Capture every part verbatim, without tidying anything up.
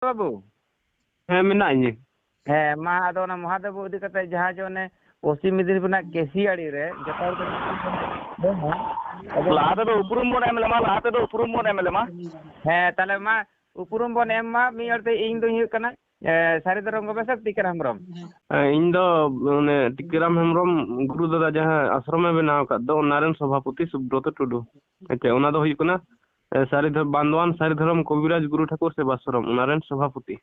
ᱵᱟᱹᱵᱩ? ᱦᱮᱸ, ᱢᱮᱱᱟᱜ ᱤᱧᱟᱹ᱾ ᱦᱮᱸ, ᱢᱟ ᱟᱫᱚ ᱚᱱᱟ ᱢᱚᱦᱟᱫᱮᱵ ᱤᱫᱤ ᱠᱟᱛᱮ ᱡᱟᱦᱟᱸ ᱡᱮ ᱚᱱᱮ ᱯᱚᱥᱪᱤᱢ ᱢᱮᱫᱤᱱᱤᱯᱩᱨ ᱨᱮᱱᱟᱜ ᱠᱮᱥᱤ ᱟᱲᱤ ᱨᱮ ᱡᱚᱛᱚ ᱦᱚᱲ ᱠᱚ ᱞᱟᱦᱟ ᱛᱮᱫᱚ ᱩᱯᱨᱩᱢ ᱵᱚᱱ ᱮᱢ ᱞᱮᱢᱟ, ᱞᱟᱦᱟ ᱛᱮᱫᱚ ᱩᱯᱨᱩᱢ ᱵᱚᱱ ᱮᱢ ᱞᱮᱢᱟ᱾ ᱦᱮᱸ, ᱛᱟᱦᱞᱮ ᱢᱟ ᱩᱯᱨᱩᱢ ᱵᱚᱱ ᱮᱢ ᱢᱟ᱾ ᱢᱤᱫ ᱦᱚᱲ ᱛᱮ ᱤᱧ ᱫᱚᱧ ᱦᱩᱭᱩᱜ ᱠᱟᱱᱟ, ᱮ, ᱥᱟᱹᱨᱤ ᱫᱷᱚᱨᱚᱢ ᱜᱚᱵᱮᱥᱚᱠ ᱴᱤᱠᱟᱹᱨᱟᱢ ᱦᱮᱢᱵᱨᱚᱢ᱾ ᱦᱮᱸ, ᱤᱧ ᱫᱚ ᱚᱱᱮ ᱴᱤᱠᱟᱹᱨᱟᱢ ᱦᱮᱢᱵᱨᱚᱢ ᱜᱩᱨᱩ ᱫᱟᱫᱟ ᱡᱟᱦᱟᱸ ᱟᱥᱨᱚᱢᱮ ᱵᱮᱱᱟᱣ ᱟᱠᱟᱫ ᱫᱚ, ᱚᱱᱟ ᱨᱮᱱ ᱥᱚᱵᱷᱟᱯᱚᱛᱤ ᱥᱩᱵᱨᱚᱛᱚ ᱴᱩᱰᱩ᱾ ᱟᱪᱪᱷᱟ, ᱚᱱᱟ ᱫᱚ ᱦᱩᱭᱩᱜ ᱠᱟᱱᱟ, ᱮ, ᱥᱟᱹᱨᱤ ᱫᱷᱚ-, ᱵᱟᱱᱫᱳᱣᱟᱱ ᱥᱟᱹᱨᱤ ᱫᱷᱚᱨᱚᱢ ᱠᱚᱵᱤᱨᱟᱡᱽ ᱜᱩᱨᱩ ᱴᱷᱟᱹᱠᱩᱨ ᱥᱮᱵᱟᱥᱨᱚᱢ, ᱚᱱᱟ ᱨᱮᱱ ᱥᱚᱵᱷᱟᱯᱚᱛᱤ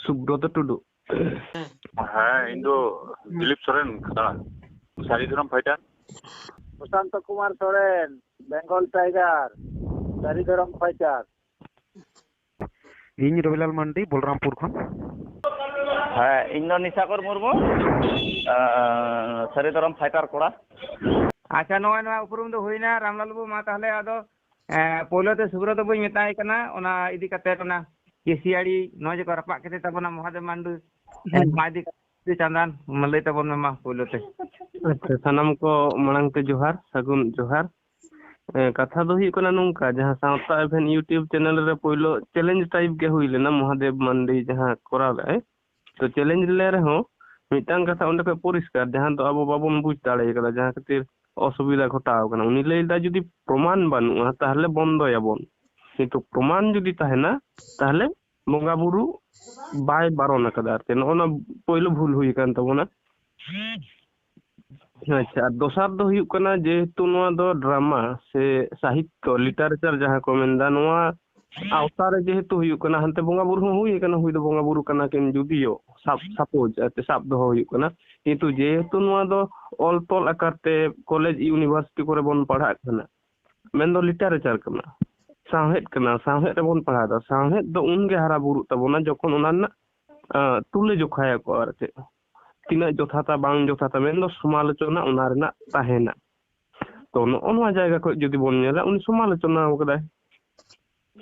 ᱥᱩᱵᱨᱚᱛᱚ ᱴᱩᱰᱩ᱾ ᱦᱮᱸ, ᱤᱧ ᱫᱚ ᱫᱤᱞᱤᱯ ᱥᱚᱨᱮᱱ, ᱠᱷᱟᱛᱲᱟ, ᱥᱟᱹᱨᱤ ᱫᱷᱚᱨᱚᱢ ᱯᱷᱟᱭᱴᱟᱨ᱾ ᱯᱨᱚᱥᱟᱱᱛᱚ ᱠᱩᱢᱟᱨ ᱥᱚᱨᱮᱱ, ᱵᱮᱝᱜᱚᱞ ᱴᱟᱭᱜᱟᱨ, ᱥᱟᱹᱨᱤ ᱫᱷᱚᱨᱚᱢ ᱯᱷᱟᱭᱴᱟᱨ᱾ ᱤᱧ ᱨᱚᱵᱤᱞᱟᱞ ᱢᱟᱱᱰᱤ, ᱵᱚᱞᱨᱟᱢᱯᱩᱨ ᱠᱷᱚᱱ᱾ ᱦᱮᱸ, ᱤᱧ ᱫᱚ ᱱᱤᱥᱟᱠᱚᱨ ᱢᱩᱨᱢᱩ, ᱟᱸ, ᱥᱟᱹᱨᱤ ᱫᱷᱚᱨᱚᱢ ᱯᱷᱟᱭᱴᱟᱨ ᱠᱚᱲᱟ᱾ ᱟᱪᱪᱷᱟ, ᱱᱚᱜᱼᱚᱭ ᱱᱚᱣᱟ ᱩᱯᱨᱩᱢ ᱫᱚ ᱦᱩᱭᱱᱟ ᱨᱟᱢᱞᱟᱞ ᱵᱟᱹᱵᱩ᱾ ᱢᱟ ᱛᱟᱦᱞᱮ ᱟᱫᱚ, ᱮᱸ, ᱯᱳᱭᱞᱳ ᱛᱮ ᱥᱩᱵᱨᱚᱛᱚ ᱵᱟᱹᱧ ᱢᱮᱛᱟᱭ ᱠᱟᱱᱟ, ᱚᱱᱟ ᱤᱫᱤ ᱠᱟᱛᱮ ᱚᱱᱟ ᱠᱮᱥᱤᱭᱟᱲᱤ ᱱᱚᱜᱼᱚᱭ ᱡᱮ ᱠᱚ ᱨᱟᱯᱟᱜ ᱠᱮᱫᱮ ᱛᱟᱵᱚᱱᱟ ᱢᱚᱦᱟᱫᱮᱵ ᱢᱟᱱᱰᱤ, ᱦᱮᱸ᱾ ᱢᱟ ᱤᱫᱤ ᱠᱟᱛᱮ ᱪᱟᱸᱫᱟᱱ, ᱢᱟ ᱞᱟᱹᱭ ᱛᱟᱵᱚᱱ ᱢᱮ ᱢᱟ ᱯᱳᱭᱞᱳ ᱛᱮ᱾ ᱟᱪᱪᱷᱟ, ᱥᱟᱱᱟᱢ ᱠᱚ ᱢᱟᱲᱟᱝ ᱛᱮ ᱡᱚᱦᱟᱨ, ᱥᱟᱹᱜᱩᱱ ᱡᱚᱦᱟᱨ᱾ ᱮ, ᱠᱟᱛᱷᱟ ᱫᱚ ᱦᱩᱭᱩᱜ ᱠᱟᱱᱟ ᱱᱚᱝᱠᱟ, ᱡᱟᱦᱟᱸ ᱥᱟᱶᱛᱟ ᱮᱵᱷᱮᱱ YouTube ᱪᱮᱱᱮᱞ ᱨᱮ ᱯᱳᱭᱞᱳ ᱪᱮᱞᱮᱧᱡᱽ ᱴᱟᱭᱤᱯ ᱜᱮ ᱦᱩᱭ ᱞᱮᱱᱟ, ᱢᱚᱦᱟᱫᱮᱵ ᱢᱟᱱᱰᱤ ᱡᱟᱦᱟᱸ ᱠᱚᱨᱟᱣ ᱞᱮᱫᱼᱟᱭ, ᱛᱚ ᱪᱮᱞᱮᱧᱡᱽ ᱞᱮ ᱨᱮᱦᱚᱸ ᱢᱤᱫᱴᱟᱝ ᱠᱟᱛᱷᱟ ᱚᱸᱰᱮ ᱠᱷᱚᱱ ᱯᱚᱨᱤᱥᱠᱟᱨ, ᱡᱟᱦᱟᱸ ᱫᱚ ᱟᱵᱚ ᱵᱟᱵᱚᱱ ᱵᱩᱡᱽ ᱫᱟᱲᱮ ᱠᱟᱫᱟ, ᱡᱟᱦᱟᱸ ᱠᱷᱟᱹᱛᱤᱨ ᱚᱥᱩᱵᱤᱫᱷᱟ ᱜᱷᱚᱴᱟᱣ ᱠᱟᱱᱟ᱾ ᱩᱱᱤ ᱞᱟᱹᱭ ᱞᱮᱫᱟ, "ᱡᱩᱫᱤ ᱯᱨᱚᱢᱟᱱ ᱵᱟᱹᱱᱩᱜᱼᱟ, ᱛᱟᱦᱞᱮ ᱵᱚᱱᱫᱚᱭᱟᱵᱚᱱ, ᱠᱤᱱᱛᱩ ᱯᱨᱚᱢᱟᱱ ᱡᱩᱫᱤ ᱛᱟᱦᱮᱱᱟ, ᱛᱟᱦᱞᱮ ᱵᱚᱸᱜᱟ ᱵᱩᱨᱩ ᱵᱟᱭ ᱵᱟᱨᱚᱱ ᱟᱠᱟᱫᱟ", ᱟᱨᱠᱤ᱾ ᱱᱚᱜᱼᱚ ᱱᱟ ᱯᱳᱭᱞᱳ ᱵᱷᱩᱞ ᱦᱩᱭ ᱟᱠᱟᱱ ᱛᱟᱵᱚᱱᱟ᱾ ᱟᱪᱪᱷᱟ, ᱟᱨ ᱫᱚᱥᱟᱨ ᱫᱚ ᱦᱩᱭᱩᱜ ᱠᱟᱱᱟ, ᱡᱮᱦᱮᱛᱩ ᱱᱚᱣᱟ ᱫᱚ ᱰᱨᱟᱢᱟ ᱥᱮ ᱥᱟᱦᱤᱛᱛᱚ, ᱞᱤᱴᱟᱨᱮᱪᱟᱨ ᱡᱟᱦᱟᱸ ᱠᱚ ᱢᱮᱱᱫᱟ, ᱱᱚᱣᱟ ᱟᱣᱛᱟ ᱨᱮ ᱡᱮᱦᱮᱛᱩ ᱦᱩᱭᱩᱜ ᱠᱟᱱᱟ, ᱦᱟᱱᱛᱮ ᱵᱚᱸᱜᱟ ᱵᱩᱨᱩ ᱦᱚᱸ ᱦᱩᱭ ᱟᱠᱟᱱᱟ, ᱦᱩᱭ ᱫᱚ ᱵᱚᱸᱜᱟ ᱵᱩᱨᱩ ᱠᱟᱱᱟ ᱠᱤᱱ, ᱡᱩᱫᱤᱭᱳ ᱥᱟᱵ, ᱥᱟᱯᱳᱡᱽ ᱟᱨᱠᱤ, ᱥᱟᱵ ᱫᱚᱦᱚ ᱦᱩᱭᱩᱜ ᱠᱟᱱᱟ, ᱠᱤᱱᱛᱩ ᱡᱮᱦᱮᱛᱩ ᱱᱚᱣᱟ ᱫᱚ ᱚᱞ ᱛᱚᱞ ᱟᱠᱟᱨ ᱛᱮ ᱠᱚᱞᱮᱡᱽ ᱤᱭᱩᱱᱤᱵᱷᱟᱨᱥᱤᱴᱤ ᱠᱚᱨᱮ ᱵᱚᱱ ᱯᱟᱲᱦᱟᱜ ᱠᱟᱱᱟ, ᱢᱮᱱᱫᱚ ᱞᱤᱴᱟᱨᱮᱪᱟᱨ ᱠᱟᱱᱟ, ᱥᱟᱶᱦᱮᱫ ᱠᱟᱱᱟ, ᱥᱟᱶᱦᱮᱫ ᱨᱮᱵᱚᱱ ᱯᱟᱲᱦᱟᱣ ᱮᱫᱟ᱾ ᱥᱟᱶᱦᱮᱫ ᱫᱚ ᱩᱱᱜᱮ ᱦᱟᱨᱟ ᱵᱩᱨᱩᱜ ᱛᱟᱵᱚᱱᱟ, ᱡᱚᱠᱷᱚᱱ ᱚᱱᱟ ᱨᱮᱱᱟᱜ, ᱟᱸ, ᱛᱩᱞᱟᱹ ᱡᱚᱠᱷᱟᱭᱟᱠᱚ, ᱟᱨ ᱪᱮᱫ, ᱛᱤᱱᱟᱹᱜ ᱡᱚᱛᱷᱟᱛᱟ ᱵᱟᱝ ᱡᱚᱛᱷᱟᱛᱟ, ᱢᱮᱱᱫᱚ ᱥᱚᱢᱟᱞᱳᱪᱚᱱᱟ ᱚᱱᱟ ᱨᱮᱱᱟᱜ ᱛᱟᱦᱮᱱᱟ᱾ ᱛᱚ, ᱱᱚᱜᱼᱚ ᱱᱚᱣᱟ ᱡᱟᱭᱜᱟ ᱠᱷᱚᱱ ᱡᱩᱫᱤ ᱵᱚᱱ ᱧᱮᱞᱟ, ᱩᱱᱤ ᱥᱚᱢᱟᱞᱳᱪᱚᱱᱟ ᱟᱠᱟᱫᱟᱭ,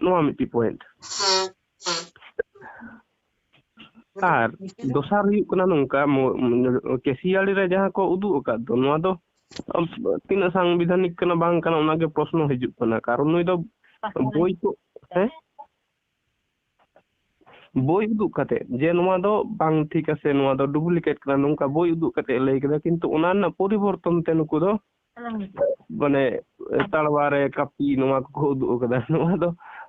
ᱱᱚᱣᱟ ᱢᱤᱫᱴᱤᱡ ᱯᱚᱭᱮᱱᱴ᱾ ᱟᱨ ᱫᱚᱥᱟᱨ ᱦᱩᱭᱩᱜ ᱠᱟᱱᱟ ᱱᱚᱝᱠᱟ, ᱢᱚ-, ᱢᱚ-, ᱠᱮᱥᱤᱭᱟᱲᱤ ᱨᱮ ᱡᱟᱦᱟᱸ ᱠᱚ ᱩᱫᱩᱜ ᱟᱠᱟᱫ ᱫᱚ, ᱱᱚᱣᱟ ᱫᱚ ᱛᱤᱱᱟᱹᱜ ᱥᱟᱝᱵᱤᱫᱷᱟᱱᱤᱠ ᱠᱟᱱᱟ ᱵᱟᱝ ᱠᱟᱱᱟ, ᱚᱱᱟᱜᱮ ᱯᱨᱚᱥᱱᱚ ᱦᱤᱡᱩᱜ ᱠᱟᱱᱟ᱾ ᱠᱟᱨᱚᱱ ᱱᱩᱭ ᱫᱚ ᱵᱳᱭ ᱠᱚ, ᱦᱮᱸ? ᱵᱳᱭ ᱩᱫᱩᱜ ᱠᱟᱛᱮ ᱡᱮ ᱱᱚᱣᱟ ᱫᱚ ᱵᱟᱝ ᱴᱷᱤᱠᱟ ᱥᱮ ᱱᱚᱣᱟ ᱫᱚ ᱰᱩᱯᱞᱤᱠᱮᱴ ᱠᱟᱱᱟ, ᱱᱚᱝᱠᱟ ᱵᱳᱭ ᱩᱫᱩᱜ ᱠᱟᱛᱮ ᱞᱟᱹᱭ ᱠᱮᱫᱟ, ᱠᱤᱱᱛᱩ ᱚᱱᱟ ᱨᱮᱱᱟᱜ ᱯᱚᱨᱤᱵᱚᱨᱛᱚᱱ ᱛᱮ ᱱᱩᱠᱩ ᱫᱚ ᱢᱟᱱᱮ ᱛᱟᱲᱣᱟ ᱨᱮ ᱠᱟᱹᱯᱤ ᱱᱚᱣᱟ ᱠᱚᱠᱚ ᱩᱫᱩᱜ ᱟᱠᱟᱫᱟ᱾ ᱱᱚᱣᱟ ᱫᱚ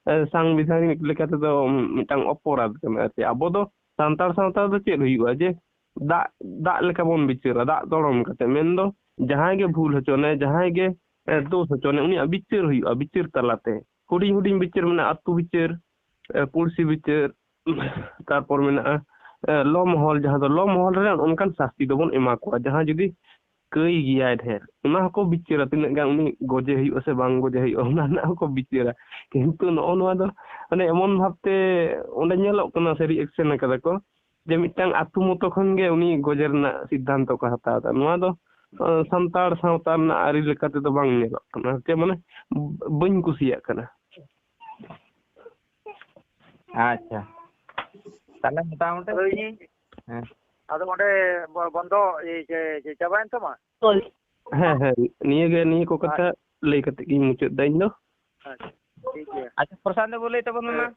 ᱮ, ᱥᱟᱝᱵᱤᱫᱷᱟᱱᱤᱠ ᱞᱮᱠᱟ ᱛᱮᱫᱚ ᱢᱤᱫᱴᱟᱝ ᱚᱯᱚᱨᱟᱫ ᱠᱟᱱᱟ ᱟᱨᱠᱤ᱾ ᱟᱵᱚ ᱫᱚ ᱥᱟᱱᱛᱟᱲ ᱥᱟᱶᱛᱟ ᱫᱚ ᱪᱮᱫ ᱦᱩᱭᱩᱜᱼᱟ ᱡᱮ ᱫᱟᱜ, ᱫᱟᱜ ᱞᱮᱠᱟ ᱵᱚᱱ ᱵᱤᱪᱟᱹᱨᱟ, ᱫᱟᱜ ᱫᱚᱲᱚᱢ ᱠᱟᱛᱮ᱾ ᱢᱮᱱᱫᱚ ᱡᱟᱦᱟᱸᱭ ᱜᱮ ᱵᱷᱩᱞ ᱦᱚᱪᱚᱱᱮ, ᱡᱟᱦᱟᱸᱭ ᱜᱮ ᱮ, ᱫᱳᱥ ᱦᱚᱪᱚᱱᱮ, ᱩᱱᱤᱭᱟᱜ ᱵᱤᱪᱟᱹᱨ ᱦᱩᱭᱩᱜᱼᱟ, ᱵᱤᱪᱟᱹᱨ ᱛᱟᱞᱟᱛᱮ᱾ ᱦᱩᱰᱤᱧ ᱦᱩᱰᱤᱧ ᱵᱤᱪᱟᱹᱨ ᱢᱮᱱᱟᱜᱼᱟ, ᱟᱹᱛᱩ ᱵᱤᱪᱟᱹᱨ, ᱮ, ᱯᱩᱲᱥᱤ ᱵᱤᱪᱟᱹᱨ, ᱛᱟᱨᱯᱚᱨ ᱢᱮᱱᱟᱜᱼᱟ ᱮ, ᱞᱚ ᱢᱚᱦᱚᱞ, ᱡᱟᱦᱟᱸ ᱫᱚ ᱞᱚ ᱢᱚᱦᱚᱞ ᱨᱮ ᱚᱱᱠᱟᱱ ᱥᱟᱹᱥᱛᱤ ᱫᱚᱵᱚᱱ ᱮᱢᱟ ᱠᱚᱣᱟ᱾ ᱡᱟᱦᱟᱸᱭ ᱡᱩᱫᱤ ᱠᱟᱹᱭ ᱜᱮᱭᱟᱭ ᱰᱷᱮᱨ, ᱚᱱᱟ ᱦᱚᱸᱠᱚ ᱵᱤᱪᱟᱹᱨᱟ, ᱛᱤᱱᱟᱹᱜ ᱜᱟᱱ ᱩᱱᱤ ᱜᱚᱡᱮ ᱦᱩᱭᱩᱜᱼᱟ ᱥᱮ ᱵᱟᱝ ᱜᱚᱡᱮ ᱦᱩᱭᱩᱜᱼᱟ, ᱚᱱᱟ ᱨᱮᱱᱟᱜ ᱦᱚᱸᱠᱚ ᱵᱤᱪᱟᱹᱨᱟ᱾ ᱠᱤᱱᱛᱩ ᱱᱚᱜᱼᱚ ᱱᱚᱣᱟ ᱫᱚ ᱢᱟᱱᱮ ᱮᱢᱚᱱ ᱵᱷᱟᱵᱛᱮ ᱚᱸᱰᱮ ᱧᱮᱞᱚᱜ ᱠᱟᱱᱟ ᱥᱮ ᱨᱤᱭᱮᱠᱥᱚᱱ ᱟᱠᱟᱫᱟ ᱠᱚ ᱡᱮ ᱢᱤᱫᱴᱟᱝ ᱟᱹᱛᱩ ᱢᱚᱛᱚ ᱠᱷᱚᱱ ᱜᱮ ᱩᱱᱤ ᱜᱚᱡᱮ ᱨᱮᱱᱟᱜ ᱥᱤᱫᱽᱫᱷᱟᱱᱛᱚ ᱠᱚ ᱦᱟᱛᱟᱣ ᱮᱫᱟ᱾ ᱱᱚᱣᱟ ᱫᱚ ᱮ, ᱥᱟᱱᱛᱟᱲ ᱥᱟᱶᱛᱟ ᱨᱮᱱᱟᱜ ᱟᱹᱨᱤ ᱞᱮᱠᱟ ᱛᱮᱫᱚ ᱵᱟᱝ ᱧᱮᱞᱚᱜ ᱠᱟᱱᱟ᱾ ᱪᱮᱫ ᱢᱟᱱᱮ ᱵᱟᱹᱧ ᱠᱩᱥᱤᱭᱟᱜ ᱠᱟᱱᱟ᱾ ᱟᱪᱪᱷᱟ, ᱛᱟᱦᱞᱮ ᱢᱚᱴᱟᱢᱩᱴᱤ ᱟᱫᱚ ᱤᱧ ᱦᱮᱸ᱾ ᱟᱫᱚ ᱚᱸᱰᱮ ᱵᱚ-, ᱵᱚᱱᱫᱚ ᱤᱭᱟᱹ ᱪᱮ-, ᱪᱮ-, ᱪᱟᱵᱟᱭᱮᱱ ᱛᱟᱢᱟ? ᱦᱮᱸ, ᱦᱮᱸ, ᱱᱤᱭᱟᱹ ᱜᱮ, ᱱᱤᱭᱟᱹ ᱠᱚ ᱠᱟᱛᱷᱟ ᱟᱪᱪᱷᱟ᱾ ᱞᱟᱹᱭ ᱠᱟᱛᱮ ᱜᱤᱧ ᱢᱩᱪᱟᱹᱫ ᱫᱟ ᱤᱧ ᱫᱚ᱾ ᱟᱪᱪᱷᱟ, ᱴᱷᱤᱠ ᱜᱮᱭᱟ᱾ ᱟᱪᱪᱷᱟ, ᱯᱨᱚᱥᱟᱱᱛ ᱵᱟᱹᱵᱩ ᱞᱟᱹᱭ ᱛᱟᱵᱚᱱ ᱢᱮ ᱢᱟ᱾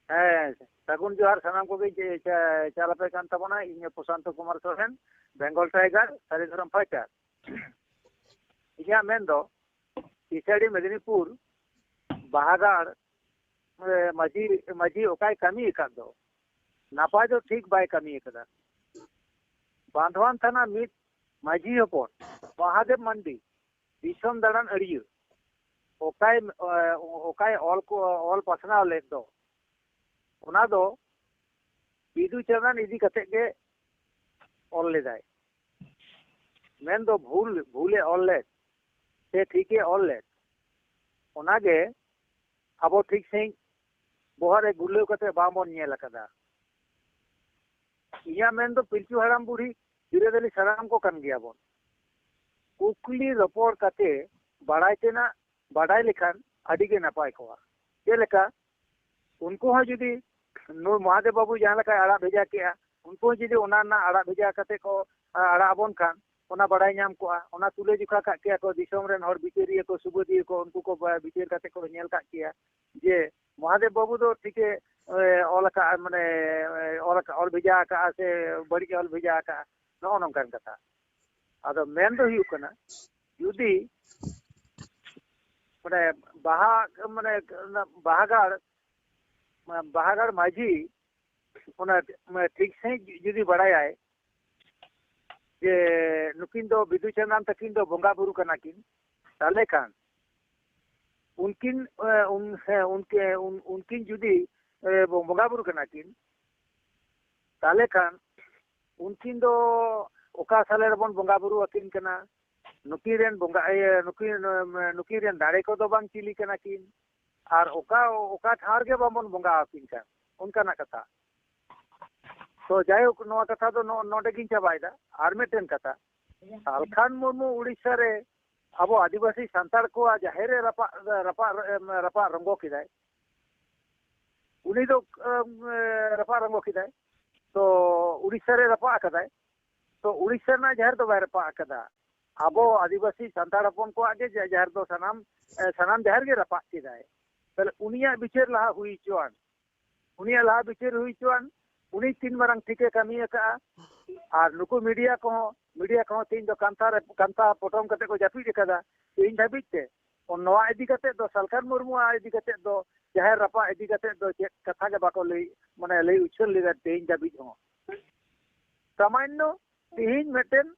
ᱦᱮᱸ, ᱥᱟᱹᱜᱩᱱ ᱡᱚᱦᱟᱨ ᱥᱟᱱᱟᱢ ᱠᱚᱜᱮ ᱡᱮ ᱪᱟ-, ᱪᱟᱞ ᱟᱯᱮ ᱠᱟᱱ ᱛᱟᱵᱚᱱᱟ᱾ ᱤᱧ ᱯᱨᱚᱥᱟᱱᱛᱚ ᱠᱩᱢᱟᱨ ᱥᱚᱨᱮᱱ, ᱵᱮᱝᱜᱚᱞ ᱴᱟᱭᱜᱟᱨ, ᱥᱟᱹᱨᱤ ᱫᱷᱚᱨᱚᱢ ᱯᱷᱟᱭᱴᱟᱨ᱾ ᱤᱧᱟᱹᱜ ᱢᱮᱱ ᱫᱚ ᱤᱥᱟᱹᱲᱤ ᱢᱮᱫᱽᱱᱤᱯᱩᱨ ᱵᱟᱦᱟᱜᱟᱲ ᱨᱮ ᱢᱟᱹᱡᱷᱤ, ᱢᱟᱹᱡᱷᱤ ᱚᱠᱟᱭ ᱠᱟᱹᱢᱤ ᱟᱠᱟᱫ ᱫᱚ ᱱᱟᱯᱟᱭ ᱫᱚ ᱴᱷᱤᱠ ᱵᱟᱭ ᱠᱟᱹᱢᱤ ᱟᱠᱟᱫᱟ᱾ ᱵᱟᱸᱫᱷᱣᱟᱱ ᱛᱷᱟᱱᱟ ᱢᱤᱫ ᱢᱟᱹᱡᱷᱤ ᱦᱚᱯᱚᱱ ᱢᱚᱦᱟᱫᱮᱵ ᱢᱟᱱᱰᱤ ᱫᱤᱥᱚᱢ ᱫᱟᱬᱟᱱ ᱟᱹᱲᱤᱭᱟᱹ ᱚᱠᱟᱭ, ᱚᱠᱟᱭ ᱚᱞ ᱠᱚ, ᱚᱞ ᱯᱟᱥᱱᱟᱣ ᱞᱮᱫ ᱫᱚ, ᱚᱱᱟ ᱫᱚ ᱵᱤᱫᱩ ᱪᱟᱸᱫᱟᱱ ᱤᱫᱤ ᱠᱟᱛᱮ ᱜᱮ ᱚᱞ ᱞᱮᱫᱟᱭ᱾ ᱢᱮᱱᱫᱚ ᱵᱷᱩᱞ, ᱵᱷᱩᱞᱮ ᱚᱞ ᱞᱮᱫ ᱥᱮ ᱴᱷᱤᱠᱮ ᱚᱞ ᱞᱮᱫ, ᱚᱱᱟᱜᱮ ᱟᱵᱚ ᱴᱷᱤᱠ ᱥᱟᱺᱦᱤᱡ ᱵᱚᱦᱚᱜ ᱨᱮ ᱜᱩᱨᱞᱟᱹᱣ ᱠᱟᱛᱮ ᱵᱟᱝᱵᱚᱱ ᱧᱮᱞ ᱟᱠᱟᱫᱟ᱾ ᱤᱧᱟᱹᱜ ᱢᱮᱱ ᱫᱚ ᱯᱤᱞᱪᱩ ᱦᱟᱲᱟᱢ ᱵᱩᱲᱦᱤ ᱵᱤᱨᱟᱹᱫᱟᱹᱞᱤ ᱥᱟᱱᱟᱢ ᱠᱚ ᱠᱟᱱ ᱜᱮᱭᱟᱵᱚᱱ᱾ ᱠᱩᱠᱞᱤ ᱨᱚᱯᱚᱲ ᱠᱟᱛᱮ ᱵᱟᱲᱟᱭ ᱛᱮᱱᱟᱜ ᱵᱟᱰᱟᱭ ᱞᱮᱠᱷᱟᱱ ᱟᱹᱰᱤ ᱜᱮ ᱱᱟᱯᱟᱭ ᱠᱚᱜᱼᱟ᱾ ᱪᱮᱫ ᱞᱮᱠᱟ? ᱩᱱᱠᱩ ᱦᱚᱸ ᱡᱩᱫᱤ ᱱᱩᱭ ᱢᱚᱦᱟᱫᱮᱵ ᱵᱟᱹᱵᱩ ᱡᱟᱦᱟᱸ ᱞᱮᱠᱟᱭ ᱟᱲᱟᱜ ᱵᱷᱮᱡᱟ ᱠᱮᱜᱼᱟ, ᱩᱱᱠᱩ ᱦᱚᱸ ᱡᱩᱫᱤ ᱚᱱᱟ ᱨᱮᱱᱟᱜ ᱟᱲᱟᱜ ᱵᱷᱮᱡᱟ ᱠᱟᱛᱮ ᱠᱚ, ᱟ, ᱟᱲᱟᱜ ᱟᱵᱚᱱ ᱠᱷᱟᱱ, ᱚᱱᱟ ᱵᱟᱲᱟᱭ ᱧᱟᱢ ᱠᱚᱜᱼᱟ, ᱚᱱᱟ ᱛᱩᱞᱟᱹ ᱡᱚᱠᱷᱟ ᱠᱟᱜ ᱠᱮᱭᱟ ᱠᱚ ᱫᱤᱥᱚᱢ ᱨᱮᱱ ᱦᱚᱲ ᱵᱤᱪᱟᱹᱨᱤᱭᱟᱹ ᱠᱚ, ᱥᱩᱵᱟᱹᱫᱤᱭᱟᱹ ᱠᱚ, ᱩᱱᱠᱩ ᱠᱚ ᱵᱟ-, ᱵᱤᱪᱟᱹᱨ ᱠᱟᱛᱮ ᱠᱚ ᱧᱮᱞ ᱠᱟᱜ ᱠᱮᱭᱟ ᱡᱮ ᱢᱚᱦᱟᱫᱮᱵ ᱵᱟᱹᱵᱩ ᱫᱚ ᱴᱷᱤᱠᱮ, ᱮ, ᱚᱞ ᱟᱠᱟᱫ ᱟᱨ ᱢᱟᱱᱮ ᱚᱞ ᱚᱞ ᱵᱷᱮᱡᱟ ᱟᱠᱟᱫᱼᱟ ᱥᱮ ᱵᱟᱹᱲᱤᱡ ᱚᱞ ᱵᱷᱮᱡᱟ ᱟᱠᱟᱫᱼᱟ, ᱱᱚᱜᱼᱚ ᱱᱚᱝᱠᱟᱱ ᱠᱟᱛᱷᱟ᱾ ᱟᱫᱚ ᱢᱮᱱ ᱫᱚ ᱦᱩᱭᱩᱜ ᱠᱟᱱᱟ, ᱡᱩᱫᱤ ᱢᱟᱱᱮ ᱵᱟᱦᱟ ᱢᱟᱱᱮ ᱚᱱᱟ ᱵᱟᱦᱟᱜᱟᱲ ᱵᱟᱦᱟᱜᱟᱲ ᱢᱟᱹᱡᱷᱤ ᱚᱱᱟ ᱢᱟᱱᱮ ᱴᱷᱤᱠ ᱥᱟᱺᱦᱤᱡ ᱡᱩᱫᱤ ᱵᱟᱲᱟᱭᱟᱭ ᱡᱮ ᱱᱩᱠᱤᱱ ᱫᱚ ᱵᱤᱫᱩ ᱪᱟᱸᱫᱟᱱ ᱛᱟᱹᱠᱤᱱ ᱫᱚ ᱵᱚᱸᱜᱟ ᱵᱩᱨᱩ ᱠᱟᱱᱟ ᱠᱤᱱ, ᱛᱟᱦᱞᱮ ᱠᱷᱟᱱ ᱩᱱᱠᱤᱱ ᱮ, ᱩᱱ, ᱦᱮᱸ, ᱩᱱᱠᱤ-, ᱩᱱ, ᱩᱱᱠᱤᱱ ᱡᱩᱫᱤ ᱮ, ᱵᱚ-, ᱵᱚᱸᱜᱟ ᱵᱩᱨᱩ ᱠᱟᱱᱟ ᱠᱤᱱ, ᱛᱟᱦᱞᱮ ᱠᱷᱟᱱ ᱩᱱᱠᱤᱱ ᱫᱚ ᱚᱠᱟ ᱥᱟᱞᱮ ᱨᱮᱵᱚᱱ ᱵᱚᱸᱜᱟ ᱵᱩᱨᱩ ᱟᱹᱠᱤᱱ ᱠᱟᱱᱟ? ᱱᱩᱠᱤᱱ ᱨᱮᱱ ᱵᱚᱸᱜᱟ, ᱤᱭᱟᱹ, ᱱᱩᱠᱤᱱ, ᱱᱩᱠᱤᱱ ᱨᱮᱱ ᱫᱟᱲᱮ ᱠᱚᱫᱚ ᱵᱟᱝ ᱪᱤᱞᱤ ᱠᱟᱱᱟ ᱠᱤᱱ? ᱟᱨ ᱚᱠᱟ, ᱚᱠᱟ ᱴᱷᱟᱶ ᱨᱮᱜᱮ ᱵᱟᱵᱚᱱ ᱵᱚᱸᱜᱟ ᱟᱹᱠᱤᱱ ᱠᱟᱱ, ᱚᱱᱠᱟᱱᱟᱜ ᱠᱟᱛᱷᱟ᱾ ᱛᱚ ᱡᱟᱭᱦᱳᱠ, ᱱᱚᱣᱟ ᱠᱟᱛᱷᱟ ᱫᱚ ᱱᱚ-, ᱱᱚᱰᱮ ᱜᱤᱧ ᱪᱟᱵᱟᱭᱮᱫᱟ᱾ ᱟᱨ ᱢᱤᱫᱴᱮᱱ ᱠᱟᱛᱷᱟ, ᱥᱟᱞᱠᱷᱟᱱ ᱢᱩᱨᱢᱩ ᱩᱲᱤᱥᱥᱟ ᱨᱮ ᱟᱵᱚ ᱟᱹᱫᱤᱵᱟᱹᱥᱤ ᱥᱟᱱᱛᱟᱲ ᱠᱚᱣᱟᱜ ᱡᱟᱦᱮᱨ ᱨᱮ ᱨᱟᱯᱟᱜ, ᱨᱟᱯᱟᱜ, ᱨᱟᱯᱟᱜ ᱨᱚᱝᱜᱚ ᱠᱮᱫᱟᱭ᱾ ᱩᱱᱤ ᱫᱚ, ᱮᱢ, ᱮ, ᱨᱟᱯᱟᱜ ᱨᱚᱝᱜᱚ ᱠᱮᱫᱟᱭ᱾ ᱛᱚ ᱩᱲᱤᱥᱥᱟ ᱨᱮ ᱨᱟᱯᱟᱜ ᱟᱠᱟᱫᱟᱭ᱾ ᱛᱚ ᱩᱲᱤᱥᱥᱟ ᱨᱮᱱᱟᱜ ᱡᱟᱦᱮᱨ ᱫᱚ ᱵᱟᱭ ᱨᱟᱯᱟᱜ ᱟᱠᱟᱫᱟ᱾ ᱟᱵᱚ ᱟᱹᱫᱤᱵᱟᱹᱥᱤ ᱥᱟᱱᱛᱟᱲ ᱦᱚᱯᱚᱱ ᱠᱚᱣᱟᱜ ᱜᱮ ᱡᱟ-, ᱡᱟᱦᱮᱨ ᱫᱚ ᱥᱟᱱᱟᱢ, ᱮ, ᱥᱟᱱᱟᱢ ᱡᱟᱦᱮᱨ ᱜᱮ ᱨᱟᱯᱟᱜ ᱠᱮᱫᱟᱭ᱾ ᱛᱟᱦᱞᱮ ᱩᱱᱤᱭᱟᱜ ᱵᱤᱪᱟᱹᱨ ᱞᱟᱦᱟ ᱦᱩᱭ ᱦᱚᱪᱚᱣᱟᱱ, ᱩᱱᱤᱭᱟᱜ ᱞᱟᱦᱟ ᱵᱤᱪᱟᱹᱨ ᱦᱩᱭ ᱦᱚᱪᱚᱣᱟᱱ, ᱩᱱᱤ ᱛᱤᱱ ᱢᱟᱨᱟᱝ ᱴᱷᱤᱠᱮ ᱠᱟᱹᱢᱤ ᱟᱠᱟᱫᱼᱟ᱾ ᱟᱨ ᱱᱩᱠᱩ ᱢᱤᱰᱤᱭᱟ ᱠᱚᱦᱚᱸ, ᱢᱤᱰᱤᱭᱟ ᱠᱚᱦᱚᱸ ᱛᱮᱦᱮᱧ ᱫᱚ ᱠᱟᱱᱛᱷᱟ ᱨᱮ, ᱠᱟᱱᱛᱷᱟ ᱯᱚᱴᱚᱢ ᱠᱟᱛᱮ ᱠᱚ ᱡᱟᱹᱯᱤᱫ ᱟᱠᱟᱫᱟ ᱛᱮᱦᱮᱧ ᱫᱷᱟᱹᱵᱤᱡ ᱛᱮ᱾ ᱱᱚᱣᱟ ᱤᱫᱤ ᱠᱟᱛᱮ ᱫᱚ, ᱥᱟᱞᱠᱷᱟᱱ ᱢᱩᱨᱢᱩᱣᱟᱜ ᱤᱫᱤ ᱠᱟᱛᱮ ᱫᱚ, ᱡᱟᱦᱮᱨ ᱨᱟᱯᱟᱜ ᱤᱫᱤ ᱠᱟᱛᱮ ᱫᱚ ᱪᱮᱫ ᱠᱟᱛᱷᱟ ᱜᱮ ᱵᱟᱠᱚ ᱞᱟᱹᱭ, ᱢᱟᱱᱮ ᱞᱟᱹᱭ ᱩᱪᱷᱟᱹᱱ ᱞᱮᱫᱟ ᱛᱮᱦᱮᱧ ᱫᱷᱟᱹᱵᱤᱡ ᱦᱚᱸ᱾ ᱥᱟᱢᱟᱱᱱᱚ ᱛᱮᱦᱮᱧ ᱢᱤᱫᱴᱮᱱ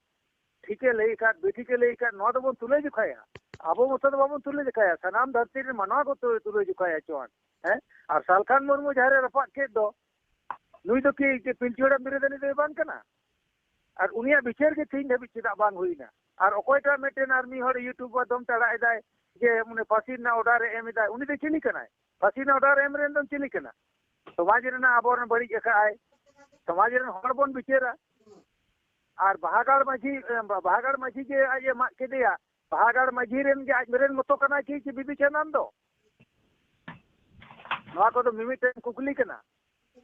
ᱴᱷᱤᱠᱮ ᱞᱟᱹᱭ ᱟᱠᱟᱫ, ᱵᱮᱴᱷᱤᱠᱮ ᱞᱟᱹᱭ ᱟᱠᱟᱫ, ᱱᱚᱣᱟ ᱫᱚᱵᱚᱱ ᱛᱩᱞᱟᱹ ᱡᱚᱠᱷᱟᱭᱟ᱾ ᱟᱵᱚ ᱢᱚᱛᱚ ᱫᱚ ᱵᱟᱵᱚᱱ ᱛᱩᱞᱟᱹ ᱡᱚᱠᱷᱟᱭᱟ, ᱥᱟᱱᱟᱢ ᱫᱷᱟᱹᱨᱛᱤ ᱨᱮᱱ ᱢᱟᱱᱣᱟ ᱠᱚ ᱛᱩ-, ᱛᱩᱞᱟᱹ ᱡᱚᱠᱷᱟᱭᱟ ᱪᱚᱣᱟᱱ᱾ ᱦᱮᱸ? ᱟᱨ ᱥᱟᱞᱠᱷᱟᱱ ᱢᱩᱨᱢᱩ ᱡᱟᱦᱟᱸ ᱨᱮ ᱨᱟᱯᱟᱜ ᱠᱮᱫ ᱫᱚ, ᱱᱩᱭ ᱫᱚ ᱠᱤ ᱯᱤᱞᱪᱩ ᱦᱟᱲᱟᱢ ᱵᱤᱨᱟᱹᱫᱟᱹᱞᱤ ᱫᱚᱭ ᱵᱟᱝ ᱠᱟᱱᱟ? ᱟᱨ ᱩᱱᱤᱭᱟᱜ ᱵᱤᱪᱟᱹᱨ ᱜᱮ ᱛᱮᱦᱮᱧ ᱫᱷᱟᱹᱵᱤᱡ ᱪᱮᱫᱟᱜ ᱵᱟᱝ ᱦᱩᱭᱱᱟ? ᱟᱨ ᱚᱠᱚᱭᱴᱟᱜ ᱢᱤᱫᱴᱮᱱ ᱟᱨ ᱢᱤᱫ ᱦᱚᱲ YouTube ᱢᱟᱫᱽᱫᱷᱚᱢ ᱛᱮ ᱟᱲᱟᱜ ᱮᱫᱟᱭ ᱡᱮ ᱢᱟᱱᱮ ᱯᱷᱟᱹᱥᱤ ᱨᱮᱱᱟᱜ order ᱮ ᱮᱢ ᱮᱫᱟᱭ, ᱩᱱᱤ ᱫᱚ ᱪᱤᱞᱤ ᱠᱟᱱᱟᱭ? ᱯᱷᱟᱹᱥᱤ ᱨᱮᱱᱟᱜ order ᱮᱢ ᱨᱮᱱ ᱫᱚᱢ ᱪᱤᱞᱤ ᱠᱟᱱᱟ? ᱥᱚᱢᱟᱡᱽ ᱨᱮᱱᱟᱜ ᱟᱵᱚᱨᱮᱱ ᱵᱟᱹᱲᱤᱡ ᱟᱠᱟᱫ ᱟᱭ, ᱥᱚᱢᱟᱡᱽ ᱨᱮᱱ ᱦᱚᱲ ᱵᱚᱱ ᱵᱤᱪᱟᱹᱨᱟ᱾ ᱟᱨ ᱵᱟᱦᱟᱜᱟᱲ ᱢᱟᱹᱡᱷᱤ, ᱵᱟᱦᱟᱜᱟᱲ ᱢᱟᱹᱡᱷᱤ ᱡᱮ ᱟᱡ ᱮ ᱢᱟᱜ ᱠᱮᱫᱮᱭᱟ, ᱵᱟᱦᱟᱜᱟᱲ ᱢᱟᱹᱡᱷᱤ ᱨᱮᱱ ᱜᱮ ᱟᱡ ᱨᱮᱱ ᱢᱚᱛᱚ ᱠᱟᱱᱟᱭ ᱠᱤ ᱥᱮ ᱵᱤᱫᱩ ᱪᱟᱸᱫᱟᱱ ᱫᱚ? ᱱᱚᱣᱟ ᱠᱚᱫᱚ ᱢᱤᱢᱤᱫᱴᱮᱱ ᱠᱩᱠᱞᱤ ᱠᱟᱱᱟ᱾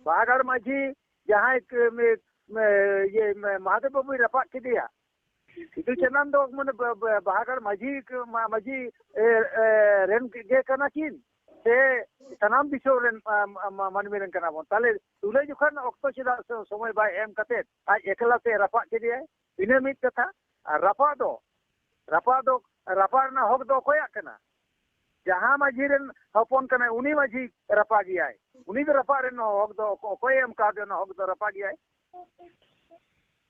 ᱵᱟᱦᱟᱜᱟᱲ ᱢᱟᱹᱡᱷᱤ ᱡᱟᱦᱟᱸᱭ ᱠ-, ᱢᱮ-, ᱢᱮ-, ᱤᱭᱟᱹ, ᱢᱮ-, ᱢᱟᱦᱟᱫᱮᱵ ᱵᱟᱹᱵᱩᱭ ᱨᱟᱯᱟᱜ ᱠᱮᱫᱮᱭᱟ, ᱥᱤᱫᱩ ᱪᱟᱸᱫᱟᱱ ᱫᱚ ᱢᱟᱱᱮ ᱵᱟ-, ᱵᱟ-, ᱵᱟᱦᱟᱜᱟᱲ ᱢᱟᱹᱡᱷᱤ ᱠ-, ᱢᱟ-, ᱢᱟᱹᱡᱷᱤ, ᱮ, ᱮ, ᱨᱮᱱ ᱜᱮ ᱠᱟᱱᱟ ᱠᱤᱱ? ᱥᱮ ᱥᱟᱱᱟᱢ ᱫᱤᱥᱚᱢ ᱨᱮᱱ, ᱟ, ᱢᱟ-, ᱢᱟ-, ᱢᱟᱹᱱᱢᱤ ᱨᱮᱱ ᱠᱟᱱᱟ ᱵᱚᱱ᱾ ᱛᱟᱦᱞᱮ ᱛᱩᱞᱟᱹ ᱡᱚᱠᱷᱟ ᱨᱮᱱᱟᱜ ᱚᱠᱛᱚ ᱪᱮᱫᱟᱜ ᱥᱚ-, ᱥᱚᱢᱚᱭ ᱵᱟᱭ ᱮᱢ ᱠᱟᱛᱮ ᱟᱡ ᱮᱠᱞᱟ ᱛᱮ ᱨᱟᱯᱟᱜ ᱠᱮᱫᱮᱭᱟᱭ? ᱤᱱᱟᱹ ᱢᱤᱫ ᱠᱟᱛᱷᱟ᱾ ᱟᱨ ᱨᱟᱯᱟᱜ ᱫᱚ, ᱨᱟᱯᱟᱜ ᱫᱚ, ᱨᱟᱯᱟᱜ ᱨᱮᱱᱟᱜ ᱦᱚᱠ ᱫᱚ ᱚᱠᱚᱭᱟᱜ ᱠᱟᱱᱟ? ᱡᱟᱦᱟᱸ ᱢᱟᱹᱡᱷᱤ ᱨᱮᱱ ᱦᱚᱯᱚᱱ ᱠᱟᱱᱟᱭ, ᱩᱱᱤ ᱢᱟᱹᱡᱷᱤ ᱨᱟᱯᱟᱜᱮᱭᱟᱭ᱾ ᱩᱱᱤ ᱫᱚ ᱨᱟᱯᱟᱜ ᱨᱮᱱ ᱦᱚᱠ ᱫᱚ ᱚᱠᱚ-, ᱚᱠᱚᱭᱮ ᱮᱢ ᱠᱟᱣᱫᱮᱭᱟ? ᱚᱱᱟ ᱦᱚᱠ ᱫᱚ ᱨᱟᱯᱟᱜᱮᱭᱟᱭ᱾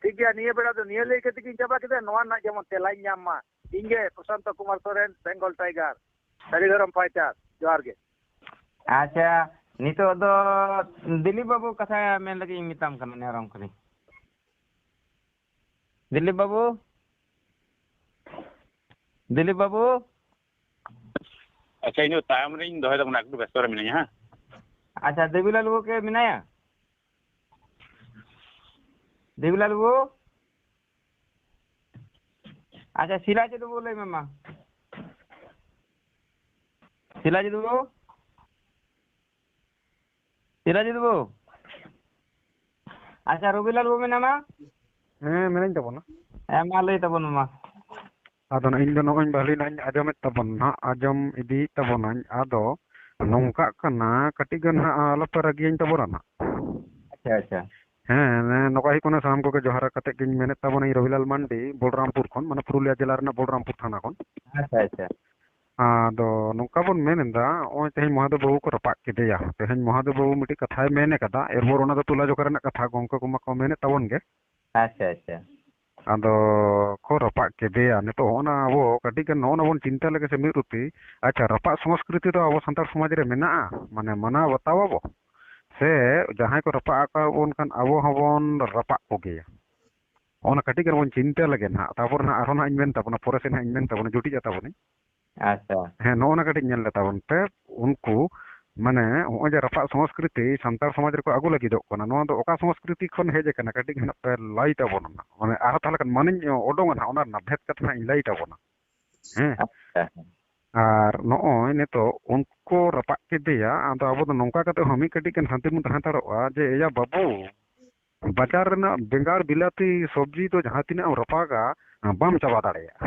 ᱴᱷᱤᱠ ᱜᱮᱭᱟ, ᱱᱤᱭᱟᱹ ᱵᱮᱲᱟ ᱫᱚ ᱱᱤᱭᱟᱹ ᱞᱟᱹᱭ ᱠᱟᱛᱮ ᱜᱤᱧ ᱪᱟᱵᱟ ᱠᱮᱫᱟ᱾ ᱱᱚᱣᱟ ᱨᱮᱱᱟᱜ ᱡᱮᱢᱚᱱ ᱛᱮᱞᱟᱧ ᱧᱟᱢ ᱢᱟ᱾ ᱤᱧ ᱜᱮ ᱯᱨᱚᱥᱟᱱᱛᱚ ᱠᱩᱢᱟᱨ ᱥᱚᱨᱮᱱ, ᱵᱮᱝᱜᱚᱞ ᱴᱟᱭᱜᱟᱨ, ᱥᱟᱹᱨᱤ ᱫᱷᱚᱨᱚᱢ ᱯᱷᱟᱭᱴᱟᱨ᱾ ᱡᱚᱦᱟᱨ ᱜᱮ᱾ ᱟᱪᱪᱷᱟ, ᱱᱤᱛᱚᱜ ᱫᱚ ᱫᱤᱞᱤᱯ ᱵᱟᱹᱵᱩ ᱠᱟᱛᱷᱟ ᱢᱮᱱ ᱞᱟᱹᱜᱤᱫ ᱤᱧ ᱢᱮᱛᱟᱢ ᱠᱟᱱᱟ, ᱱᱮᱦᱚᱨᱟᱢ ᱠᱟᱹᱱᱟᱹᱧ᱾ ᱫᱤᱞᱤᱯ ᱵᱟᱹᱵᱩ, ᱫᱤᱞᱤᱯ ᱵᱟᱹᱵᱩ᱾ ᱟᱪᱪᱷᱟ, ᱤᱧ ᱫᱚ ᱛᱟᱭᱚᱢ ᱨᱤᱧ ᱫᱚᱦᱚᱭ ᱛᱟᱵᱚᱱᱟ, ᱮᱠᱴᱩ ᱵᱮᱥᱛᱚ ᱨᱮ ᱢᱤᱱᱟᱹᱧᱟ, ᱦᱮᱸ᱾ ᱟᱪᱪᱷᱟ, ᱫᱮᱵᱤᱞᱟᱞ ᱵᱟᱹᱵᱩ ᱠᱮ ᱢᱮᱱᱟᱭᱟ? ᱫᱮᱵᱤᱞᱟᱞ ᱵᱟᱹᱵᱩ? ᱟᱪᱪᱷᱟ, ᱥᱤᱞᱟᱡᱤᱛ ᱵᱟᱹᱵᱩ ᱞᱟᱹᱭ ᱢᱮ ᱢᱟ᱾ ᱥᱤᱞᱟᱡᱤᱛ ᱵᱟᱹᱵᱩ? ᱥᱤᱞᱟᱡᱤᱛ ᱵᱟᱹᱵᱩ? ᱟᱪᱪᱷᱟ, ᱨᱚᱵᱤᱞᱟᱞ ᱵᱟᱹᱵᱩ ᱢᱮᱱᱟᱢᱟ? ᱦᱮᱸ, ᱢᱮᱱᱟᱹᱧ ᱛᱟᱵᱚᱱᱟ᱾ ᱦᱮᱸ, ᱢᱟ ᱞᱟᱹᱭ ᱛᱟᱵᱚᱱ ᱢᱮ ᱢᱟ᱾ ᱟᱫᱚ ᱱᱟᱜ ᱤᱧ ᱫᱚ ᱱᱚᱜᱼᱚᱭ ᱵᱷᱟᱹᱞᱤ ᱱᱟᱜ ᱤᱧ ᱟᱸᱡᱚᱢᱮᱫ ᱛᱟᱵᱚᱱ ᱱᱟᱜ, ᱟᱸᱡᱚᱢ ᱤᱫᱤᱭᱮᱫ ᱛᱟᱵᱚᱱᱟᱹᱧ᱾ ᱟᱫᱚ ᱱᱚᱝᱠᱟᱜ ᱠᱟᱱᱟ, ᱠᱟᱹᱴᱤᱡ ᱜᱟᱱ ᱱᱟᱜ ᱟᱞᱚᱯᱮ ᱨᱟᱹᱜᱤᱭᱟᱹᱧ ᱛᱟᱵᱚᱱᱟ ᱱᱟᱜ᱾ ᱟᱪᱪᱷᱟ, ᱟᱪᱪᱷᱟ᱾ ᱦᱮᱸ, ᱱᱚᱝᱠᱟ ᱦᱩᱭᱩᱜ ᱠᱟᱱᱟ, ᱥᱟᱱᱟᱢ ᱠᱚᱜᱮ ᱡᱚᱦᱟᱨ ᱠᱟᱛᱮ ᱜᱤᱧ ᱢᱮᱱᱮᱫ ᱛᱟᱵᱚᱱᱟ, ᱤᱧ ᱨᱚᱵᱤᱞᱟᱞ ᱢᱟᱱᱰᱤ, ᱵᱚᱞᱨᱟᱢᱯᱩᱨ ᱠᱷᱚᱱ, ᱢᱟᱱᱮ ᱯᱩᱨᱩᱞᱤᱭᱟᱹ ᱡᱮᱞᱟ ᱨᱮᱱᱟᱜ ᱵᱚᱞᱨᱟᱢᱯᱩᱨ ᱛᱷᱟᱱᱟ ᱠᱷᱚᱱ᱾ ᱟᱪᱪᱷᱟ, ᱟᱪᱪᱷᱟ᱾ ᱟᱫᱚ ᱱᱚᱝᱠᱟ ᱵᱚᱱ ᱢᱮᱱ ᱮᱫᱟ, ᱱᱚᱜᱼᱚᱭ ᱛᱮᱦᱮᱧ ᱢᱚᱦᱟᱫᱮᱵ ᱵᱟᱹᱵᱩ ᱠᱚ ᱨᱟᱯᱟᱜ ᱠᱮᱫᱮᱭᱟ, ᱛᱮᱦᱮᱧ ᱢᱚᱦᱟᱫᱮᱵ ᱵᱟᱹᱵᱩ ᱢᱤᱫᱴᱤᱡ ᱠᱟᱛᱷᱟᱭ ᱢᱮᱱ ᱟᱠᱟᱫᱟ, ᱮᱨᱯᱚᱨ ᱚᱱᱟ ᱫᱚ ᱛᱩᱞᱟᱹ ᱡᱚᱠᱷᱟ ᱨᱮᱱᱟᱜ ᱠᱟᱛᱷᱟ, ᱜᱚᱢᱠᱮ ᱠᱚᱢᱟ ᱠᱚ ᱢᱮᱱᱮᱫ ᱛᱟᱵᱚᱱ ᱜᱮ᱾ ᱟᱪᱪᱷᱟ, ᱟᱪᱪᱷᱟ᱾ ᱟᱫᱚ ᱠᱚ ᱨᱟᱯᱟᱜ ᱠᱮᱫᱮᱭᱟ᱾ ᱱᱤᱛᱚᱜ ᱦᱚᱸᱜᱼᱚ ᱱᱟ ᱟᱵᱚ ᱠᱟᱹᱴᱤᱡ ᱜᱟᱱ ᱱᱚᱜᱼᱚ ᱱᱟ ᱵᱚᱱ ᱪᱤᱱᱛᱟᱹ ᱞᱮᱜᱮ ᱥᱮ ᱢᱤᱫ ᱨᱩᱛᱤ, ᱟᱪᱪᱷᱟ, ᱨᱟᱯᱟᱜ ᱥᱚᱝᱥᱠᱨᱤᱛᱤ ᱫᱚ ᱟᱵᱚ ᱥᱟᱱᱛᱟᱲ ᱥᱚᱢᱟᱡᱽ ᱨᱮ ᱢᱮᱱᱟᱜᱼᱟ? ᱢᱟᱱᱮ ᱢᱟᱱᱟᱣ ᱵᱟᱛᱟᱣ ᱟᱵᱚ? ᱥᱮ ᱡᱟᱦᱟᱸᱭ ᱠᱚ ᱨᱟᱯᱟᱜ ᱟᱠᱟᱫ ᱵᱚᱱ ᱠᱷᱟᱱ ᱟᱵᱚ ᱦᱚᱸᱵᱚᱱ ᱨᱟᱯᱟᱜ ᱠᱚᱜᱮᱭᱟ? ᱚᱱᱟ ᱠᱟᱹᱴᱤᱡ ᱜᱟᱱ ᱵᱚᱱ ᱪᱤᱱᱛᱟᱹ ᱞᱮᱜᱮ ᱱᱟᱦᱟᱜ, ᱛᱟᱨᱯᱚᱨ ᱱᱟᱦᱟᱜ ᱟᱨᱦᱚᱸ ᱱᱟᱦᱟᱜ ᱤᱧ ᱢᱮᱱ ᱛᱟᱵᱚᱱᱟ, ᱯᱚᱨᱮ ᱥᱮᱫ ᱱᱟᱦᱟᱜ ᱤᱧ ᱢᱮᱱ ᱛᱟᱵᱚᱱᱟ, ᱡᱩᱴᱤᱡ ᱛᱟᱵᱚᱱᱟᱹᱧ᱾ ᱟᱪᱪᱷᱟ᱾ ᱦᱮᱸ, ᱱᱚᱜᱼᱚ ᱱᱟ ᱠᱟᱹᱴᱤᱡ ᱧᱮᱞ ᱞᱮ ᱛᱟᱵᱚᱱ ᱯᱮ᱾ ᱩᱱᱠᱩ ᱢᱟᱱᱮ ᱦᱚᱸᱜᱼᱚᱭ ᱡᱮ ᱨᱟᱯᱟᱜ ᱥᱚᱝᱥᱠᱨᱤᱛᱤ ᱥᱟᱱᱛᱟᱲ ᱥᱚᱢᱟᱡᱽ ᱨᱮᱠᱚ ᱟᱹᱜᱩ ᱞᱟᱹᱜᱤᱫᱚᱜ ᱠᱟᱱᱟ, ᱱᱚᱣᱟ ᱫᱚ ᱚᱠᱟ ᱥᱚᱝᱥᱠᱨᱤᱛᱤ ᱠᱷᱚᱱ ᱦᱮᱡ ᱟᱠᱟᱱᱟ? ᱠᱟᱹᱴᱤᱡ ᱱᱟᱦᱟᱜ ᱯᱮ ᱞᱟᱹᱭ ᱛᱟᱵᱚᱱᱟ ᱱᱟᱦᱟᱜ᱾ ᱢᱟᱱᱮ ᱟᱨᱦᱚᱸ ᱛᱟᱦᱚᱞᱮ ᱠᱷᱟᱱ ᱢᱟᱱᱮᱧ ᱚᱰᱚᱝᱟ ᱱᱟᱦᱟᱜ, ᱚᱱᱟ ᱨᱮᱱᱟᱜ ᱵᱷᱮᱫ ᱠᱟᱛᱷᱟ ᱱᱟᱦᱟᱜ ᱤᱧ ᱞᱟᱹᱭ ᱛᱟᱵᱚᱱᱟ᱾ ᱦᱮᱸ᱾ ᱟᱪᱪᱷᱟ᱾ ᱟᱨ ᱱᱚᱜᱼᱚᱭ ᱱᱤᱛᱚᱜ ᱩᱱᱠᱩ ᱠᱚ ᱨᱟᱯᱟᱜ ᱠᱮᱫᱮᱭᱟ, ᱟᱫᱚ ᱟᱵᱚ ᱫᱚ ᱱᱚᱝᱠᱟ ᱠᱟᱛᱮ ᱦᱚᱸ ᱢᱤᱫ ᱠᱟᱹᱴᱤᱡ ᱜᱟᱱ ᱥᱟᱱᱛᱤ ᱵᱚᱱ ᱛᱟᱦᱮᱸ ᱦᱟᱛᱟᱲᱚᱜᱼᱟ ᱡᱮ, ᱮᱭᱟ ᱵᱟᱹᱵᱩ, ᱵᱟᱡᱟᱨ ᱨᱮᱱᱟᱜ ᱵᱮᱸᱜᱟᱲ ᱵᱤᱞᱟᱹᱛᱤ ᱥᱚᱵᱽᱡᱤ ᱫᱚ ᱡᱟᱦᱟᱸ ᱛᱤᱱᱟᱹᱜ ᱮᱢ ᱨᱟᱯᱟᱜᱟ, ᱵᱟᱢ ᱪᱟᱵᱟ ᱫᱟᱲᱮᱭᱟᱜᱼᱟ᱾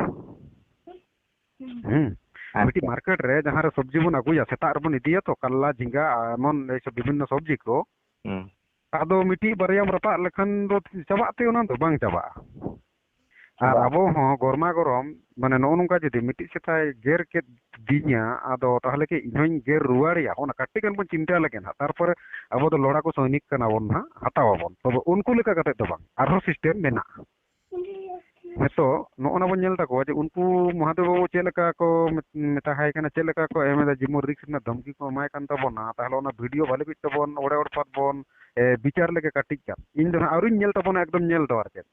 ᱦᱩᱸ᱾ ᱢᱤᱫᱴᱤᱡ ᱟᱪᱪᱷᱟ᱾ ᱢᱟᱨᱠᱮᱴ ᱨᱮ ᱡᱟᱦᱟᱸ ᱨᱮ ᱥᱚᱵᱽᱡᱤ ᱵᱚᱱ ᱟᱹᱜᱩᱭᱟ, ᱥᱮᱛᱟᱜ ᱨᱮᱵᱚᱱ ᱤᱫᱤᱭᱟ ᱛᱚ, ᱠᱟᱞᱞᱟ, ᱡᱷᱤᱸᱜᱟ, ᱮᱢᱚᱱ ᱮᱭ ᱥᱚᱵ ᱵᱤᱵᱷᱤᱱᱱᱚ ᱥᱚᱵᱽᱡᱤ ᱠᱚ, ᱦᱩᱸ᱾ ᱟᱫᱚ ᱢᱤᱫᱴᱤᱡ ᱵᱟᱨᱭᱟᱢ ᱨᱟᱯᱟᱜ ᱞᱮᱠᱷᱟᱱ ᱫᱚ ᱪᱟᱵᱟᱜ ᱛᱮ ᱚᱱᱟ ᱫᱚ ᱵᱟᱝ ᱪᱟᱵᱟᱜᱼᱟ᱾ ᱟᱨ ᱵᱟᱝ᱾ ᱟᱵᱚ ᱦᱚᱸ ᱜᱚᱨᱢᱟ ᱜᱚᱨᱚᱢ, ᱢᱟᱱᱮ, ᱱᱚᱜᱼᱚ ᱱᱚᱝᱠᱟ ᱡᱩᱫᱤ ᱢᱤᱫᱴᱤᱡ ᱥᱮᱛᱟᱭ ᱜᱮᱨ ᱠᱮᱫ ᱫᱤᱧᱟ, ᱟᱫᱚ ᱛᱟᱦᱚᱞᱮ ᱠᱤ ᱤᱧ ᱦᱚᱸᱧ ᱜᱮᱨ ᱨᱩᱣᱟᱹᱲᱮᱭᱟ? ᱚᱱᱟ ᱠᱟᱹᱴᱤᱡ ᱜᱟᱱ ᱵᱚᱱ ᱪᱤᱱᱛᱟᱹ ᱞᱮᱜᱮ ᱱᱟᱦᱟᱜ, ᱛᱟᱨᱯᱚᱨᱮ ᱟᱵᱚ ᱫᱚ ᱞᱚᱲᱟ ᱠᱚ ᱥᱚᱭᱱᱤᱠ ᱠᱟᱱᱟ ᱵᱚᱱ ᱱᱟᱦᱟᱜ, ᱦᱟᱛᱟᱣ ᱟᱵᱚᱱ᱾ ᱛᱚᱵᱮ ᱩᱱᱠᱩ ᱞᱮᱠᱟ ᱠᱟᱛᱮ ᱫᱚ ᱵᱟᱝ, ᱟᱨᱦᱚᱸ ᱥᱤᱥᱴᱮᱢ ᱢᱮᱱᱟᱜᱼᱟ᱾ ᱱᱤᱛᱚᱜ ᱱᱚᱜᱼᱚ ᱱᱟ ᱵᱚᱱ ᱧᱮᱞ ᱛᱟᱠᱚᱣᱟ ᱡᱮ ᱩᱱᱠᱩ ᱢᱚᱦᱟᱫᱮᱵ ᱵᱟᱵᱩ ᱪᱮᱫ ᱞᱮᱠᱟ ᱠᱚ ᱢᱮᱛ-, ᱢᱮᱛᱟ ᱦᱟᱭ ᱠᱟᱱᱟ, ᱪᱮᱫ ᱞᱮᱠᱟ ᱠᱚ ᱮᱢ ᱮᱫᱟ, ᱡᱮᱢᱚᱱ ᱨᱤᱠᱥ ᱨᱮᱱᱟᱜ ᱫᱷᱚᱢᱠᱤ ᱠᱚ ᱮᱢᱟᱭ ᱠᱟᱱ ᱛᱟᱵᱚᱱᱟ, ᱛᱟᱦᱚᱞᱮ ᱚᱱᱟ ᱵᱷᱤᱰᱤᱭᱳ ᱵᱷᱟᱞᱮ ᱢᱤᱫ ᱛᱟᱵᱚᱱ ᱚᱲᱮ ᱚᱲᱯᱟᱛ ᱵᱚᱱ, ᱮ, ᱵᱤᱪᱟᱨ ᱞᱮᱜᱮ ᱠᱟᱹᱴᱤᱡ ᱜᱟᱱ᱾ ᱤᱧ ᱫᱚ ᱱᱟᱦᱟᱜ ᱟᱹᱣᱨᱤᱧ ᱧᱮᱞ ᱛᱟᱵᱚᱱᱟ ᱮᱠᱫᱚᱢ ᱧᱮᱞ ᱫᱚ ᱟᱨ ᱪᱮᱫ᱾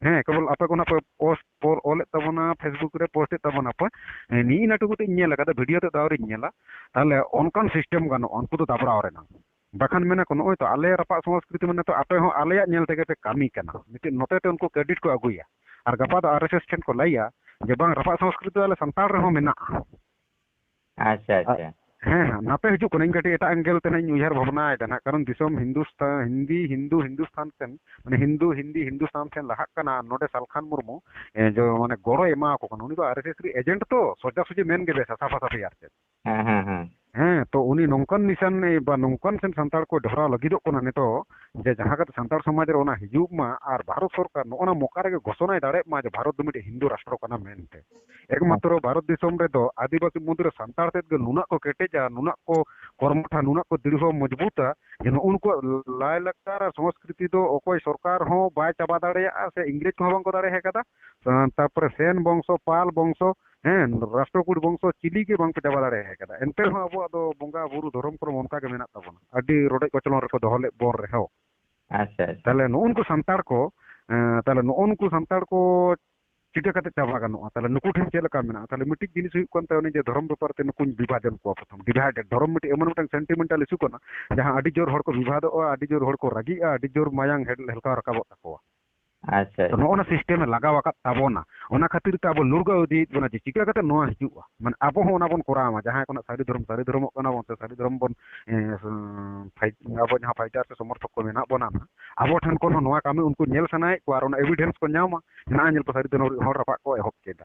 ᱦᱮᱸ, ᱠᱮᱵᱚᱞ ᱟᱯᱮ ᱠᱚ ᱱᱟᱦᱟᱜ ᱯᱮ ᱯᱳᱥᱴ ᱯᱚᱨ ᱚᱞᱮᱫ ᱛᱟᱵᱚᱱᱟ, Facebook ᱨᱮ ᱯᱳᱥᱴ ᱮᱫ ᱛᱟᱵᱚᱱᱟ ᱯᱮ᱾ ᱦᱮᱸ, ᱱᱤᱭᱟᱹ ᱱᱟᱴᱩᱠᱩ ᱛᱮᱫ ᱤᱧ ᱧᱮᱞ ᱟᱠᱟᱫᱟ, ᱵᱷᱤᱰᱤᱭᱳ ᱛᱮᱫ ᱫᱚ ᱟᱹᱣᱨᱤᱧ ᱧᱮᱞᱟ᱾ ᱛᱟᱦᱚᱞᱮ ᱚᱱᱠᱟᱱ ᱥᱤᱥᱴᱮᱢ ᱜᱟᱱᱚᱜᱼᱟ ᱩᱱᱠᱩ ᱫᱚ ᱫᱟᱵᱽᱲᱟᱣ ᱨᱮᱱᱟᱜ᱾ ᱵᱟᱠᱷᱟᱱ ᱢᱮᱱᱟ ᱠᱚ, ᱱᱚᱜᱼᱚᱭ ᱛᱚ ᱟᱞᱮ ᱨᱟᱯᱟᱜ ᱥᱚᱝᱥᱠᱨᱤᱛᱤ ᱢᱟᱱᱮ ᱛᱚ ᱟᱯᱮ ᱦᱚᱸ ᱟᱞᱮᱭᱟᱜ ᱧᱮᱞ ᱛᱮᱜᱮ ᱯᱮ ᱠᱟᱹᱢᱤ ᱠᱟᱱᱟ᱾ ᱢᱤᱫᱴᱮᱱ ᱱᱚᱛᱮ ᱛᱮ ᱩᱱᱠᱩ ᱠᱨᱮᱰᱤᱴ ᱠᱚ ᱟᱹᱜᱩᱭᱟ᱾ ᱟᱨ ᱜᱟᱯᱟ ᱫᱚ ᱟᱨ ᱮᱥ ᱮᱥ ᱴᱷᱮᱱ ᱠᱚ ᱞᱟᱹᱭᱟ ᱡᱮ ᱵᱟᱝ, ᱨᱟᱯᱟᱜ ᱥᱚᱝᱥᱠᱨᱤᱛᱤ ᱫᱚ ᱟᱞᱮ ᱥᱟᱱᱛᱟᱲ ᱨᱮᱦᱚᱸ ᱢᱮᱱᱟᱜᱼᱟ᱾ ᱟᱪᱪᱷᱟ, ᱟᱨ ᱟᱪᱪᱷᱟ᱾ ᱦᱮᱸ, ᱦᱮᱸ, ᱱᱟᱛᱮ ᱦᱤᱡᱩᱜ ᱠᱟᱱᱟ᱾ ᱤᱧ ᱠᱟᱹᱴᱤᱡ ᱮᱴᱟᱜ ᱮᱝᱜᱮᱞ ᱛᱮ ᱱᱟᱜ ᱤᱧ ᱩᱭᱦᱟᱹᱨ ᱵᱷᱟᱵᱽᱱᱟᱭᱮᱫᱟ ᱱᱟᱜ, ᱠᱟᱨᱚᱱ ᱫᱤᱥᱚᱢ ᱦᱤᱱᱫᱩᱥᱛᱟᱱ, ᱦᱤᱱᱫᱤ, ᱦᱤᱱᱫᱩ, ᱦᱤᱱᱫᱩᱥᱛᱟᱱ ᱴᱷᱮᱱ, ᱢᱟᱱᱮ ᱦᱤᱱᱫᱩ, ᱦᱤᱱᱫᱤ, ᱦᱤᱱᱫᱩᱥᱛᱟᱱ ᱴᱷᱮᱱ ᱞᱟᱦᱟᱜ ᱠᱟᱱᱟ᱾ ᱱᱚᱰᱮ ᱥᱟᱞᱠᱷᱟᱱ ᱢᱩᱨᱢᱩ, ᱮ, ᱡᱚ-, ᱢᱟᱱᱮ ᱜᱚᱲᱚᱭ ᱮᱢᱟ ᱠᱚ ᱠᱟᱱᱟ᱾ ᱩᱱᱤ ᱫᱚ ᱟᱨ ᱮᱥ ᱮᱥ ᱨᱤᱱᱤᱡ ᱮᱡᱮᱱᱴ ᱛᱚ, ᱥᱚᱡᱟ ᱥᱚᱡᱷᱤ ᱢᱮᱱ ᱜᱮ ᱵᱮᱥᱟ, ᱥᱟᱯᱷᱟ ᱥᱟᱯᱷᱤ ᱟᱨ ᱪᱮᱫ᱾ ᱦᱮᱸ, ᱦᱮᱸ, ᱦᱮᱸ᱾ ᱦᱮᱸ, ᱛᱚ ᱩᱱᱤ ᱱᱚᱝᱠᱟᱱ ᱱᱤᱥᱟᱱ, ᱮ, ᱵᱟ ᱱᱚᱝᱠᱟᱱ ᱥᱮᱱ ᱥᱟᱱᱛᱟᱲ ᱠᱚ ᱰᱷᱚᱨᱟᱣ ᱞᱟᱹᱜᱤᱫᱚᱜ ᱠᱟᱱᱟ ᱱᱤᱛᱚᱜ, ᱡᱮ ᱡᱟᱦᱟᱸ ᱠᱟᱛᱮ ᱥᱟᱱᱛᱟᱲ ᱥᱚᱢᱟᱡᱽ ᱨᱮ ᱚᱱᱟ ᱦᱤᱡᱩᱜ ᱢᱟ ᱟᱨ ᱵᱷᱟᱨᱚᱛ ᱥᱚᱨᱠᱟᱨ ᱱᱚᱜᱼᱚ ᱱᱟ ᱢᱚᱠᱟ ᱨᱮᱜᱮ ᱜᱷᱳᱥᱚᱱᱟᱭ ᱫᱟᱲᱮᱭᱟᱜ ᱢᱟ ᱡᱮ ᱵᱷᱟᱨᱚᱛ ᱫᱚ ᱢᱤᱫᱴᱮᱡ ᱦᱤᱱᱫᱩ ᱨᱟᱥᱴᱨᱚ ᱠᱟᱱᱟ ᱢᱮᱱᱛᱮ᱾ ᱮᱠᱢᱟᱛᱨᱚ ᱵᱷᱟᱨᱚᱛ ᱫᱤᱥᱚᱢ ᱨᱮᱫᱚ ᱟᱹᱫᱤᱵᱟᱹᱥᱤ ᱢᱩᱫᱽᱨᱮ ᱥᱟᱱᱛᱟᱲ ᱛᱮᱫ ᱜᱮ ᱱᱩᱱᱟᱹᱜ ᱠᱚ ᱠᱮᱴᱮᱡᱟ, ᱱᱩᱱᱟᱹᱜ ᱠᱚ ᱠᱚᱨᱢᱚᱴᱷᱟ, ᱱᱩᱱᱟᱹᱜ ᱠᱚ ᱫᱤᱲᱦᱚ ᱢᱚᱡᱽᱵᱩᱛᱟ ᱡᱮ ᱱᱩᱜᱼᱩ ᱱᱩᱠᱩᱣᱟᱜ ᱞᱟᱭᱼᱞᱟᱠᱪᱟᱨ ᱟᱨ ᱥᱚᱝᱥᱠᱨᱤᱛᱤ ᱫᱚ ᱚᱠᱚᱭ ᱥᱚᱨᱠᱟᱨ ᱦᱚᱸ ᱵᱟᱭ ᱪᱟᱵᱟ ᱫᱟᱲᱮᱭᱟᱜᱼᱟ, ᱥᱮ ᱤᱝᱨᱮᱡᱽ ᱠᱚᱦᱚᱸ ᱵᱟᱝᱠᱚ ᱫᱟᱲᱮ ᱟᱠᱟᱫᱟ᱾ ᱛᱟᱨᱯᱚᱨᱮ ᱥᱮᱱ ᱵᱚᱝᱥᱚ, ᱯᱟᱞ ᱵᱚᱝᱥᱚ, ᱦᱮᱸ, ᱨᱟᱥᱴᱨᱚᱠᱩᱴ ᱵᱚᱝᱥᱚ ᱪᱤᱞᱤ ᱜᱮ ᱵᱟᱝ ᱯᱮ ᱪᱟᱵᱟ ᱫᱟᱲᱮ ᱟᱠᱟᱫᱟ᱾ ᱮᱱᱛᱮ ᱨᱮᱦᱚᱸ ᱟᱵᱚᱣᱟᱜ ᱫᱚ ᱵᱚᱸᱜᱟ ᱵᱩᱨᱩ ᱫᱷᱚᱨᱚᱢ ᱠᱚᱨᱚᱢ ᱚᱱᱠᱟ ᱜᱮ ᱢᱮᱱᱟᱜ ᱛᱟᱵᱚᱱᱟ᱾ ᱟᱹᱰᱤ ᱨᱚᱰᱚᱡ ᱠᱚᱪᱞᱚᱱ ᱨᱮᱠᱚ ᱫᱚᱦᱚ ᱞᱮᱫ ᱵᱚᱱ ᱨᱮᱦᱚᱸ᱾ ᱟᱪᱪᱷᱟ, ᱟᱪᱪᱷᱟ᱾ ᱛᱟᱦᱞᱮ ᱱᱩᱜᱼᱩ ᱱᱩᱠᱩ ᱥᱟᱱᱛᱟᱲ ᱠᱚ, ᱮᱸ, ᱛᱟᱦᱞᱮ ᱱᱩᱜᱼᱩ ᱱᱩᱠᱩ ᱥᱟᱱᱛᱟᱲ ᱠᱚ ᱪᱤᱠᱟᱹ ᱠᱟᱛᱮ ᱪᱟᱵᱟ ᱜᱟᱱᱚᱜᱼᱟ? ᱛᱟᱦᱞᱮ ᱱᱩᱠᱩ ᱴᱷᱮᱱ ᱪᱮᱫ ᱞᱮᱠᱟ ᱢᱮᱱᱟᱜᱼᱟ? ᱛᱟᱦᱞᱮ ᱢᱤᱫᱴᱤᱡ ᱡᱤᱱᱤᱥ ᱦᱩᱭᱩᱜ ᱠᱟᱱ ᱛᱟᱭᱟ ᱩᱱᱤ ᱡᱮ ᱫᱷᱚᱨᱚᱢ ᱵᱮᱯᱟᱨ ᱛᱮ ᱱᱩᱠᱩᱧ ᱵᱤᱵᱷᱟᱡᱚᱱ ᱠᱚᱣᱟ ᱯᱨᱚᱛᱷᱚᱢ, ᱰᱤᱵᱷᱟᱭᱰᱮᱰ᱾ ᱫᱷᱚᱨᱚᱢ ᱢᱤᱫᱴᱤᱡ ᱮᱢᱚᱱ ᱢᱤᱫᱴᱟᱝ ᱥᱮᱱᱴᱤᱢᱮᱱᱴᱟᱞ ᱤᱥᱩ ᱠᱟᱱᱟ, ᱡᱟᱦᱟᱸ ᱟᱹᱰᱤ ᱡᱳᱨ ᱦᱚᱲ ᱠᱚ ᱵᱤᱵᱟᱫᱚᱜᱼᱟ, ᱟᱹᱰᱤ ᱡᱳᱨ ᱦᱚᱲ ᱠᱚ ᱨᱟᱹᱜᱤᱜᱼᱟ, ᱟᱹᱰᱤ ᱡᱳᱨ ᱢᱟᱭᱟᱝ ᱦᱮᱰ-, ᱦᱮᱞᱠᱟᱣ ᱨᱟᱠᱟᱵᱚᱜ ᱛᱟᱠᱚᱣᱟ᱾ ᱟᱪᱪᱷᱟ, ᱛᱚ, ᱟᱪᱪᱷᱟ᱾ ᱱᱚᱜᱼᱚ ᱱᱟ ᱥᱤᱥᱴᱮᱢ ᱮ ᱞᱟᱜᱟᱣ ᱟᱠᱟᱫ ᱛᱟᱵᱚᱱᱟ, ᱚᱱᱟ ᱠᱷᱟᱹᱛᱤᱨ ᱛᱮ ᱟᱵᱚ ᱞᱩᱲᱜᱟᱹᱣ ᱤᱫᱤᱭᱮᱫ ᱵᱚᱱᱟ ᱡᱮ ᱪᱤᱠᱟᱹ ᱠᱟᱛᱮ ᱱᱚᱣᱟ ᱦᱤᱡᱩᱜᱼᱟ, ᱢᱟᱱᱮ ᱟᱵᱚ ᱦᱚᱸ ᱚᱱᱟ ᱵᱚᱱ ᱠᱚᱨᱟᱣ ᱢᱟ, ᱡᱟᱦᱟᱸᱭ ᱠᱚ ᱱᱟᱜ ᱥᱟᱹᱨᱤ ᱫᱷᱚᱨᱚᱢ, ᱥᱟᱹᱨᱤ ᱫᱷᱚᱨᱚᱢᱚᱜ ᱠᱟᱱᱟ ᱵᱚᱱ ᱥᱮ ᱥᱟᱹᱨᱤ ᱫᱷᱚᱨᱚᱢ ᱵᱚᱱ, ᱮᱸ, ᱯᱷᱟᱭ-, ᱟᱵᱚ ᱡᱟᱦᱟᱸ ᱯᱷᱟᱭᱴᱟᱨ ᱥᱮ ᱥᱚᱢᱚᱨᱛᱷᱚᱠ ᱠᱚ ᱢᱮᱱᱟᱜ ᱵᱚᱱᱟ ᱱᱟᱜ, ᱟᱵᱚ ᱴᱷᱮᱱ ᱠᱷᱚᱱ ᱦᱚᱸ ᱱᱚᱣᱟ ᱠᱟᱹᱢᱤ ᱩᱱᱠᱩ ᱧᱮᱞ ᱥᱟᱱᱟᱭᱮᱫ ᱠᱚᱣᱟ ᱟᱨ ᱚᱱᱟ ᱮᱵᱷᱤᱰᱮᱱᱥ ᱠᱚ ᱧᱟᱢᱟ, ᱱᱚᱜᱼᱚᱭ ᱧᱮᱞ ᱯᱮ ᱥᱟᱹᱨᱤ ᱫᱷᱚᱨᱚᱢ ᱨᱮᱱ ᱦᱚᱲ ᱨᱟᱯᱟᱜ ᱠᱚ ᱮᱦᱚᱵ ᱠᱮᱫᱟ,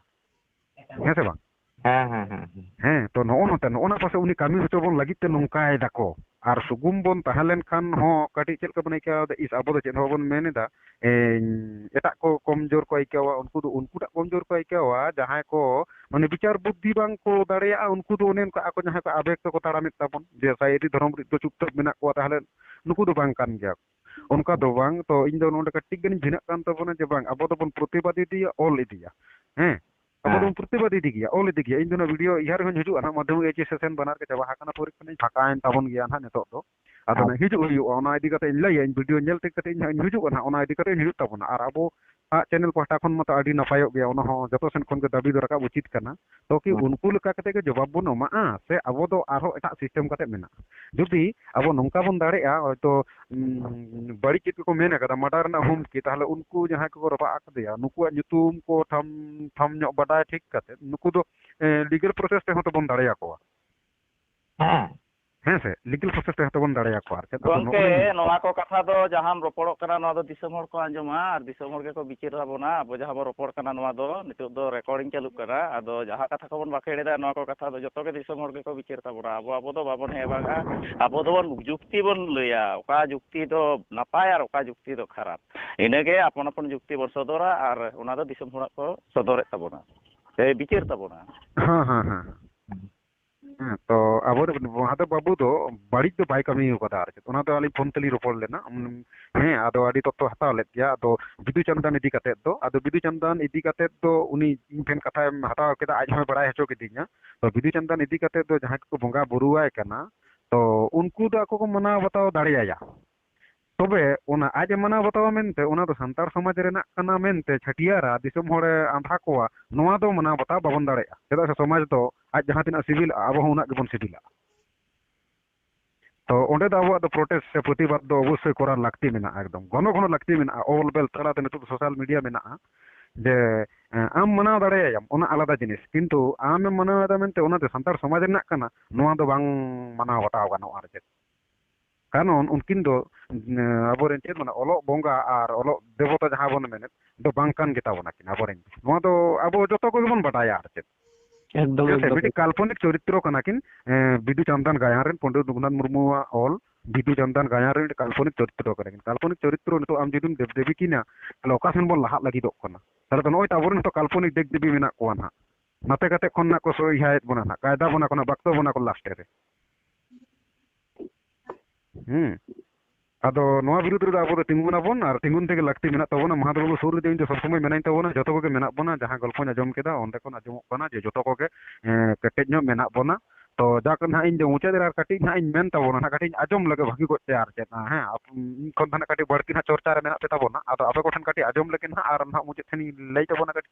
ᱦᱮᱸ ᱥᱮ ᱵᱟᱝ? ᱦᱮᱸ, ᱦᱮᱸ, ᱦᱮᱸ, ᱦᱮᱸ᱾ ᱦᱮᱸ, ᱛᱚ ᱱᱚᱜᱼᱚ ᱱᱚᱛᱮ, ᱱᱚᱜᱼᱚ ᱱᱟ ᱯᱟᱥᱮ ᱩᱱᱤ ᱠᱟᱹᱢᱤ ᱦᱚᱪᱚ ᱵᱚᱱ ᱞᱟᱹᱜᱤᱫ ᱛᱮ ᱱᱚᱝᱠᱟᱭ ᱫᱟᱠᱚ᱾ ᱟᱨ ᱥᱩᱜᱩᱢ ᱵᱚᱱ ᱛᱟᱦᱮᱸ ᱞᱮᱱᱠᱷᱟᱱ ᱦᱚᱸ ᱠᱟᱹᱴᱤᱡ ᱪᱮᱫ ᱞᱮᱠᱟ ᱵᱚᱱ ᱟᱹᱭᱠᱟᱹᱣᱟ, ᱤᱥ, ᱟᱵᱚ ᱫᱚ ᱪᱮᱫ ᱦᱚᱸ ᱵᱟᱵᱚᱱ ᱢᱮᱱ ᱮᱫᱟ, ᱮᱸ, ᱮᱴᱟᱜ ᱠᱚ ᱠᱚᱢᱡᱳᱨ ᱠᱚ ᱟᱹᱭᱠᱟᱹᱣᱟ, ᱩᱱᱠᱩ ᱫᱚ ᱩᱱᱠᱩᱴᱟᱜ ᱠᱚᱢᱡᱳᱨ ᱠᱚ ᱟᱹᱭᱠᱟᱹᱣᱟ, ᱡᱟᱦᱟᱸᱭ ᱠᱚ ᱢᱟᱱᱮ ᱵᱤᱪᱟᱨ ᱵᱩᱫᱽᱫᱷᱤ ᱵᱟᱝ ᱠᱚ ᱫᱟᱲᱮᱭᱟᱜᱼᱟ, ᱩᱱᱠᱩ ᱫᱚ ᱚᱱᱮ ᱚᱱᱠᱟ ᱟᱠᱚ ᱡᱟᱦᱟᱸᱭ ᱠᱚ ᱟᱵᱮᱜᱽ ᱛᱮᱠᱚ ᱛᱟᱲᱟᱢᱮᱫ ᱛᱟᱵᱚᱱ, ᱡᱮ ᱥᱟᱹᱨᱤ ᱫᱷᱚᱨᱚᱢ ᱨᱤᱛ ᱫᱚ ᱪᱩᱯᱪᱟᱯ ᱢᱮᱱᱟᱜ ᱠᱚᱣᱟ, ᱛᱟᱦᱚᱞᱮ ᱱᱩᱠᱩ ᱫᱚ ᱵᱟᱝ ᱠᱟᱱ ᱜᱮᱭᱟ ᱠᱚ᱾ ᱚᱱᱠᱟ ᱫᱚ ᱵᱟᱝ᱾ ᱛᱚ ᱤᱧ ᱫᱚ ᱱᱚᱰᱮ ᱠᱟᱹᱴᱤᱡ ᱜᱟᱱᱤᱧ ᱵᱷᱤᱱᱟᱹᱜ ᱠᱟᱱ ᱛᱟᱵᱚᱱᱟ ᱡᱮ ᱵᱟᱝ, ᱟᱵᱚ ᱫᱚᱵᱚᱱ ᱯᱨᱚᱛᱤᱵᱟᱫ ᱤᱫᱤᱭᱟ, ᱚᱞ ᱤᱫᱤᱭᱟ᱾ ᱦᱮᱸ, ᱟᱵᱚ ᱦᱮᱸ᱾ ᱫᱚᱵᱚᱱ ᱯᱨᱚᱛᱤᱵᱟᱫ ᱤᱫᱤ ᱜᱮᱭᱟ, ᱚᱞ ᱤᱫᱤ ᱜᱮᱭᱟ᱾ ᱤᱧ ᱫᱚ ᱚᱱᱟ ᱵᱷᱤᱰᱤᱭᱳ ᱤᱭᱟᱹ ᱨᱮᱦᱚᱸᱧ ᱦᱤᱡᱩᱜᱼᱟ ᱱᱟᱦᱟᱜ, ᱢᱟᱫᱽᱫᱷᱚᱢᱤᱠ ᱮᱭᱤᱪ ᱮᱥ ᱥᱮᱥᱚᱱ ᱵᱟᱱᱟᱨ ᱜᱮ ᱪᱟᱵᱟ ᱟᱠᱟᱱᱟ, ᱯᱚᱨᱤᱠᱠᱷᱟ ᱱᱟᱜ ᱯᱷᱟᱸᱠᱟᱭᱮᱱ ᱛᱟᱵᱚᱱ ᱜᱮᱭᱟ ᱱᱟᱦᱟᱜ ᱱᱤᱛᱚᱜ ᱫᱚ᱾ ᱟᱫᱚ ᱟᱪᱪᱷᱟ᱾ ᱱᱟᱜ ᱦᱤᱡᱩᱜ ᱦᱩᱭᱩᱜᱼᱟ, ᱚᱱᱟ ᱤᱫᱤ ᱠᱟᱛᱮ ᱤᱧ ᱞᱟᱹᱭᱟ, ᱤᱧ ᱵᱷᱤᱰᱤᱭᱳ ᱧᱮᱞ ᱴᱷᱤᱠ ᱠᱟᱛᱮ ᱤᱧ ᱦᱟᱸᱜ ᱤᱧ ᱦᱤᱡᱩᱜᱼᱟ ᱱᱟᱦᱟᱜ, ᱚᱱᱟ ᱤᱫᱤ ᱠᱟᱛᱮ ᱤᱧ ᱦᱤᱡᱩᱜ ᱛᱟᱵᱚᱱᱟ᱾ ᱟᱨ ᱟᱵᱚ ᱟᱜ ᱪᱮᱱᱮᱞ ᱯᱟᱦᱴᱟ ᱠᱷᱚᱱ ᱢᱟᱛᱚ ᱟᱹᱰᱤ ᱱᱟᱯᱟᱭᱚᱜ ᱜᱮᱭᱟ, ᱚᱱᱟ ᱦᱚᱸ ᱡᱚᱛᱚ ᱥᱮᱱ ᱠᱷᱚᱱ ᱜᱮ ᱫᱟᱹᱵᱤ ᱫᱚ ᱨᱟᱠᱟᱵ ᱩᱪᱤᱛ ᱠᱟᱱᱟ᱾ ᱛᱚ ᱠᱤ ᱦᱩᱸ᱾ ᱩᱱᱠᱩ ᱞᱮᱠᱟ ᱠᱟᱛᱮ ᱜᱮ ᱡᱚᱵᱟᱵ ᱵᱚᱱ ᱮᱢᱟᱜᱼᱟ, ᱥᱮ ᱟᱵᱚ ᱫᱚ ᱟᱨᱦᱚᱸ ᱮᱴᱟᱜ ᱥᱤᱥᱴᱮᱢ ᱠᱟᱛᱮ ᱢᱮᱱᱟᱜᱼᱟ? ᱡᱩᱫᱤ ᱟᱵᱚ ᱱᱚᱝᱠᱟ ᱵᱚᱱ ᱫᱟᱲᱮᱭᱟᱜᱼᱟ, ᱦᱚᱭᱛᱳ, ᱩᱸ, ᱵᱟᱹᱲᱤᱡ ᱪᱮᱫ ᱠᱚᱠᱚ ᱢᱮᱱ ᱟᱠᱟᱫᱟ, ᱢᱟᱰᱟᱨ ᱨᱮᱱᱟᱜ ᱦᱩᱢᱠᱤ, ᱛᱟᱦᱚᱞᱮ ᱩᱱᱠᱩ ᱡᱟᱦᱟᱸᱭ ᱠᱚᱠᱚ ᱨᱟᱯᱟᱜ ᱟᱠᱟᱫᱮᱭᱟ, ᱱᱩᱠᱩᱣᱟᱜ ᱧᱩᱛᱩᱢ ᱠᱚ ᱴᱷᱟᱢ ᱴᱷᱟᱢ ᱧᱚᱜ ᱵᱟᱰᱟᱭ ᱴᱷᱤᱠ ᱠᱟᱛᱮ, ᱱᱩᱠᱩ ᱫᱚ, ᱮ, ᱞᱤᱜᱟᱞ ᱯᱨᱚᱥᱮᱥ ᱛᱮᱦᱚᱸ ᱛᱚᱵᱚᱱ ᱫᱟᱲᱮᱭᱟᱠᱚᱣᱟ᱾ ᱦᱮᱸ᱾ ᱦᱮᱸ ᱥᱮ? ᱞᱤᱜᱟᱞ ᱯᱨᱚᱥᱮᱥ ᱛᱮᱦᱚᱸ ᱛᱚᱵᱚᱱ ᱫᱟᱲᱮᱭᱟᱠᱚᱣᱟ᱾ ᱟᱨ ᱪᱮᱫ ᱟᱫᱚ ᱜᱚᱝᱠᱮ, ᱱᱚᱜᱼᱚᱭ ᱱᱚᱣᱟ ᱠᱚ ᱠᱟᱛᱷᱟ ᱫᱚ ᱡᱟᱦᱟᱸᱢ ᱨᱚᱯᱚᱲᱚᱜ ᱠᱟᱱᱟ, ᱱᱚᱣᱟ ᱫᱚ ᱫᱤᱥᱚᱢ ᱦᱚᱲ ᱠᱚ ᱟᱸᱡᱚᱢᱟ, ᱟᱨ ᱫᱤᱥᱚᱢ ᱦᱚᱲ ᱜᱮᱠᱚ ᱵᱤᱪᱟᱹᱨ ᱛᱟᱵᱚᱱᱟ᱾ ᱟᱵᱚ ᱡᱟᱦᱟᱸ ᱵᱚᱱ ᱨᱚᱯᱚᱲ ᱠᱟᱱᱟ, ᱱᱚᱣᱟ ᱫᱚ ᱱᱤᱛᱚᱜ ᱫᱚ ᱨᱮᱠᱚᱨᱰᱤᱝ ᱪᱟᱹᱞᱩᱜ ᱠᱟᱱᱟ᱾ ᱟᱫᱚ ᱡᱟᱦᱟᱸ ᱠᱟᱛᱷᱟ ᱠᱚᱵᱚᱱ ᱵᱟᱠᱷᱮᱲ ᱮᱫᱟ, ᱱᱚᱣᱟ ᱠᱚ ᱠᱟᱛᱷᱟ ᱫᱚ ᱡᱚᱛᱚ ᱜᱮ ᱫᱤᱥᱚᱢ ᱦᱚᱲ ᱜᱮᱠᱚ ᱵᱤᱪᱟᱹᱨ ᱛᱟᱵᱚᱱᱟ᱾ ᱟᱵᱚ, ᱟᱵᱚ ᱫᱚ ᱵᱟᱵᱚᱱ ᱦᱮᱵᱟᱜᱼᱟ, ᱟᱵᱚ ᱫᱚᱵᱚᱱ ᱡᱩᱠᱛᱤ ᱵᱚᱱ ᱞᱟᱹᱭᱟ, ᱚᱠᱟ ᱡᱩᱠᱛᱤ ᱫᱚ ᱱᱟᱯᱟᱭ ᱟᱨ ᱚᱠᱟ ᱡᱩᱠᱛᱤ ᱫᱚ ᱠᱷᱟᱨᱟᱯ᱾ ᱤᱱᱟᱹᱜᱮ ᱟᱯᱚᱱ ᱟᱯᱚᱱ ᱡᱩᱠᱛᱤ ᱵᱚᱱ ᱥᱚᱫᱚᱨᱟ, ᱟᱨ ᱚᱱᱟ ᱫᱚ ᱫᱤᱥᱚᱢ ᱦᱚᱲᱟᱜ ᱠᱚ ᱥᱚᱫᱚᱨᱮᱫ ᱛᱟᱵᱚᱱᱟ, ᱥᱮ ᱵᱤᱪᱟᱹᱨ ᱛᱟᱵᱚᱱᱟ᱾ ᱦᱮᱸ, ᱦᱮᱸ, ᱦᱮᱸ᱾ ᱦᱮᱸ, ᱛᱚ ᱟᱵᱚᱨᱮᱱ ᱢᱟᱦᱟᱫᱮᱵ ᱵᱟᱹᱵᱩ ᱫᱚ ᱵᱟᱹᱲᱤᱡ ᱫᱚ ᱵᱟᱭ ᱠᱟᱹᱢᱤ ᱟᱠᱟᱫᱟ ᱟᱨ ᱪᱮᱫ᱾ ᱚᱱᱟ ᱫᱚ ᱟᱹᱞᱤᱧ ᱯᱷᱳᱱ ᱛᱮᱞᱤᱧ ᱨᱚᱯᱚᱲ ᱞᱮᱱᱟ᱾ ᱩᱱ-, ᱦᱮᱸ, ᱟᱫᱚ ᱟᱹᱰᱤ ᱛᱚᱛᱛᱷᱚ ᱦᱟᱛᱟᱣ ᱞᱮᱫ ᱜᱮᱭᱟ᱾ ᱟᱫᱚ ᱵᱤᱫᱩ ᱪᱟᱸᱫᱟᱱ ᱤᱫᱤ ᱠᱟᱛᱮᱫ ᱫᱚ, ᱟᱫᱚ ᱵᱤᱫᱩ ᱪᱟᱸᱫᱟᱱ ᱤᱫᱤ ᱠᱟᱛᱮᱫ ᱫᱚ ᱩᱱᱤ ᱤᱧ ᱴᱷᱮᱱ ᱠᱟᱛᱷᱟᱭ ᱦᱟᱛᱟᱣ ᱠᱮᱫᱟ, ᱟᱡ ᱦᱚᱸᱭ ᱵᱟᱲᱟᱭ ᱦᱚᱪᱚ ᱠᱤᱫᱤᱧᱟ᱾ ᱛᱚ ᱵᱤᱫᱩ ᱪᱟᱸᱫᱟᱱ ᱤᱫᱤ ᱠᱟᱛᱮᱫ ᱫᱚ ᱡᱟᱦᱟᱸᱭ ᱠᱚᱠᱚ ᱵᱚᱸᱜᱟ ᱵᱩᱨᱩᱣᱟᱭ ᱠᱟᱱᱟ, ᱛᱚ ᱩᱱᱠᱩ ᱫᱚ ᱟᱠᱚ ᱠᱚ ᱢᱟᱱᱟᱣ ᱵᱟᱛᱟᱣ ᱫᱟᱲᱮᱭᱟᱭᱟ᱾ ᱛᱚᱵᱮ ᱚᱱᱟ ᱟᱡ ᱮ ᱢᱟᱱᱟᱣ ᱵᱟᱛᱟᱣᱟ ᱢᱮᱱᱛᱮ, ᱚᱱᱟ ᱫᱚ ᱥᱟᱱᱛᱟᱲ ᱥᱚᱢᱟᱡᱽ ᱨᱮᱱᱟᱜ ᱠᱟᱱᱟ ᱢᱮᱱᱛᱮ ᱪᱷᱟᱹᱴᱭᱟᱹᱨᱟ, ᱫᱤᱥᱚᱢ ᱦᱚᱲᱮ ᱟᱸᱫᱷᱟ ᱠᱚᱣᱟ, ᱱᱚᱣᱟ ᱫᱚ ᱢᱟᱱᱟᱣ ᱵᱟᱛᱟᱣ ᱵᱟᱵᱚᱱ ᱫᱟᱲᱮᱭᱟᱜᱼᱟ᱾ ᱪᱮᱫᱟᱜ ᱥᱮ ᱥᱚᱢᱟᱡᱽ ᱫᱚ ᱟᱡ ᱡᱟᱦᱟᱸ ᱛᱤᱱᱟᱹᱜ ᱥᱤᱵᱤᱞᱚᱜᱼᱟ, ᱟᱵᱚ ᱦᱚᱸ ᱩᱱᱟᱹᱜ ᱜᱮᱵᱚᱱ ᱥᱤᱵᱤᱞᱟ᱾ ᱛᱚ ᱚᱸᱰᱮ ᱫᱚ ᱟᱵᱚᱣᱟᱜ ᱫᱚ ᱯᱨᱚᱴᱮᱥᱴ ᱥᱮ ᱯᱨᱚᱛᱤᱵᱟᱫ ᱫᱚ ᱚᱵᱚᱥᱥᱳᱭ ᱠᱚᱨᱟᱣ ᱞᱟᱹᱠᱛᱤ ᱢᱮᱱᱟᱜᱼᱟ, ᱮᱠᱫᱚᱢ ᱜᱷᱚᱱᱚ ᱜᱷᱚᱱᱚ ᱞᱟᱹᱠᱛᱤ ᱢᱮᱱᱟᱜᱼᱟ᱾ ᱚᱞ ᱵᱮᱞ ᱛᱟᱞᱟᱛᱮ ᱱᱤᱛᱚᱜ ᱫᱚ ᱥᱳᱥᱟᱞ ᱢᱤᱰᱤᱭᱟ ᱢᱮᱱᱟᱜᱼᱟ, ᱡᱮ, ᱮᱸ, ᱟᱢ ᱢᱟᱱᱟᱣ ᱫᱟᱲᱮᱭᱟᱭᱟᱢ, ᱚᱱᱟ ᱟᱞᱟᱫᱟ ᱡᱤᱱᱤᱥ, ᱠᱤᱱᱛᱩ ᱟᱢᱮᱢ ᱢᱟᱱᱟᱣ ᱮᱫᱟ ᱢᱮᱱᱛᱮ ᱚᱱᱟ ᱫᱚ ᱥᱟᱱᱛᱟᱲ ᱥᱚᱢᱟᱡᱽ ᱨᱮᱱᱟᱜ ᱠᱟᱱᱟ, ᱱᱚᱣᱟ ᱫᱚ ᱵᱟᱝ ᱢᱟᱱᱟᱣ ᱵᱟᱛᱟᱣ ᱜᱟᱱᱚᱜᱼᱟ ᱟᱨ ᱪᱮᱫ᱾ ᱠᱟᱨᱚᱱ ᱩᱱᱠᱤᱱ ᱫᱚ, ᱮᱸ, ᱟᱵᱚᱨᱮᱱ ᱪᱮᱫ ᱢᱟᱱᱮ ᱚᱞᱚᱜ ᱵᱚᱸᱜᱟ ᱟᱨ ᱚᱞᱚᱜ ᱫᱮᱵᱚᱛᱟ ᱡᱟᱦᱟᱸ ᱵᱚᱱ ᱢᱮᱱᱮᱫ ᱫᱚ ᱵᱟᱝ ᱠᱟᱱ ᱜᱮᱛᱟ ᱵᱚᱱᱟ ᱠᱤᱱ ᱟᱵᱚᱨᱮᱱ᱾ ᱱᱚᱣᱟ ᱫᱚ ᱟᱵᱚ ᱡᱚᱛᱚ ᱠᱚᱜᱮ ᱵᱚᱱ ᱵᱟᱰᱟᱭᱟ ᱟᱨ ᱪᱮᱫ᱾ ᱮᱠᱫᱚᱢ, ᱴᱷᱤᱠ ᱟᱪᱷᱮ? ᱮᱠᱫᱚᱢ᱾ ᱢᱤᱫᱴᱤᱡ ᱠᱟᱞᱯᱚᱱᱤᱠ ᱪᱚᱨᱤᱛᱨᱚ ᱠᱟᱱᱟ ᱠᱤᱱ, ᱮᱸ, ᱵᱤᱫᱩ ᱪᱟᱸᱫᱟᱱ ᱜᱟᱭᱟᱱ ᱨᱮᱱ, ᱯᱚᱱᱰᱤᱛ ᱨᱚᱜᱷᱩᱱᱟᱛᱷ ᱢᱩᱨᱢᱩᱣᱟᱜ ᱚᱞ ᱵᱤᱫᱩ ᱪᱟᱸᱫᱟᱱ ᱜᱟᱭᱟᱱ ᱨᱮ ᱢᱤᱫᱴᱤᱡ ᱠᱟᱞᱯᱚᱱᱤᱠ ᱪᱚᱨᱤᱛᱨᱚ ᱠᱟᱱᱟ ᱠᱤᱱ᱾ ᱠᱟᱞᱯᱚᱱᱤᱠ ᱪᱚᱨᱤᱛᱨᱚ ᱱᱤᱛᱚᱜ ᱟᱢ ᱡᱩᱫᱤᱢ ᱫᱮᱵ ᱫᱮᱵᱤ ᱠᱤᱱᱟ, ᱛᱟᱦᱞᱮ ᱚᱠᱟ ᱥᱮᱱ ᱵᱚᱱ ᱞᱟᱦᱟᱜ ᱞᱟᱹᱜᱤᱫᱚᱜ ᱠᱟᱱᱟ? ᱛᱟᱦᱞᱮ ᱛᱚ ᱱᱚᱜᱼᱚᱭ ᱛᱚ ᱟᱵᱚᱨᱮᱱ ᱱᱤᱛᱚᱜ ᱠᱟᱞᱯᱚᱱᱤᱠ ᱫᱮᱵ ᱫᱮᱵᱤ ᱢᱮᱱᱟᱜ ᱠᱚᱣᱟ ᱱᱟᱦᱟᱜ, ᱱᱟᱛᱮ ᱠᱟᱛᱮ ᱠᱷᱚᱱ ᱱᱟᱜ ᱠᱚ ᱥᱚᱭᱦᱟᱭᱮᱫ ᱵᱚᱱᱟ ᱱᱟᱦᱟᱜ, ᱠᱟᱭᱫᱟ ᱵᱚᱱᱟ ᱠᱚ ᱱᱟᱦᱟᱜ, ᱵᱟᱠᱛᱚ ᱵᱚᱱᱟ ᱠᱚ ᱞᱟᱥᱴᱮ ᱨᱮ᱾ ᱦᱩᱸ᱾ ᱟᱫᱚ ᱱᱚᱣᱟ ᱵᱤᱨᱩᱫᱽ ᱨᱮᱫᱚ ᱟᱵᱚ ᱫᱚ ᱛᱤᱸᱜᱩᱱᱟᱵᱚᱱ ᱟᱨ ᱛᱤᱸᱜᱩᱱ ᱛᱮᱜᱮ ᱞᱟᱹᱠᱛᱤ ᱢᱮᱱᱟᱜ ᱛᱟᱵᱚᱱᱟ᱾ ᱢᱟᱦᱟᱫᱮᱵ ᱵᱟᱵᱩ ᱥᱩᱨ ᱨᱮᱫᱚ ᱤᱧ ᱫᱚ ᱥᱚᱵ ᱥᱚᱢᱚᱭ ᱢᱮᱱᱟᱧ ᱛᱟᱵᱚᱱᱟ, ᱡᱚᱛᱚ ᱠᱚᱜᱮ ᱢᱮᱱᱟᱜ ᱵᱚᱱᱟ᱾ ᱡᱟᱦᱟᱸ ᱜᱚᱞᱯᱚᱧ ᱟᱸᱡᱚᱢ ᱠᱮᱫᱟ, ᱚᱸᱰᱮ ᱠᱷᱚᱱ ᱟᱸᱡᱚᱢᱚᱜ ᱠᱟᱱᱟ ᱡᱮ ᱡᱚᱛᱚ ᱠᱚᱜᱮ, ᱮᱸ, ᱠᱮᱴᱮᱡ ᱧᱚᱜ ᱢᱮᱱᱟᱜ ᱵᱚᱱᱟ᱾ ᱛᱚ ᱡᱟᱠ ᱱᱟᱦᱟᱜ ᱤᱧ ᱫᱚ ᱢᱩᱪᱟᱹᱫ ᱨᱮ ᱟᱨ ᱠᱟᱹᱴᱤᱡ ᱱᱟᱦᱟᱜ ᱤᱧ ᱢᱮᱱ ᱛᱟᱵᱚᱱᱟ, ᱱᱟᱦᱟᱜ ᱠᱟᱹᱴᱤᱡ ᱤᱧ ᱟᱸᱡᱚᱢ ᱞᱮᱜᱮ ᱵᱷᱟᱹᱜᱤ ᱠᱚᱡ ᱛᱮ ᱟᱨ ᱪᱮᱫ, ᱦᱮᱸ, ᱟᱯ-, ᱤᱧ ᱠᱷᱚᱱ ᱫᱚ ᱱᱟᱦᱟᱜ ᱠᱟᱹᱴᱤᱡ ᱵᱟᱹᱲᱛᱤ ᱱᱟᱦᱟᱜ ᱪᱚᱨᱪᱟ ᱨᱮ ᱢᱮᱱᱟᱜ ᱯᱮ ᱛᱟᱵᱚᱱᱟ, ᱟᱫᱚ ᱟᱯᱮ ᱠᱚᱴᱷᱮᱱ ᱠᱟᱹᱴᱤᱡ ᱟᱸᱡᱚᱢ ᱞᱮᱜᱮ ᱱᱟᱦᱟᱜ ᱟᱨ ᱱᱟᱦᱟᱜ ᱢᱩᱪᱟᱹᱫ ᱴᱷᱮᱱᱤᱧ ᱞᱟᱹᱭ ᱛᱟᱵᱚᱱᱟ ᱠᱟᱹᱴᱤᱡ᱾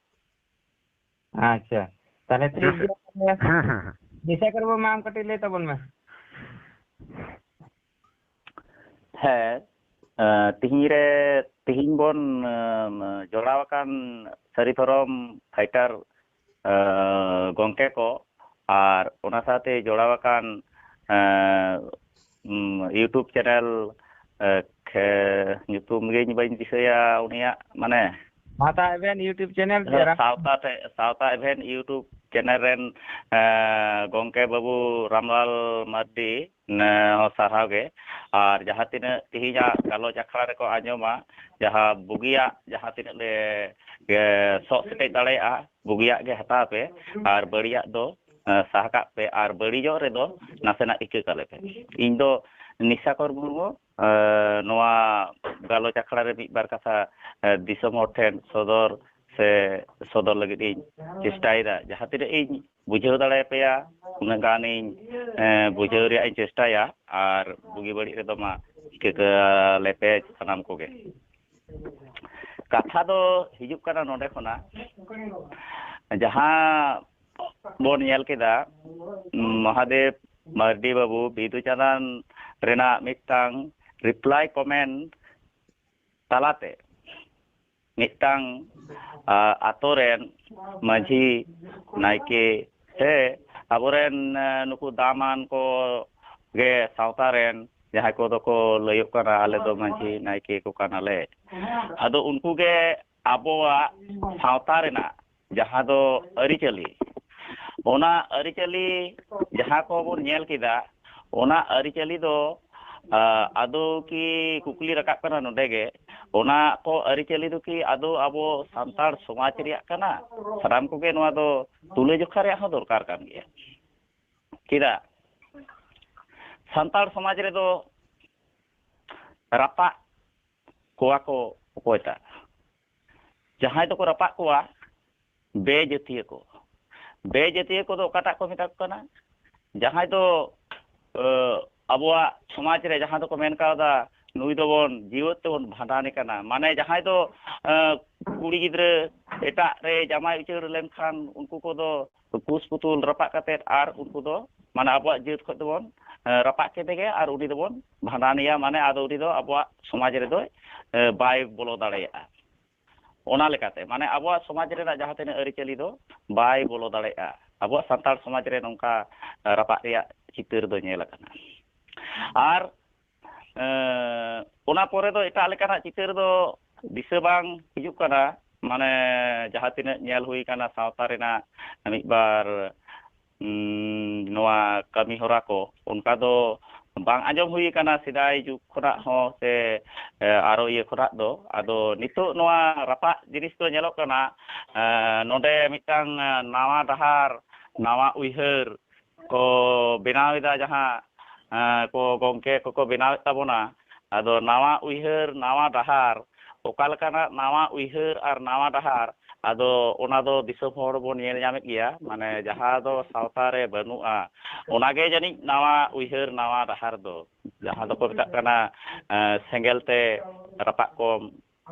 ᱟᱪᱪᱷᱟ, ᱛᱟᱦᱞᱮ ᱴᱷᱤᱠ ᱦᱮᱸ ᱥᱮ? ᱜᱮᱭᱟ᱾ ᱦᱮᱸ, ᱦᱮᱸ, ᱦᱮᱸ᱾ ᱫᱤᱥᱟ ᱠᱚᱨᱢᱚ ᱢᱟ ᱟᱢ ᱠᱟᱹᱴᱤᱡ ᱞᱟᱹᱭ ᱛᱟᱵᱚᱱ ᱢᱮ᱾ ᱦᱮᱸ, ᱮᱸ, ᱛᱤᱦᱤᱧ ᱨᱮ, ᱛᱤᱦᱤᱧ ᱵᱚᱱ, ᱮᱸ, ᱡᱚᱲᱟᱣ ᱟᱠᱟᱱ ᱥᱟᱹᱨᱤ ᱫᱷᱚᱨᱚᱢ ᱯᱷᱟᱭᱴᱟᱨ, ᱮᱸ, ᱜᱚᱝᱠᱮ ᱠᱚ, ᱟᱨ ᱚᱱᱟ ᱥᱟᱶᱛᱮ ᱡᱚᱲᱟᱣ ᱟᱠᱟᱱ, ᱮᱸ, ᱩᱸ, YouTube ᱪᱮᱱᱮᱞ, ᱮᱸ, ᱠᱷᱮ-, ᱧᱩᱛᱩᱢ ᱜᱤᱧ ᱵᱟᱹᱧ ᱫᱤᱥᱟᱹᱭᱟ ᱩᱱᱤᱭᱟᱜ, ᱢᱟᱱᱮ, ᱥᱟᱶᱛᱟ ᱮᱵᱷᱮᱱ YouTube ᱪᱮᱱᱮᱞ ᱦᱮᱸ, ᱛᱮᱨᱟ᱾ ᱥᱟᱶᱛᱟ ᱛᱮ, ᱥᱟᱶᱛᱟ ᱮᱵᱷᱮᱱ YouTube ᱪᱮᱱᱮᱞ ᱨᱮᱱ, ᱮᱸ, ᱜᱚᱝᱠᱮ ᱵᱟᱹᱵᱩ ᱨᱟᱢᱞᱟᱞ ᱢᱟᱨᱰᱤ, ᱱᱮ ᱦᱚᱸ ᱥᱟᱨᱦᱟᱣ ᱜᱮ᱾ ᱟᱨ ᱡᱟᱦᱟᱸ ᱛᱤᱱᱟᱹᱜ ᱛᱤᱦᱤᱧᱟᱜ ᱜᱟᱞᱚᱪ ᱟᱠᱷᱲᱟ ᱨᱮᱠᱚ ᱟᱸᱡᱚᱢᱟ, ᱡᱟᱦᱟᱸ ᱵᱩᱜᱤᱭᱟᱜ ᱡᱟᱦᱟᱸ ᱛᱤᱱᱟᱹᱜ ᱞᱮ, ᱮ, ᱥᱚᱜ ᱥᱮᱴᱮᱡ ᱫᱟᱲᱮᱭᱟᱜᱼᱟ, ᱵᱩᱜᱤᱭᱟᱜ ᱜᱮ ᱦᱟᱛᱟᱣ ᱯᱮ, ᱟᱨ ᱵᱟᱹᱲᱤᱡᱟᱜ ᱫᱚ, ᱮ, ᱥᱟᱦᱟ ᱠᱟᱜ ᱯᱮ, ᱟᱨ ᱵᱟᱹᱲᱤᱡᱚᱜ ᱨᱮᱫᱚ ᱱᱟᱥᱮᱱᱟᱜ ᱤᱠᱟᱹ ᱠᱟᱞᱮ ᱯᱮ᱾ ᱤᱧ ᱫᱚ ᱱᱤᱥᱟᱠᱚᱨ ᱢᱩᱨᱢᱩ, ᱮ, ᱱᱚᱣᱟ ᱜᱟᱞᱚᱪ ᱟᱠᱷᱲᱟ ᱨᱮ ᱢᱤᱫ ᱵᱟᱨ ᱠᱟᱛᱷᱟ, ᱮ, ᱫᱤᱥᱚᱢ ᱦᱚᱲ ᱴᱷᱮᱱ ᱥᱚᱫᱚᱨ ᱥᱮ ᱥᱚᱫᱚᱨ ᱞᱟᱹᱜᱤᱫ ᱤᱧ ᱪᱮᱥᱴᱟᱭᱮᱫᱟ᱾ ᱡᱟᱦᱟᱸ ᱛᱤᱱᱟᱹᱜ ᱤᱧ ᱵᱩᱡᱷᱟᱹᱣ ᱫᱟᱲᱮᱭᱟᱯᱮᱭᱟ, ᱩᱱᱟᱹᱜ ᱜᱟᱱ ᱤᱧ, ᱮ, ᱵᱩᱡᱷᱟᱹᱣ ᱨᱮᱭᱟᱜ ᱤᱧ ᱪᱮᱥᱴᱟᱭᱟ ᱟᱨ ᱵᱩᱜᱤ ᱵᱟᱹᱲᱤᱡ ᱨᱮᱫᱚ ᱢᱟ ᱤᱠᱟᱹ ᱠᱟᱞᱮ ᱯᱮ ᱥᱟᱱᱟᱢ ᱠᱚᱜᱮ᱾ ᱠᱟᱛᱷᱟ ᱫᱚ ᱦᱤᱡᱩᱜ ᱠᱟᱱᱟ ᱱᱚᱰᱮ ᱠᱷᱚᱱᱟᱜ, ᱡᱟᱦᱟᱸ ᱵᱚᱱ ᱧᱮᱞ ᱠᱮᱫᱟ, ᱢᱚᱦᱟᱫᱮᱵ ᱢᱟᱨᱰᱤ ᱵᱟᱹᱵᱩ ᱵᱤᱫᱩ ᱪᱟᱸᱫᱟᱱ ᱨᱮᱱᱟᱜ ᱢᱤᱫᱴᱟᱝ reply comment ᱛᱟᱞᱟᱛᱮ ᱢᱤᱫᱴᱟᱝ, ᱟ, ᱟᱛᱳ ᱨᱮᱱ ᱢᱟᱹᱡᱷᱤ, ᱱᱟᱭᱠᱮ ᱥᱮ ᱟᱵᱚᱨᱮᱱ, ᱮ, ᱱᱩᱠᱩ ᱫᱟᱢᱟᱱ ᱠᱚ ᱜᱮ ᱥᱟᱶᱛᱟ ᱨᱮᱱ ᱡᱟᱦᱟᱸᱭ ᱠᱚᱫᱚ ᱠᱚ ᱞᱟᱹᱭᱚᱜ ᱠᱟᱱᱟ, "ᱟᱞᱮ ᱫᱚ ᱢᱟᱹᱡᱷᱤ ᱱᱟᱭᱠᱮ ᱠᱚ ᱠᱟᱱᱟᱞᱮ", ᱟᱫᱚ ᱩᱱᱠᱩ ᱜᱮ ᱟᱵᱚᱣᱟᱜ ᱥᱟᱶᱛᱟ ᱨᱮᱱᱟᱜ ᱡᱟᱦᱟᱸ ᱫᱚ ᱟᱹᱨᱤᱪᱟᱹᱞᱤ, ᱚᱱᱟ ᱟᱹᱨᱤᱪᱟᱹᱞᱤ ᱡᱟᱦᱟᱸ ᱠᱚᱵᱚᱱ ᱧᱮᱞ ᱠᱮᱫᱟ, ᱚᱱᱟ ᱟᱹᱨᱤᱪᱟᱹᱞᱤ ᱫᱚ, ᱟ, ᱟᱫᱚ ᱠᱤ ᱠᱩᱠᱞᱤ ᱨᱟᱠᱟᱵ ᱠᱟᱱᱟ ᱱᱚᱰᱮ ᱜᱮ, ᱚᱱᱟ ᱠᱚ ᱟᱹᱨᱤᱪᱟᱹᱞᱤ ᱫᱚ ᱠᱤ ᱟᱫᱚ ᱟᱵᱚ ᱥᱟᱱᱛᱟᱲ ᱥᱚᱢᱟᱡᱽ ᱨᱮᱭᱟᱜ ᱠᱟᱱᱟ? ᱥᱟᱱᱟᱢ ᱠᱚᱜᱮ ᱱᱚᱣᱟ ᱫᱚ ᱛᱩᱞᱟᱹᱡᱚᱠᱷᱟ ᱨᱮᱭᱟᱜ ᱦᱚᱸ ᱫᱚᱨᱠᱟᱨ ᱠᱟᱱ ᱜᱮᱭᱟ᱾ ᱪᱮᱫᱟᱜ? ᱥᱟᱱᱛᱟᱲ ᱥᱚᱢᱟᱡᱽ ᱨᱮᱫᱚ ᱨᱟᱯᱟᱜ ᱠᱚᱣᱟ ᱠᱚ ᱚᱠᱚᱭᱴᱟᱜ? ᱡᱟᱦᱟᱸᱭ ᱫᱚᱠᱚ ᱨᱟᱯᱟᱜ ᱠᱚᱣᱟ, ᱵᱮᱡᱟᱹᱛᱤᱭᱟᱹ ᱠᱚ᱾ ᱵᱮᱡᱟᱹᱛᱤᱭᱟᱹ ᱠᱚᱫᱚ ᱚᱠᱟᱴᱟᱜ ᱠᱚ ᱢᱮᱛᱟ ᱠᱚ ᱠᱟᱱᱟ? ᱡᱟᱦᱟᱸᱭ ᱫᱚ, ᱮ, ᱟᱵᱚᱣᱟᱜ ᱥᱚᱢᱟᱡᱽ ᱨᱮ ᱡᱟᱦᱟᱸ ᱫᱚᱠᱚ ᱢᱮᱱ ᱠᱟᱣᱫᱟ, ᱱᱩᱭ ᱫᱚᱵᱚᱱ ᱡᱤᱣᱮᱫ ᱛᱮᱵᱚᱱ ᱵᱷᱟᱸᱰᱟᱱᱮ ᱠᱟᱱᱟ, ᱢᱟᱱᱮ ᱡᱟᱦᱟᱸᱭ ᱫᱚ, ᱮ, ᱠᱩᱲᱤ ᱜᱤᱫᱽᱨᱟᱹ ᱮᱴᱟᱜ ᱨᱮ ᱡᱟᱢᱟᱭ ᱩᱪᱟᱹᱲ ᱞᱮᱱᱠᱷᱟᱱ ᱩᱱᱠᱩ ᱠᱚᱫᱚ ᱠᱩᱥ ᱯᱩᱛᱩᱞ ᱨᱟᱯᱟᱜ ᱠᱟᱛᱮᱫ ᱟᱨ ᱩᱱᱠᱩ ᱫᱚ, ᱢᱟᱱᱮ, ᱟᱵᱚᱣᱟᱜ ᱡᱟᱹᱛ ᱠᱷᱚᱱ ᱫᱚᱵᱚᱱ, ᱮ, ᱨᱟᱯᱟᱜ ᱠᱮᱫᱮ ᱜᱮ ᱟᱨ ᱩᱱᱤ ᱫᱚᱵᱚᱱ ᱵᱷᱟᱸᱰᱟᱱᱮᱭᱟ, ᱢᱟᱱᱮ ᱟᱫᱚ ᱩᱱᱤ ᱫᱚ ᱟᱵᱚᱣᱟᱜ ᱥᱚᱢᱟᱡᱽ ᱨᱮᱫᱚ, ᱮ, ᱵᱟᱭ ᱵᱚᱞᱚ ᱫᱟᱲᱮᱭᱟᱜᱼᱟ᱾ ᱚᱱᱟ ᱞᱮᱠᱟᱛᱮ, ᱢᱟᱱᱮ, ᱟᱵᱚᱣᱟᱜ ᱥᱚᱢᱟᱡᱽ ᱨᱮᱱᱟᱜ ᱡᱟᱦᱟᱸ ᱛᱤᱱᱟᱹᱜ ᱟᱹᱨᱤᱪᱟᱹᱞᱤ ᱫᱚ ᱵᱟᱭ ᱵᱚᱞᱚ ᱫᱟᱲᱮᱭᱟᱜᱼᱟ᱾ ᱟᱵᱚᱣᱟᱜ ᱥᱟᱱᱛᱟᱲ ᱥᱚᱢᱟᱡᱽ ᱨᱮ ᱱᱚᱝᱠᱟ, ᱮ, ᱨᱟᱯᱟᱜ ᱨᱮᱭᱟᱜ ᱪᱤᱛᱟᱹᱨ ᱫᱚ ᱧᱮᱞ ᱟᱠᱟᱱᱟ᱾ ᱟᱨ, ᱮ, ᱚᱱᱟ ᱯᱚᱨᱮ ᱫᱚ ᱮᱴᱟᱜ ᱞᱮᱠᱟᱱᱟᱜ ᱪᱤᱛᱟᱹᱨ ᱫᱚ ᱫᱤᱥᱟᱹ ᱵᱟᱝ ᱦᱤᱡᱩᱜ ᱠᱟᱱᱟ᱾ ᱢᱟᱱᱮ, ᱡᱟᱦᱟᱸ ᱛᱤᱱᱟᱹᱜ ᱧᱮᱞ ᱦᱩᱭ ᱠᱟᱱᱟ ᱥᱟᱶᱛᱟ ᱨᱮᱱᱟᱜ ᱢᱤᱫ ᱵᱟᱨ, ᱩᱸ, ᱱᱚᱣᱟ ᱠᱟᱹᱢᱤ ᱦᱚᱨᱟ ᱠᱚ, ᱚᱱᱠᱟ ᱫᱚ ᱵᱟᱝ ᱟᱸᱡᱚᱢ ᱦᱩᱭ ᱠᱟᱱᱟ ᱥᱮᱫᱟᱭ ᱡᱩᱜᱽ ᱠᱷᱚᱱᱟᱜ ᱦᱚᱸ ᱥᱮ, ᱮ, ᱟᱨᱚ ᱤᱭᱟᱹ ᱠᱷᱚᱱᱟᱜ ᱫᱚ᱾ ᱟᱫᱚ ᱱᱤᱛᱚᱜ ᱱᱚᱣᱟ ᱨᱟᱯᱟᱜ ᱡᱤᱱᱤᱥ ᱫᱚ ᱧᱮᱞᱚᱜ ᱠᱟᱱᱟ, ᱮ, ᱱᱚᱰᱮ ᱢᱤᱫᱴᱟᱝ, ᱮ, ᱱᱟᱣᱟ ᱰᱟᱦᱟᱨ, ᱱᱟᱣᱟ ᱩᱭᱦᱟᱹᱨ ᱠᱚ ᱵᱮᱱᱟᱣ ᱮᱫᱟ, ᱡᱟᱦᱟᱸ, ᱮ, ᱠᱚ ᱜᱚᱢᱠᱮ ᱠᱚᱠᱚ ᱵᱮᱱᱟᱣᱮᱫ ᱛᱟᱵᱚᱱᱟ᱾ ᱟᱫᱚ ᱱᱟᱣᱟ ᱩᱭᱦᱟᱹᱨ, ᱱᱟᱣᱟ ᱰᱟᱦᱟᱨ, ᱚᱠᱟ ᱞᱮᱠᱟᱱᱟᱜ ᱱᱟᱣᱟ ᱩᱭᱦᱟᱹᱨ ᱟᱨ ᱱᱟᱣᱟ ᱰᱟᱦᱟᱨ, ᱟᱫᱚ ᱚᱱᱟ ᱫᱚ ᱫᱤᱥᱚᱢ ᱦᱚᱲ ᱵᱚᱱ ᱧᱮᱞ ᱧᱟᱢᱮᱫ ᱜᱮᱭᱟ, ᱢᱟᱱᱮ, ᱡᱟᱦᱟᱸ ᱫᱚ ᱥᱟᱶᱛᱟ ᱨᱮ ᱵᱟᱹᱱᱩᱜᱼᱟ, ᱚᱱᱟᱜᱮ ᱡᱟᱹᱱᱤᱡ ᱱᱟᱣᱟ ᱩᱭᱦᱟᱹᱨ, ᱱᱟᱣᱟ ᱰᱟᱦᱟᱨ ᱫᱚ, ᱡᱟᱦᱟᱸ ᱫᱚᱠᱚ ᱢᱮᱛᱟᱜ ᱠᱟᱱᱟ, ᱮ, ᱥᱮᱸᱜᱮᱞ ᱛᱮ ᱨᱟᱯᱟᱜ ᱠᱚᱢ,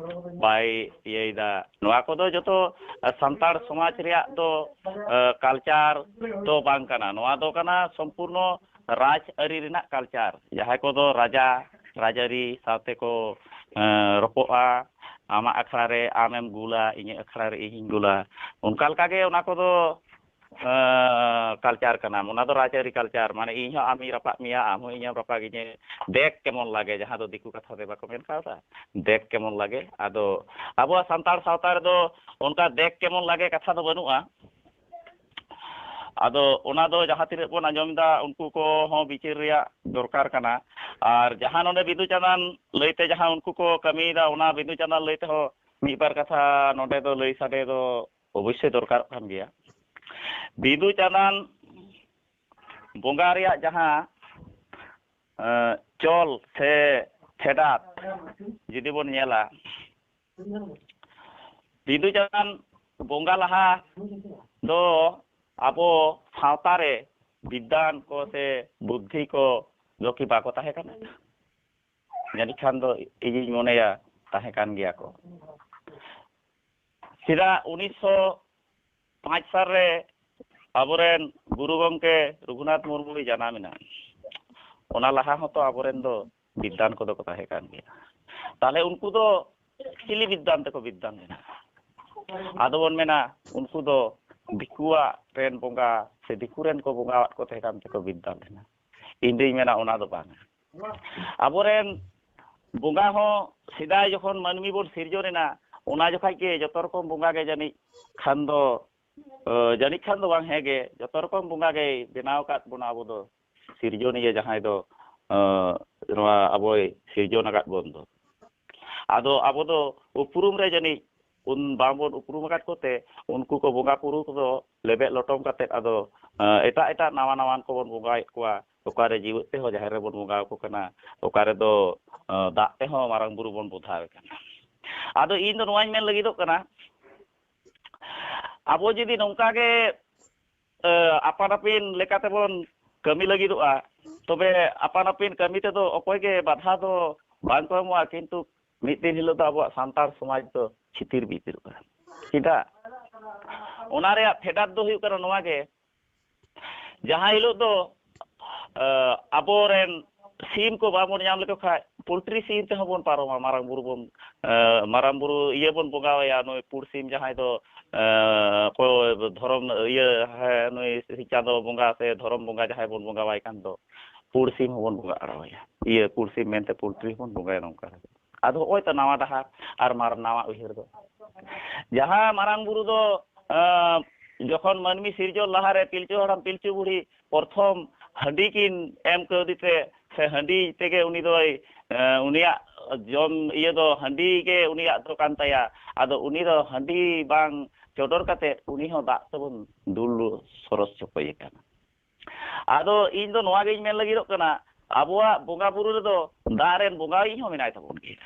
ᱵᱟᱭ ᱤᱭᱟᱹᱭᱮᱫᱟ᱾ ᱱᱚᱣᱟ ᱠᱚᱫᱚ ᱡᱚᱛᱚ, ᱮ, ᱥᱟᱱᱛᱟᱲ ᱥᱚᱢᱟᱡᱽ ᱨᱮᱭᱟᱜ ᱫᱚ, ᱮ, culture ᱫᱚ ᱵᱟᱝ ᱠᱟᱱᱟ᱾ ᱱᱚᱣᱟ ᱫᱚ ᱠᱟᱱᱟ ᱥᱚᱢᱯᱩᱨᱱᱚ ᱨᱟᱡᱽ ᱟᱹᱨᱤ ᱨᱮᱱᱟᱜ culture᱾ ᱡᱟᱦᱟᱸᱭ ᱠᱚᱫᱚ ᱨᱟᱡᱟ, ᱨᱟᱡᱽᱟᱹᱨᱤ ᱥᱟᱶᱛᱮ ᱠᱚ, ᱮ, ᱨᱚᱯᱚᱜᱼᱟ, ᱟᱢᱟᱜ ᱟᱠᱷᱲᱟ ᱨᱮ ᱟᱢᱮᱢ ᱜᱩᱞᱟ, ᱤᱧᱟᱹᱜ ᱟᱠᱷᱲᱟ ᱨᱮ ᱤᱧᱤᱧ ᱜᱩᱞᱟ, ᱚᱱᱠᱟ ᱞᱮᱠᱟᱜᱮ ᱚᱱᱟ ᱠᱚᱫᱚ, ᱮ, culture ᱠᱟᱱᱟ᱾ ᱚᱱᱟ ᱫᱚ ᱨᱟᱡᱽᱟᱹᱨᱤ culture, ᱢᱟᱱᱮ, ᱤᱧ ᱦᱚᱸ ᱟᱢᱤᱧ ᱨᱟᱯᱟᱜ ᱢᱮᱭᱟ, ᱟᱢ ᱦᱚᱸ ᱤᱧᱮᱢ ᱨᱟᱯᱟᱜᱤᱧᱟᱹ, ᱫᱮᱠ ᱠᱮᱢᱚᱱ ᱞᱟᱜᱮ, ᱡᱟᱦᱟᱸ ᱫᱚ ᱫᱤᱠᱩ ᱠᱟᱛᱷᱟ ᱛᱮ ᱵᱟᱠᱚ ᱢᱮᱱ ᱠᱟᱣᱫᱟ, ᱫᱮᱠ ᱠᱮᱢᱚᱱ ᱞᱟᱜᱮ᱾ ᱟᱫᱚ ᱟᱵᱚᱣᱟᱜ ᱥᱟᱱᱛᱟᱲ ᱥᱟᱶᱛᱟ ᱨᱮᱫᱚ ᱚᱱᱠᱟ ᱫᱮᱠ ᱠᱮᱢᱚᱱ ᱞᱟᱜᱮ ᱠᱟᱛᱷᱟ ᱫᱚ ᱵᱟᱹᱱᱩᱜᱼᱟ᱾ ᱟᱫᱚ ᱚᱱᱟ ᱫᱚ ᱡᱟᱦᱟᱸ ᱛᱤᱱᱟᱹᱜ ᱵᱚᱱ ᱟᱸᱡᱚᱢ ᱮᱫᱟ, ᱩᱱᱠᱩ ᱠᱚᱦᱚᱸ ᱵᱤᱪᱟᱹᱨ ᱨᱮᱭᱟᱜ ᱫᱚᱨᱠᱟᱨ ᱠᱟᱱᱟ᱾ ᱟᱨ ᱡᱟᱦᱟᱸ ᱱᱚᱰᱮ ᱵᱤᱫᱩ ᱪᱟᱸᱫᱟᱱ ᱞᱟᱹᱭᱛᱮ ᱡᱟᱦᱟᱸ ᱩᱱᱠᱩ ᱠᱚ ᱠᱟᱹᱢᱤᱭᱮᱫᱟ, ᱚᱱᱟ ᱵᱤᱫᱩ ᱪᱟᱸᱫᱟᱱ ᱞᱟᱹᱭ ᱛᱮᱦᱚᱸ ᱢᱤᱫ ᱵᱟᱨ ᱠᱟᱛᱷᱟ ᱱᱚᱰᱮ ᱫᱚ ᱞᱟᱹᱭ ᱥᱟᱰᱮ ᱫᱚ ᱚᱵᱚᱥᱥᱳᱭ ᱫᱚᱨᱠᱟᱨᱚᱜ ᱠᱟᱱ ᱜᱮᱭᱟ᱾ ᱵᱤᱫᱩ ᱪᱟᱸᱫᱟᱱ ᱵᱚᱸᱜᱟ ᱨᱮᱭᱟᱜ ᱡᱟᱦᱟᱸ, ᱮ, ᱪᱚᱞ ᱥᱮ ᱯᱷᱮᱰᱟᱛ ᱡᱩᱫᱤ ᱵᱚᱱ ᱧᱮᱞᱟ, ᱵᱤᱫᱩ ᱪᱟᱸᱫᱟᱱ ᱵᱚᱸᱜᱟ ᱞᱟᱦᱟ ᱫᱚ ᱟᱵᱚ ᱥᱟᱶᱛᱟ ᱨᱮ ᱵᱤᱫᱽᱫᱟᱱ ᱠᱚ ᱥᱮ ᱵᱩᱫᱽᱫᱷᱤ ᱠᱚ ᱫᱚ ᱠᱤ ᱵᱟᱠᱚ ᱛᱟᱦᱮᱸ ᱠᱟᱱᱟ? ᱡᱟᱹᱱᱤᱡ ᱠᱷᱟᱱ ᱫᱚ ᱤᱧᱤᱧ ᱢᱚᱱᱮᱭᱟ ᱛᱟᱦᱮᱸ ᱠᱟᱱ ᱜᱮᱭᱟ ᱠᱚ᱾ ᱪᱮᱫᱟᱜ ᱩᱱᱤᱥᱥᱚ ᱯᱟᱸᱪ ᱥᱟᱞ ᱨᱮ ᱟᱵᱚᱨᱮᱱ ᱜᱩᱨᱩ ᱜᱚᱢᱠᱮ ᱨᱚᱜᱷᱩᱱᱟᱛᱷ ᱢᱩᱨᱢᱩᱭ ᱡᱟᱱᱟᱢ ᱮᱱᱟ, ᱚᱱᱟ ᱞᱟᱦᱟ ᱦᱚᱸᱛᱚ ᱟᱵᱚᱨᱮᱱ ᱫᱚ ᱵᱤᱫᱽᱫᱟᱱ ᱠᱚᱫᱚ ᱠᱚ ᱛᱟᱦᱮᱸ ᱠᱟᱱ ᱜᱮᱭᱟ᱾ ᱛᱟᱦᱚᱞᱮ ᱩᱱᱠᱩ ᱫᱚ ᱪᱤᱞᱤ ᱵᱤᱫᱽᱫᱟᱱ ᱛᱮᱠᱚ ᱵᱤᱫᱽᱫᱟᱱ ᱞᱮᱱᱟ? ᱟᱫᱚ ᱵᱚᱱ ᱢᱮᱱᱟ ᱩᱱᱠᱩ ᱫᱚ ᱫᱤᱠᱩᱣᱟᱜ ᱨᱮᱱ ᱵᱚᱸᱜᱟ ᱥᱮ ᱫᱤᱠᱩ ᱨᱮᱱ ᱠᱚ ᱵᱚᱸᱜᱟᱣᱟᱜ ᱠᱚ ᱛᱟᱦᱮᱸ ᱠᱟᱱ ᱛᱮᱠᱚ ᱵᱤᱫᱽᱫᱟᱱ ᱞᱮᱱᱟ᱾ ᱤᱧ ᱫᱩᱧ ᱢᱮᱱᱟ ᱚᱱᱟ ᱫᱚ ᱵᱟᱝᱟ᱾ ᱟᱵᱚᱨᱮᱱ ᱵᱚᱸᱜᱟ ᱦᱚᱸ ᱥᱮᱫᱟᱭ ᱡᱚᱠᱷᱚᱱ ᱢᱟᱹᱱᱢᱤ ᱵᱚᱱ ᱥᱤᱨᱡᱚᱱ ᱮᱱᱟ, ᱚᱱᱟ ᱡᱚᱠᱷᱟᱡ ᱜᱮ ᱡᱚᱛᱚ ᱨᱚᱠᱚᱢ ᱵᱚᱸᱜᱟ ᱜᱮ ᱡᱟᱹᱱᱤᱡ ᱠᱷᱟᱱ ᱫᱚ, ᱮ, ᱡᱟᱹᱱᱤᱡ ᱠᱷᱟᱱ ᱫᱚ ᱵᱟᱝ, ᱦᱮᱸ ᱜᱮ, ᱡᱚᱛᱚ ᱨᱚᱠᱚᱢ ᱵᱚᱸᱜᱟ ᱜᱮᱭ ᱵᱮᱱᱟᱣ ᱟᱠᱟᱫ ᱵᱚᱱᱟ ᱟᱵᱚ ᱫᱚ᱾ ᱥᱤᱨᱡᱚᱱᱤᱭᱟᱹ ᱡᱟᱦᱟᱸᱭ ᱫᱚ, ᱮ, ᱱᱚᱣᱟ ᱟᱵᱚᱭ ᱥᱤᱨᱡᱚᱱ ᱟᱠᱟᱫ ᱵᱚᱱ ᱫᱚ᱾ ᱟᱫᱚ ᱟᱵᱚ ᱫᱚ ᱩᱯᱨᱩᱢ ᱨᱮ ᱡᱟᱹᱱᱤᱡ ᱩᱱ ᱵᱟᱝᱵᱚᱱ ᱩᱯᱨᱩᱢ ᱟᱠᱟᱫ ᱠᱚᱛᱮ, ᱩᱱᱠᱩ ᱠᱚ ᱵᱚᱸᱜᱟ ᱵᱩᱨᱩ ᱠᱚᱫᱚ ᱞᱮᱵᱮᱫ ᱞᱚᱴᱚᱢ ᱠᱟᱛᱮᱫ ᱟᱫᱚ, ᱮ, ᱮᱴᱟᱜ ᱮᱴᱟᱜ ᱱᱟᱣᱟ ᱱᱟᱣᱟᱱ ᱠᱚᱵᱚᱱ ᱵᱚᱸᱜᱟᱭᱮᱫ ᱠᱚᱣᱟ᱾ ᱚᱠᱟᱨᱮ ᱡᱤᱣᱮᱫ ᱛᱮᱦᱚᱸ ᱡᱟᱦᱮᱨ ᱨᱮᱵᱚᱱ ᱵᱚᱸᱜᱟ ᱟᱠᱚ ᱠᱟᱱᱟ, ᱚᱠᱟ ᱨᱮᱫᱚ, ᱮ, ᱫᱟᱜ ᱛᱮᱦᱚᱸ ᱢᱟᱨᱟᱝ ᱵᱩᱨᱩ ᱵᱚᱱ ᱵᱚᱫᱷᱟᱣᱮ ᱠᱟᱱᱟ᱾ ᱟᱫᱚ ᱤᱧ ᱫᱚ ᱱᱚᱣᱟᱧ ᱢᱮᱱ ᱞᱟᱹᱜᱤᱫᱚᱜ ᱠᱟᱱᱟ, ᱟᱵᱚ ᱡᱩᱫᱤ ᱱᱚᱝᱠᱟ ᱜᱮ, ᱮ, ᱟᱯᱟᱱ ᱟᱹᱯᱤᱱ ᱞᱮᱠᱟ ᱛᱮᱵᱚᱱ ᱠᱟᱹᱢᱤ ᱞᱟᱹᱜᱤᱫᱚᱜᱼᱟ, ᱛᱚᱵᱮ ᱟᱯᱟᱱ ᱟᱹᱯᱤᱱ ᱠᱟᱹᱢᱤ ᱛᱮᱫᱚ ᱚᱠᱚᱭ ᱜᱮ ᱵᱟᱫᱷᱟ ᱫᱚ ᱵᱟᱝ ᱠᱚ ᱮᱢᱚᱜᱼᱟ, ᱠᱤᱱᱛᱩ ᱢᱤᱫ ᱫᱤᱱ ᱦᱤᱞᱳᱜ ᱫᱚ ᱟᱵᱚᱣᱟᱜ ᱥᱟᱱᱛᱟᱲ ᱥᱚᱢᱟᱡᱽ ᱫᱚ ᱪᱷᱤᱛᱤᱨ ᱵᱤᱛᱤᱨᱚᱜᱼᱟ᱾ ᱪᱮᱫᱟᱜ? ᱚᱱᱟ ᱨᱮᱭᱟᱜ ᱯᱷᱮᱰᱟᱛ ᱫᱚ ᱦᱩᱭᱩᱜ ᱠᱟᱱᱟ ᱱᱚᱣᱟ ᱜᱮ, ᱡᱟᱦᱟᱸ ᱦᱤᱞᱳᱜ ᱫᱚ, ᱮ, ᱟᱵᱚᱨᱮᱱ ᱥᱤᱢ ᱠᱚ ᱵᱟᱵᱚᱱ ᱧᱟᱢ ᱞᱮᱠᱚ ᱠᱷᱟᱡ, ᱯᱳᱞᱴᱨᱤ ᱥᱤᱢ ᱛᱮᱦᱚᱸ ᱵᱚᱱ ᱯᱟᱨᱚᱢᱟ, ᱢᱟᱨᱟᱝ ᱵᱩᱨᱩ ᱵᱚᱱ, ᱮ, ᱢᱟᱨᱟᱝ ᱵᱩᱨᱩ ᱤᱭᱟᱹ ᱵᱚᱱ ᱵᱚᱸᱜᱟ ᱟᱭᱟ, ᱱᱩᱭ ᱯᱩᱲ ᱥᱤᱢ ᱡᱟᱦᱟᱸᱭ ᱫᱚ, ᱮ, ᱚᱠᱚᱭ ᱫᱷᱚᱨᱚᱢ ᱤᱭᱟᱹ, ᱦᱮᱸ, ᱱᱩᱭ ᱪᱟᱸᱫᱚ ᱵᱚᱸᱜᱟ ᱥᱮ ᱫᱷᱚᱨᱚᱢ ᱵᱚᱸᱜᱟ ᱡᱟᱦᱟᱸᱭ ᱵᱚᱱ ᱵᱚᱸᱜᱟ ᱟᱭ ᱠᱟᱱ ᱫᱚ, ᱯᱩᱲ ᱥᱤᱢ ᱦᱚᱸᱵᱚᱱ ᱵᱚᱸᱜᱟ ᱟᱲᱟᱣᱟᱭᱟ, ᱤᱭᱟᱹ, ᱯᱩᱲ ᱥᱤᱢ ᱢᱮᱱᱛᱮ ᱯᱳᱞᱴᱨᱤ ᱦᱚᱸᱵᱚᱱ ᱵᱚᱸᱜᱟᱭᱟ ᱱᱚᱝᱠᱟ᱾ ᱟᱫᱚ ᱦᱚᱸᱜᱼᱚᱭ ᱛᱚ ᱱᱟᱣᱟ ᱰᱟᱦᱟᱨ ᱟᱨ ᱢᱟᱨ-, ᱱᱟᱣᱟ ᱩᱭᱦᱟᱹᱨ ᱫᱚ᱾ ᱡᱟᱦᱟᱸ ᱢᱟᱨᱟᱝ ᱵᱩᱨᱩ ᱫᱚ, ᱮᱸ, ᱡᱚᱠᱷᱚᱱ ᱢᱟᱹᱱᱢᱤ ᱥᱤᱨᱡᱚᱱ ᱞᱟᱦᱟᱨᱮ ᱯᱤᱞᱪᱩ ᱦᱟᱲᱟᱢ ᱯᱤᱞᱪᱩ ᱵᱩᱲᱦᱤ ᱯᱨᱚᱛᱷᱚᱢ ᱦᱟᱺᱰᱤ ᱠᱤᱱ ᱮᱢ ᱠᱟᱹᱣᱫᱤ ᱛᱮ, ᱥᱮ ᱦᱟᱺᱰᱤ ᱛᱮᱜᱮ ᱩᱱᱤ ᱫᱚᱭ, ᱮ, ᱩᱱᱤᱭᱟᱜ ᱡᱚᱢ ᱤᱭᱟᱹ ᱫᱚ ᱦᱟᱺᱰᱤ ᱜᱮ ᱩᱱᱤᱭᱟᱜ ᱫᱚ ᱠᱟᱱ ᱛᱟᱭᱟ᱾ ᱟᱫᱚ ᱩᱱᱤ ᱫᱚ ᱦᱟᱺᱰᱤ ᱵᱟᱝ ᱪᱚᱰᱚᱨ ᱠᱟᱛᱮ ᱩᱱᱤ ᱦᱚᱸ ᱫᱟᱜ ᱛᱮᱵᱚᱱ ᱫᱩᱞ ᱥᱚᱨᱚᱥ ᱪᱚᱯᱚᱭᱮ ᱠᱟᱱᱟ᱾ ᱟᱫᱚ ᱤᱧ ᱫᱚ ᱱᱚᱣᱟ ᱜᱤᱧ ᱢᱮᱱ ᱞᱟᱹᱜᱤᱫᱚᱜ ᱠᱟᱱᱟ, ᱟᱵᱚᱣᱟᱜ ᱵᱚᱸᱜᱟ ᱵᱩᱨᱩ ᱨᱮᱫᱚ ᱫᱟᱜ ᱨᱮᱱ ᱵᱚᱸᱜᱟᱭᱤᱡ ᱦᱚᱸ ᱢᱮᱱᱟᱭ ᱛᱟᱵᱚᱱ ᱜᱮᱭᱟ᱾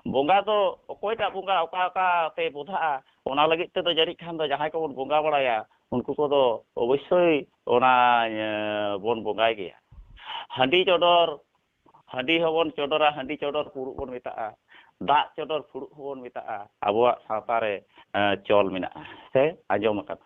ᱵᱚᱸᱜᱟ ᱫᱚ ᱚᱠᱚᱭᱴᱟᱜ ᱵᱚᱸᱜᱟ ᱚᱠᱟ ᱚᱠᱟ ᱛᱮ ᱵᱚᱫᱷᱟᱜᱼᱟ, ᱚᱱᱟ ᱞᱟᱹᱜᱤᱫ ᱛᱮᱫᱚ ᱡᱟᱹᱱᱤᱡ ᱠᱷᱟᱱ ᱫᱚ ᱡᱟᱦᱟᱸᱭ ᱠᱚᱵᱚᱱ ᱵᱚᱸᱜᱟ ᱵᱟᱲᱟᱭᱟ, ᱩᱱᱠᱩ ᱠᱚᱫᱚ ᱚᱵᱚᱥᱥᱳᱭ ᱚᱱᱟ, ᱮ, ᱵᱚᱱ ᱵᱚᱸᱜᱟᱭ ᱜᱮᱭᱟ᱾ ᱦᱟᱺᱰᱤ ᱪᱚᱰᱚᱨ, ᱦᱟᱺᱰᱤ ᱦᱚᱸᱵᱚᱱ ᱪᱚᱰᱚᱨᱟ, ᱦᱟᱺᱰᱤ ᱪᱚᱰᱚᱨ ᱯᱷᱩᱲᱩᱜ ᱵᱚᱱ ᱢᱮᱛᱟᱜᱼᱟ, ᱫᱟᱜ ᱪᱚᱰᱚᱨ ᱯᱷᱩᱲᱩᱜ ᱦᱚᱸᱵᱚᱱ ᱢᱮᱛᱟᱜᱼᱟ, ᱟᱵᱚᱣᱟᱜ ᱥᱟᱶᱛᱟ ᱨᱮ, ᱮ, ᱪᱚᱞ ᱢᱮᱱᱟᱜᱼᱟ ᱥᱮ ᱟᱸᱡᱚᱢ ᱟᱠᱟᱱᱟ᱾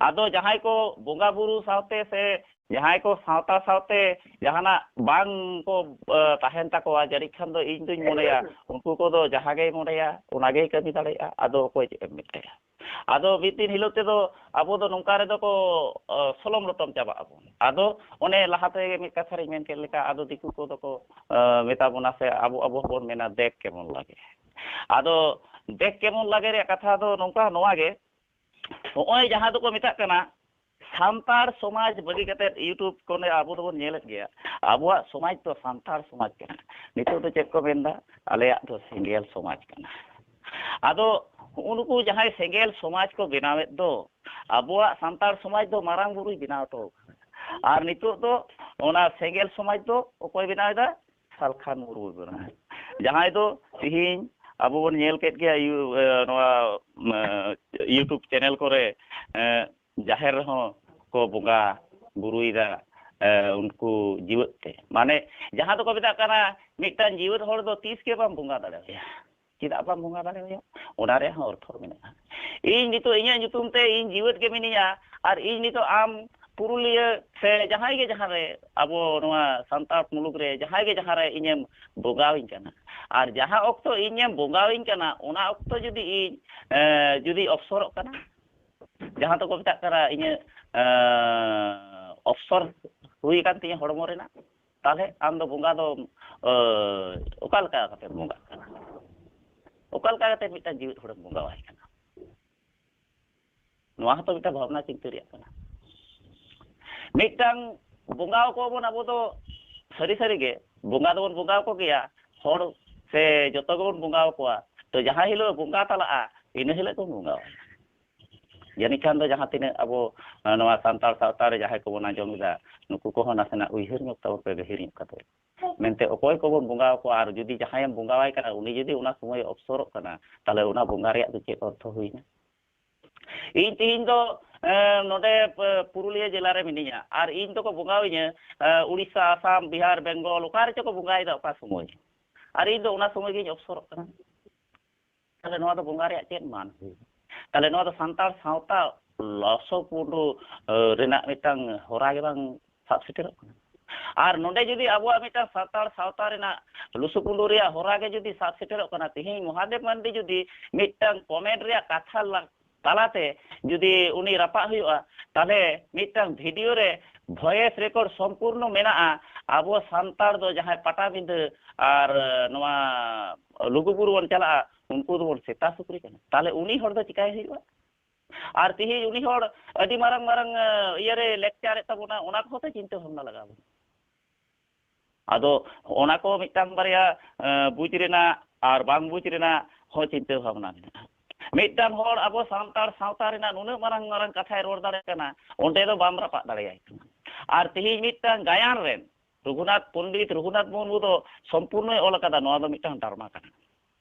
ᱟᱫᱚ ᱡᱟᱦᱟᱸᱭ ᱠᱚ ᱵᱚᱸᱜᱟ ᱵᱩᱨᱩ ᱥᱟᱶᱛᱮ ᱥᱮ ᱡᱟᱦᱟᱸᱭ ᱠᱚ ᱥᱟᱶᱛᱟ ᱥᱟᱶᱛᱮ ᱡᱟᱦᱟᱱᱟᱜ ᱵᱟᱝ ᱠᱚ, ᱮ, ᱛᱟᱦᱮᱱ ᱛᱟᱠᱚᱣᱟ, ᱡᱟᱹᱱᱤᱡ ᱠᱷᱟᱱ ᱫᱚ ᱤᱧ ᱫᱩᱧ ᱢᱚᱱᱮᱭᱟ ᱩᱱᱠᱩ ᱠᱚᱫᱚ ᱡᱟᱦᱟᱸ ᱜᱮᱭ ᱢᱚᱱᱮᱭᱟ ᱚᱱᱟ ᱜᱮᱭ ᱠᱟᱹᱢᱤ ᱫᱟᱲᱮᱭᱟᱜᱼᱟ᱾ ᱟᱫᱚ ᱚᱠᱚᱭ ᱪᱮᱫ ᱮᱢ ᱢᱮᱛᱟᱭᱟ? ᱟᱫᱚ ᱢᱤᱫ ᱫᱤᱱ ᱦᱤᱞᱳᱜ ᱛᱮᱫᱚ ᱟᱵᱚ ᱫᱚ ᱱᱚᱝᱠᱟ ᱨᱮᱫᱚ ᱠᱚ, ᱮ, ᱥᱚᱞᱚᱢ ᱞᱚᱴᱚᱢ ᱪᱟᱵᱟᱜ ᱟᱵᱚᱱ᱾ ᱟᱫᱚ ᱚᱱᱮ ᱞᱟᱦᱟᱛᱮ ᱢᱤᱫ ᱠᱟᱛᱷᱟ ᱨᱤᱧ ᱢᱮᱱ ᱠᱮᱫ ᱞᱮᱠᱟ, ᱟᱫᱚ ᱫᱤᱠᱩ ᱠᱚᱫᱚ ᱠᱚ, ᱮ, ᱢᱮᱛᱟ ᱵᱚᱱᱟ ᱥᱮ ᱟᱵᱚ, ᱟᱵᱚ ᱦᱚᱸᱵᱚᱱ ᱢᱮᱱᱟ, "ᱫᱮᱠ ᱠᱮᱢᱚᱱ ᱞᱟᱜᱮ᱾" ᱟᱫᱚ ᱫᱮᱠ ᱠᱮᱢᱚᱱ ᱞᱟᱜᱮ ᱨᱮᱭᱟᱜ ᱠᱟᱛᱷᱟ ᱫᱚ ᱱᱚᱝᱠᱟ, ᱱᱚᱣᱟ ᱜᱮ, ᱱᱚᱜᱼᱚᱭ ᱡᱟᱦᱟᱸ ᱫᱚᱠᱚ ᱢᱮᱛᱟᱜ ᱠᱟᱱᱟ ᱥᱟᱱᱛᱟᱲ ᱥᱚᱢᱟᱡᱽ ᱵᱟᱹᱜᱤ ᱠᱟᱛᱮᱫ YouTube ᱠᱚᱨᱮ ᱟᱵᱚ ᱫᱚᱵᱚᱱ ᱧᱮᱞᱮᱫ ᱜᱮᱭᱟ, ᱟᱵᱚᱣᱟᱜ ᱥᱚᱢᱟᱡᱽ ᱫᱚ ᱥᱟᱱᱛᱟᱲ ᱥᱚᱢᱟᱡᱽ ᱠᱟᱱᱟ᱾ ᱱᱤᱛᱚᱜ ᱫᱚ ᱪᱮᱫ ᱠᱚ ᱢᱮᱱᱫᱟ? ᱟᱞᱮᱭᱟᱜ ᱫᱚ ᱥᱮᱸᱜᱮᱞ ᱥᱚᱢᱟᱡᱽ ᱠᱟᱱᱟ᱾ ᱟᱫᱚ ᱦᱩᱜᱼᱩ ᱱᱩᱠᱩ ᱡᱟᱦᱟᱸᱭ ᱥᱮᱸᱜᱮᱞ ᱥᱚᱢᱟᱡᱽ ᱠᱚ ᱵᱮᱱᱟᱣᱮᱫ ᱫᱚ, ᱟᱵᱚᱣᱟᱜ ᱥᱟᱱᱛᱟᱲ ᱥᱚᱢᱟᱡᱽ ᱫᱚ ᱢᱟᱨᱟᱝ ᱵᱩᱨᱩᱭ ᱵᱮᱱᱟᱣ ᱦᱚᱴᱚ ᱟᱠᱟᱫᱟ᱾ ᱟᱨ ᱱᱤᱛᱚᱜ ᱫᱚ ᱚᱱᱟ ᱥᱮᱸᱜᱮᱞ ᱥᱚᱢᱟᱡᱽ ᱫᱚ ᱚᱠᱚᱭ ᱵᱮᱱᱟᱣ ᱮᱫᱟ? ᱥᱟᱞᱠᱷᱟᱱ ᱢᱩᱨᱢᱩᱭ ᱵᱮᱱᱟᱣ ᱮᱫᱟ᱾ ᱡᱟᱦᱟᱸᱭ ᱫᱚ ᱛᱤᱦᱤᱧ ᱟᱵᱚ ᱵᱚᱱ ᱧᱮᱞ ᱠᱮᱫ ᱜᱮᱭᱟ, ᱤᱭᱩ-, ᱮ, ᱱᱚᱣᱟ, ᱮ, YouTube ᱪᱮᱱᱮᱞ ᱠᱚᱨᱮ, ᱮ, ᱡᱟᱦᱮᱨ ᱨᱮᱦᱚᱸ ᱠᱚ ᱵᱚᱸᱜᱟ ᱵᱩᱨᱩᱭᱮᱫᱟ, ᱮ, ᱩᱱᱠᱩ ᱡᱤᱣᱮᱫ ᱛᱮ᱾ ᱢᱟᱱᱮ, ᱡᱟᱦᱟᱸ ᱫᱚᱠᱚ ᱢᱮᱛᱟᱜ ᱠᱟᱱᱟ, ᱢᱤᱫᱴᱟᱝ ᱡᱤᱣᱮᱫ ᱦᱚᱲ ᱫᱚ ᱛᱤᱥ ᱜᱮ ᱵᱟᱢ ᱵᱚᱸᱜᱟ ᱫᱟᱲᱮᱣᱟᱭᱟ᱾ ᱪᱮᱫᱟᱜ ᱵᱟᱢ ᱵᱚᱸᱜᱟ ᱫᱟᱲᱮᱣᱟᱭᱟ? ᱚᱱᱟ ᱨᱮᱭᱟᱜ ᱦᱚᱸ ᱚᱨᱛᱷᱚ ᱢᱮᱱᱟᱜᱼᱟ᱾ ᱤᱧ ᱱᱤᱛᱚᱜ ᱤᱧᱟᱹᱜ ᱧᱩᱛᱩᱢ ᱛᱮ ᱤᱧ ᱡᱤᱣᱮᱫ ᱜᱮ ᱢᱤᱱᱟᱹᱧᱟ, ᱟᱨ ᱤᱧ ᱱᱤᱛᱚᱜ ᱟᱢ ᱯᱩᱨᱩᱞᱤᱭᱟᱹ ᱥᱮ ᱡᱟᱦᱟᱸᱭ ᱜᱮ ᱡᱟᱦᱟᱸ ᱨᱮ, ᱟᱵᱚ ᱱᱚᱣᱟ ᱥᱟᱱᱛᱟᱲ ᱢᱩᱞᱩᱠ ᱨᱮ ᱡᱟᱦᱟᱸᱭ ᱜᱮ ᱡᱟᱦᱟᱸ ᱨᱮ ᱤᱧᱮᱢ ᱵᱚᱸᱜᱟᱣᱤᱧ ᱠᱟᱱᱟ, ᱟᱨ ᱡᱟᱦᱟᱸ ᱚᱠᱛᱚ ᱤᱧᱮᱢ ᱵᱚᱸᱜᱟᱣᱤᱧ ᱠᱟᱱᱟ, ᱚᱱᱟ ᱚᱠᱛᱚ ᱡᱩᱫᱤ ᱤᱧ, ᱮ, ᱡᱩᱫᱤ ᱚᱯᱥᱚᱨᱚᱜ ᱠᱟᱱᱟ, ᱡᱟᱦᱟᱸ ᱫᱚᱠᱚ ᱢᱮᱛᱟᱜ ᱠᱟᱱᱟ ᱤᱧᱟᱹᱜ, ᱮ, ᱚᱯᱥᱚᱨ ᱦᱩᱭ ᱟᱠᱟᱱ ᱛᱤᱧᱟᱹ ᱦᱚᱲᱢᱚ ᱨᱮᱱᱟᱜ, ᱛᱟᱦᱚᱞᱮ ᱟᱢ ᱫᱚ ᱵᱚᱸᱜᱟ ᱫᱚ, ᱮ, ᱚᱠᱟ ᱞᱮᱠᱟ ᱠᱟᱛᱮᱢ ᱵᱚᱸᱜᱟᱜ ᱠᱟᱱᱟ? ᱚᱠᱟ ᱞᱮᱠᱟ ᱠᱟᱛᱮ ᱢᱤᱫᱴᱟᱝ ᱡᱤᱣᱮᱫ ᱦᱚᱲᱮᱢ ᱵᱚᱸᱜᱟᱣᱟᱭ ᱠᱟᱱᱟ? ᱱᱚᱣᱟ ᱦᱚᱸᱛᱚ ᱢᱤᱫᱴᱟᱝ ᱵᱷᱟᱵᱽᱱᱟ ᱪᱤᱱᱛᱟᱹ ᱨᱮᱭᱟᱜ ᱠᱟᱱᱟ᱾ ᱢᱤᱫᱴᱟᱝ ᱵᱚᱸᱜᱟ ᱟᱠᱚᱣᱟ ᱵᱚᱱ ᱟᱵᱚ ᱫᱚ, ᱥᱟᱹᱨᱤ ᱥᱟᱹᱨᱤ ᱜᱮ ᱵᱚᱸᱜᱟ ᱫᱚᱵᱚᱱ ᱵᱚᱸᱜᱟ ᱟᱠᱚ ᱜᱮᱭᱟ, ᱦᱚᱲ ᱥᱮ ᱡᱚᱛᱚ ᱜᱮᱵᱚᱱ ᱵᱚᱸᱜᱟ ᱟᱠᱚᱣᱟ᱾ ᱛᱚ ᱡᱟᱦᱟᱸ ᱦᱤᱞᱳᱜ ᱵᱚᱸᱜᱟ ᱛᱟᱞᱟᱜᱼᱟ, ᱤᱱᱟᱹ ᱦᱤᱞᱳᱜ ᱵᱚᱱ ᱵᱚᱸᱜᱟ ᱟᱭᱟ᱾ ᱡᱟᱹᱱᱤᱡ ᱠᱷᱟᱱ ᱫᱚ ᱡᱟᱦᱟᱸ ᱛᱤᱱᱟᱹᱜ ᱟᱵᱚ, ᱮ, ᱱᱚᱣᱟ ᱥᱟᱱᱛᱟᱲ ᱥᱟᱶᱛᱟ ᱨᱮ ᱡᱟᱦᱟᱸᱭ ᱠᱚᱵᱚᱱ ᱟᱸᱡᱚᱢ ᱮᱫᱟ, ᱱᱩᱠᱩ ᱠᱚᱦᱚᱸ ᱱᱟᱥᱮᱱᱟᱜ ᱩᱭᱦᱟᱹᱨ ᱧᱚᱜ ᱛᱟᱵᱚᱱ ᱯᱮ, ᱜᱟᱹᱦᱤᱨ ᱧᱚᱜ ᱠᱟᱛᱮ᱾ ᱢᱮᱱᱛᱮ ᱚᱠᱚᱭ ᱠᱚᱵᱚᱱ ᱵᱚᱸᱜᱟ ᱟᱠᱚᱣᱟ, ᱟᱨ ᱡᱩᱫᱤ ᱡᱟᱦᱟᱸᱭᱮᱢ ᱵᱚᱸᱜᱟᱣᱟᱭ ᱠᱟᱱᱟ, ᱩᱱᱤ ᱡᱩᱫᱤ ᱚᱱᱟ ᱥᱚᱢᱚᱭᱮ ᱚᱯᱥᱚᱨᱚᱜ ᱠᱟᱱᱟ, ᱛᱟᱦᱚᱞᱮ ᱚᱱᱟ ᱵᱚᱸᱜᱟ ᱨᱮᱭᱟᱜ ᱫᱚ ᱪᱮᱫ ᱚᱨᱛᱷᱚ ᱦᱩᱭᱱᱟ? ᱤᱧ ᱛᱮᱦᱮᱧ ᱫᱚ, ᱮ, ᱱᱚᱰᱮ, ᱯ-, ᱯᱩᱨᱩᱞᱤᱭᱟᱹ ᱡᱮᱞᱟ ᱨᱮ ᱢᱤᱱᱟᱹᱧᱟ, ᱟᱨ ᱤᱧ ᱫᱚᱠᱚ ᱵᱚᱸᱜᱟᱣᱤᱧᱟᱹ, ᱮ, ᱩᱲᱤᱥᱥᱟ, ᱟᱥᱟᱢ, ᱵᱤᱦᱟᱨ, ᱵᱮᱝᱜᱚᱞ, ᱚᱠᱟ ᱨᱮᱪᱚ ᱠᱚ ᱵᱚᱸᱜᱟᱭᱮᱫᱟ ᱚᱠᱟ ᱥᱚᱢᱚᱭ, ᱟᱨ ᱤᱧ ᱫᱚ ᱚᱱᱟ ᱥᱚᱢᱚᱭ ᱜᱤᱧ ᱚᱯᱥᱚᱨᱚᱜ ᱠᱟᱱᱟ᱾ ᱛᱟᱦᱚᱞᱮ ᱱᱚᱣᱟ ᱫᱚ ᱵᱚᱸᱜᱟ ᱨᱮᱭᱟᱜ ᱪᱮᱫ ᱢᱟᱱ ᱦᱩᱭᱩᱜᱼᱟ? ᱛᱟᱦᱚᱞᱮ ᱱᱚᱣᱟ ᱫᱚ ᱥᱟᱱᱛᱟᱲ ᱥᱟᱶᱛᱟ ᱞᱚᱥᱚ ᱯᱩᱸᱰᱩ, ᱮ, ᱨᱮᱱᱟᱜ ᱢᱤᱫᱴᱟᱝ ᱦᱚᱨᱟ ᱜᱮ ᱵᱟᱝ ᱥᱟᱵ ᱥᱮᱴᱮᱨᱚᱜ ᱠᱟᱱᱟ? ᱟᱨ ᱱᱚᱰᱮ ᱡᱩᱫᱤ ᱟᱵᱚᱣᱟᱜ ᱢᱤᱫᱴᱟᱝ ᱥᱟᱱᱛᱟᱲ ᱥᱟᱶᱛᱟ ᱨᱮᱱᱟᱜ ᱞᱩᱥᱩ ᱯᱩᱸᱰᱩ ᱨᱮᱭᱟᱜ ᱦᱚᱨᱟ ᱜᱮ ᱡᱩᱫᱤ ᱥᱟᱵ ᱥᱮᱴᱮᱨᱚᱜ ᱠᱟᱱᱟ, ᱛᱮᱦᱮᱧ ᱢᱚᱦᱟᱫᱮᱵ ᱢᱟᱱᱰᱤ ᱡᱩᱫᱤ ᱢᱤᱫᱴᱟᱝ ᱠᱚᱢᱮᱱᱴ ᱨᱮᱭᱟᱜ ᱠᱟᱛᱷᱟ ᱞᱟ-, ᱛᱟᱞᱟᱛᱮ ᱡᱩᱫᱤ ᱩᱱᱤ ᱨᱟᱯᱟᱜ ᱦᱩᱭᱩᱜᱼᱟ, ᱛᱟᱦᱚᱞᱮ ᱢᱤᱫᱴᱟᱝ ᱵᱷᱤᱰᱤᱭᱳ ᱨᱮ ᱵᱷᱚᱭᱮᱥ ᱨᱮᱠᱚᱨᱰ ᱥᱚᱢᱯᱩᱨᱱᱚ ᱢᱮᱱᱟᱜᱼᱟ, ᱟᱵᱚ ᱥᱟᱱᱛᱟᱲ ᱫᱚ ᱡᱟᱦᱟᱸᱭ ᱯᱟᱴᱟᱵᱤᱸᱫᱷᱟᱹ ᱟᱨ ᱱᱚᱣᱟ ᱞᱩᱜᱩᱵᱩᱨᱩ ᱵᱚᱱ ᱪᱟᱞᱟᱜᱼᱟ, ᱩᱱᱠᱩ ᱫᱚᱵᱚᱱ ᱥᱮᱛᱟ ᱥᱩᱠᱨᱤ ᱠᱟᱱᱟ᱾ ᱛᱟᱦᱚᱞᱮ ᱩᱱᱤ ᱦᱚᱲ ᱫᱚ ᱪᱤᱠᱟᱭ ᱦᱩᱭᱩᱜᱼᱟ? ᱟᱨ ᱛᱮᱦᱮᱧ ᱩᱱᱤ ᱦᱚᱲ ᱟᱹᱰᱤ ᱢᱟᱨᱟᱝ ᱢᱟᱨᱟᱝ, ᱮ, ᱤᱭᱟᱹᱨᱮ ᱞᱮᱠᱪᱟᱨᱮᱫ ᱛᱟᱵᱚᱱᱟ, ᱚᱱᱟ ᱠᱚᱦᱚᱸ ᱛᱚ ᱪᱤᱱᱛᱟᱹ ᱵᱷᱟᱵᱽᱱᱟ ᱞᱟᱜᱟᱣ ᱵᱚᱱᱟ᱾ ᱟᱫᱚ ᱚᱱᱟ ᱠᱚ ᱢᱤᱫᱴᱟᱝ ᱵᱟᱨᱭᱟ, ᱮ, ᱵᱩᱡᱽ ᱨᱮᱱᱟᱜ ᱟᱨ ᱵᱟᱝ ᱵᱩᱡᱽ ᱨᱮᱱᱟᱜ ᱦᱚᱸ ᱪᱤᱱᱛᱟᱹ ᱵᱷᱟᱵᱽᱱᱟ ᱢᱮᱱᱟᱜᱼᱟ᱾ ᱢᱤᱫᱴᱟᱝ ᱦᱚᱲ ᱟᱵᱚ ᱥᱟᱱᱛᱟᱲ ᱥᱟᱶᱛᱟ ᱨᱮᱱᱟᱜ ᱱᱩᱱᱟᱹᱜ ᱢᱟᱨᱟᱝ ᱢᱟᱨᱟᱝ ᱠᱟᱛᱷᱟᱭ ᱨᱚᱲ ᱫᱟᱲᱮᱭᱟᱜ ᱠᱟᱱᱟ, ᱚᱸᱰᱮ ᱫᱚ ᱵᱟᱢ ᱨᱟᱯᱟᱜ ᱫᱟᱲᱮᱭᱟᱭ ᱠᱟᱱᱟ᱾ ᱟᱨ ᱛᱮᱦᱮᱧ ᱢᱤᱫᱴᱟᱝ ᱜᱟᱭᱟᱱ ᱨᱮᱱ ᱨᱚᱜᱷᱩᱱᱟᱛᱷ, ᱯᱚᱱᱰᱤᱛ ᱨᱚᱜᱷᱩᱱᱟᱛᱷ ᱢᱩᱨᱢᱩ ᱫᱚ ᱥᱚᱢᱯᱩᱨᱱᱚᱭ ᱚᱞ ᱟᱠᱟᱫᱟ, ᱱᱚᱣᱟ ᱫᱚ ᱢᱤᱫᱴᱟᱝ ᱰᱨᱟᱢᱟ ᱠᱟᱱᱟ᱾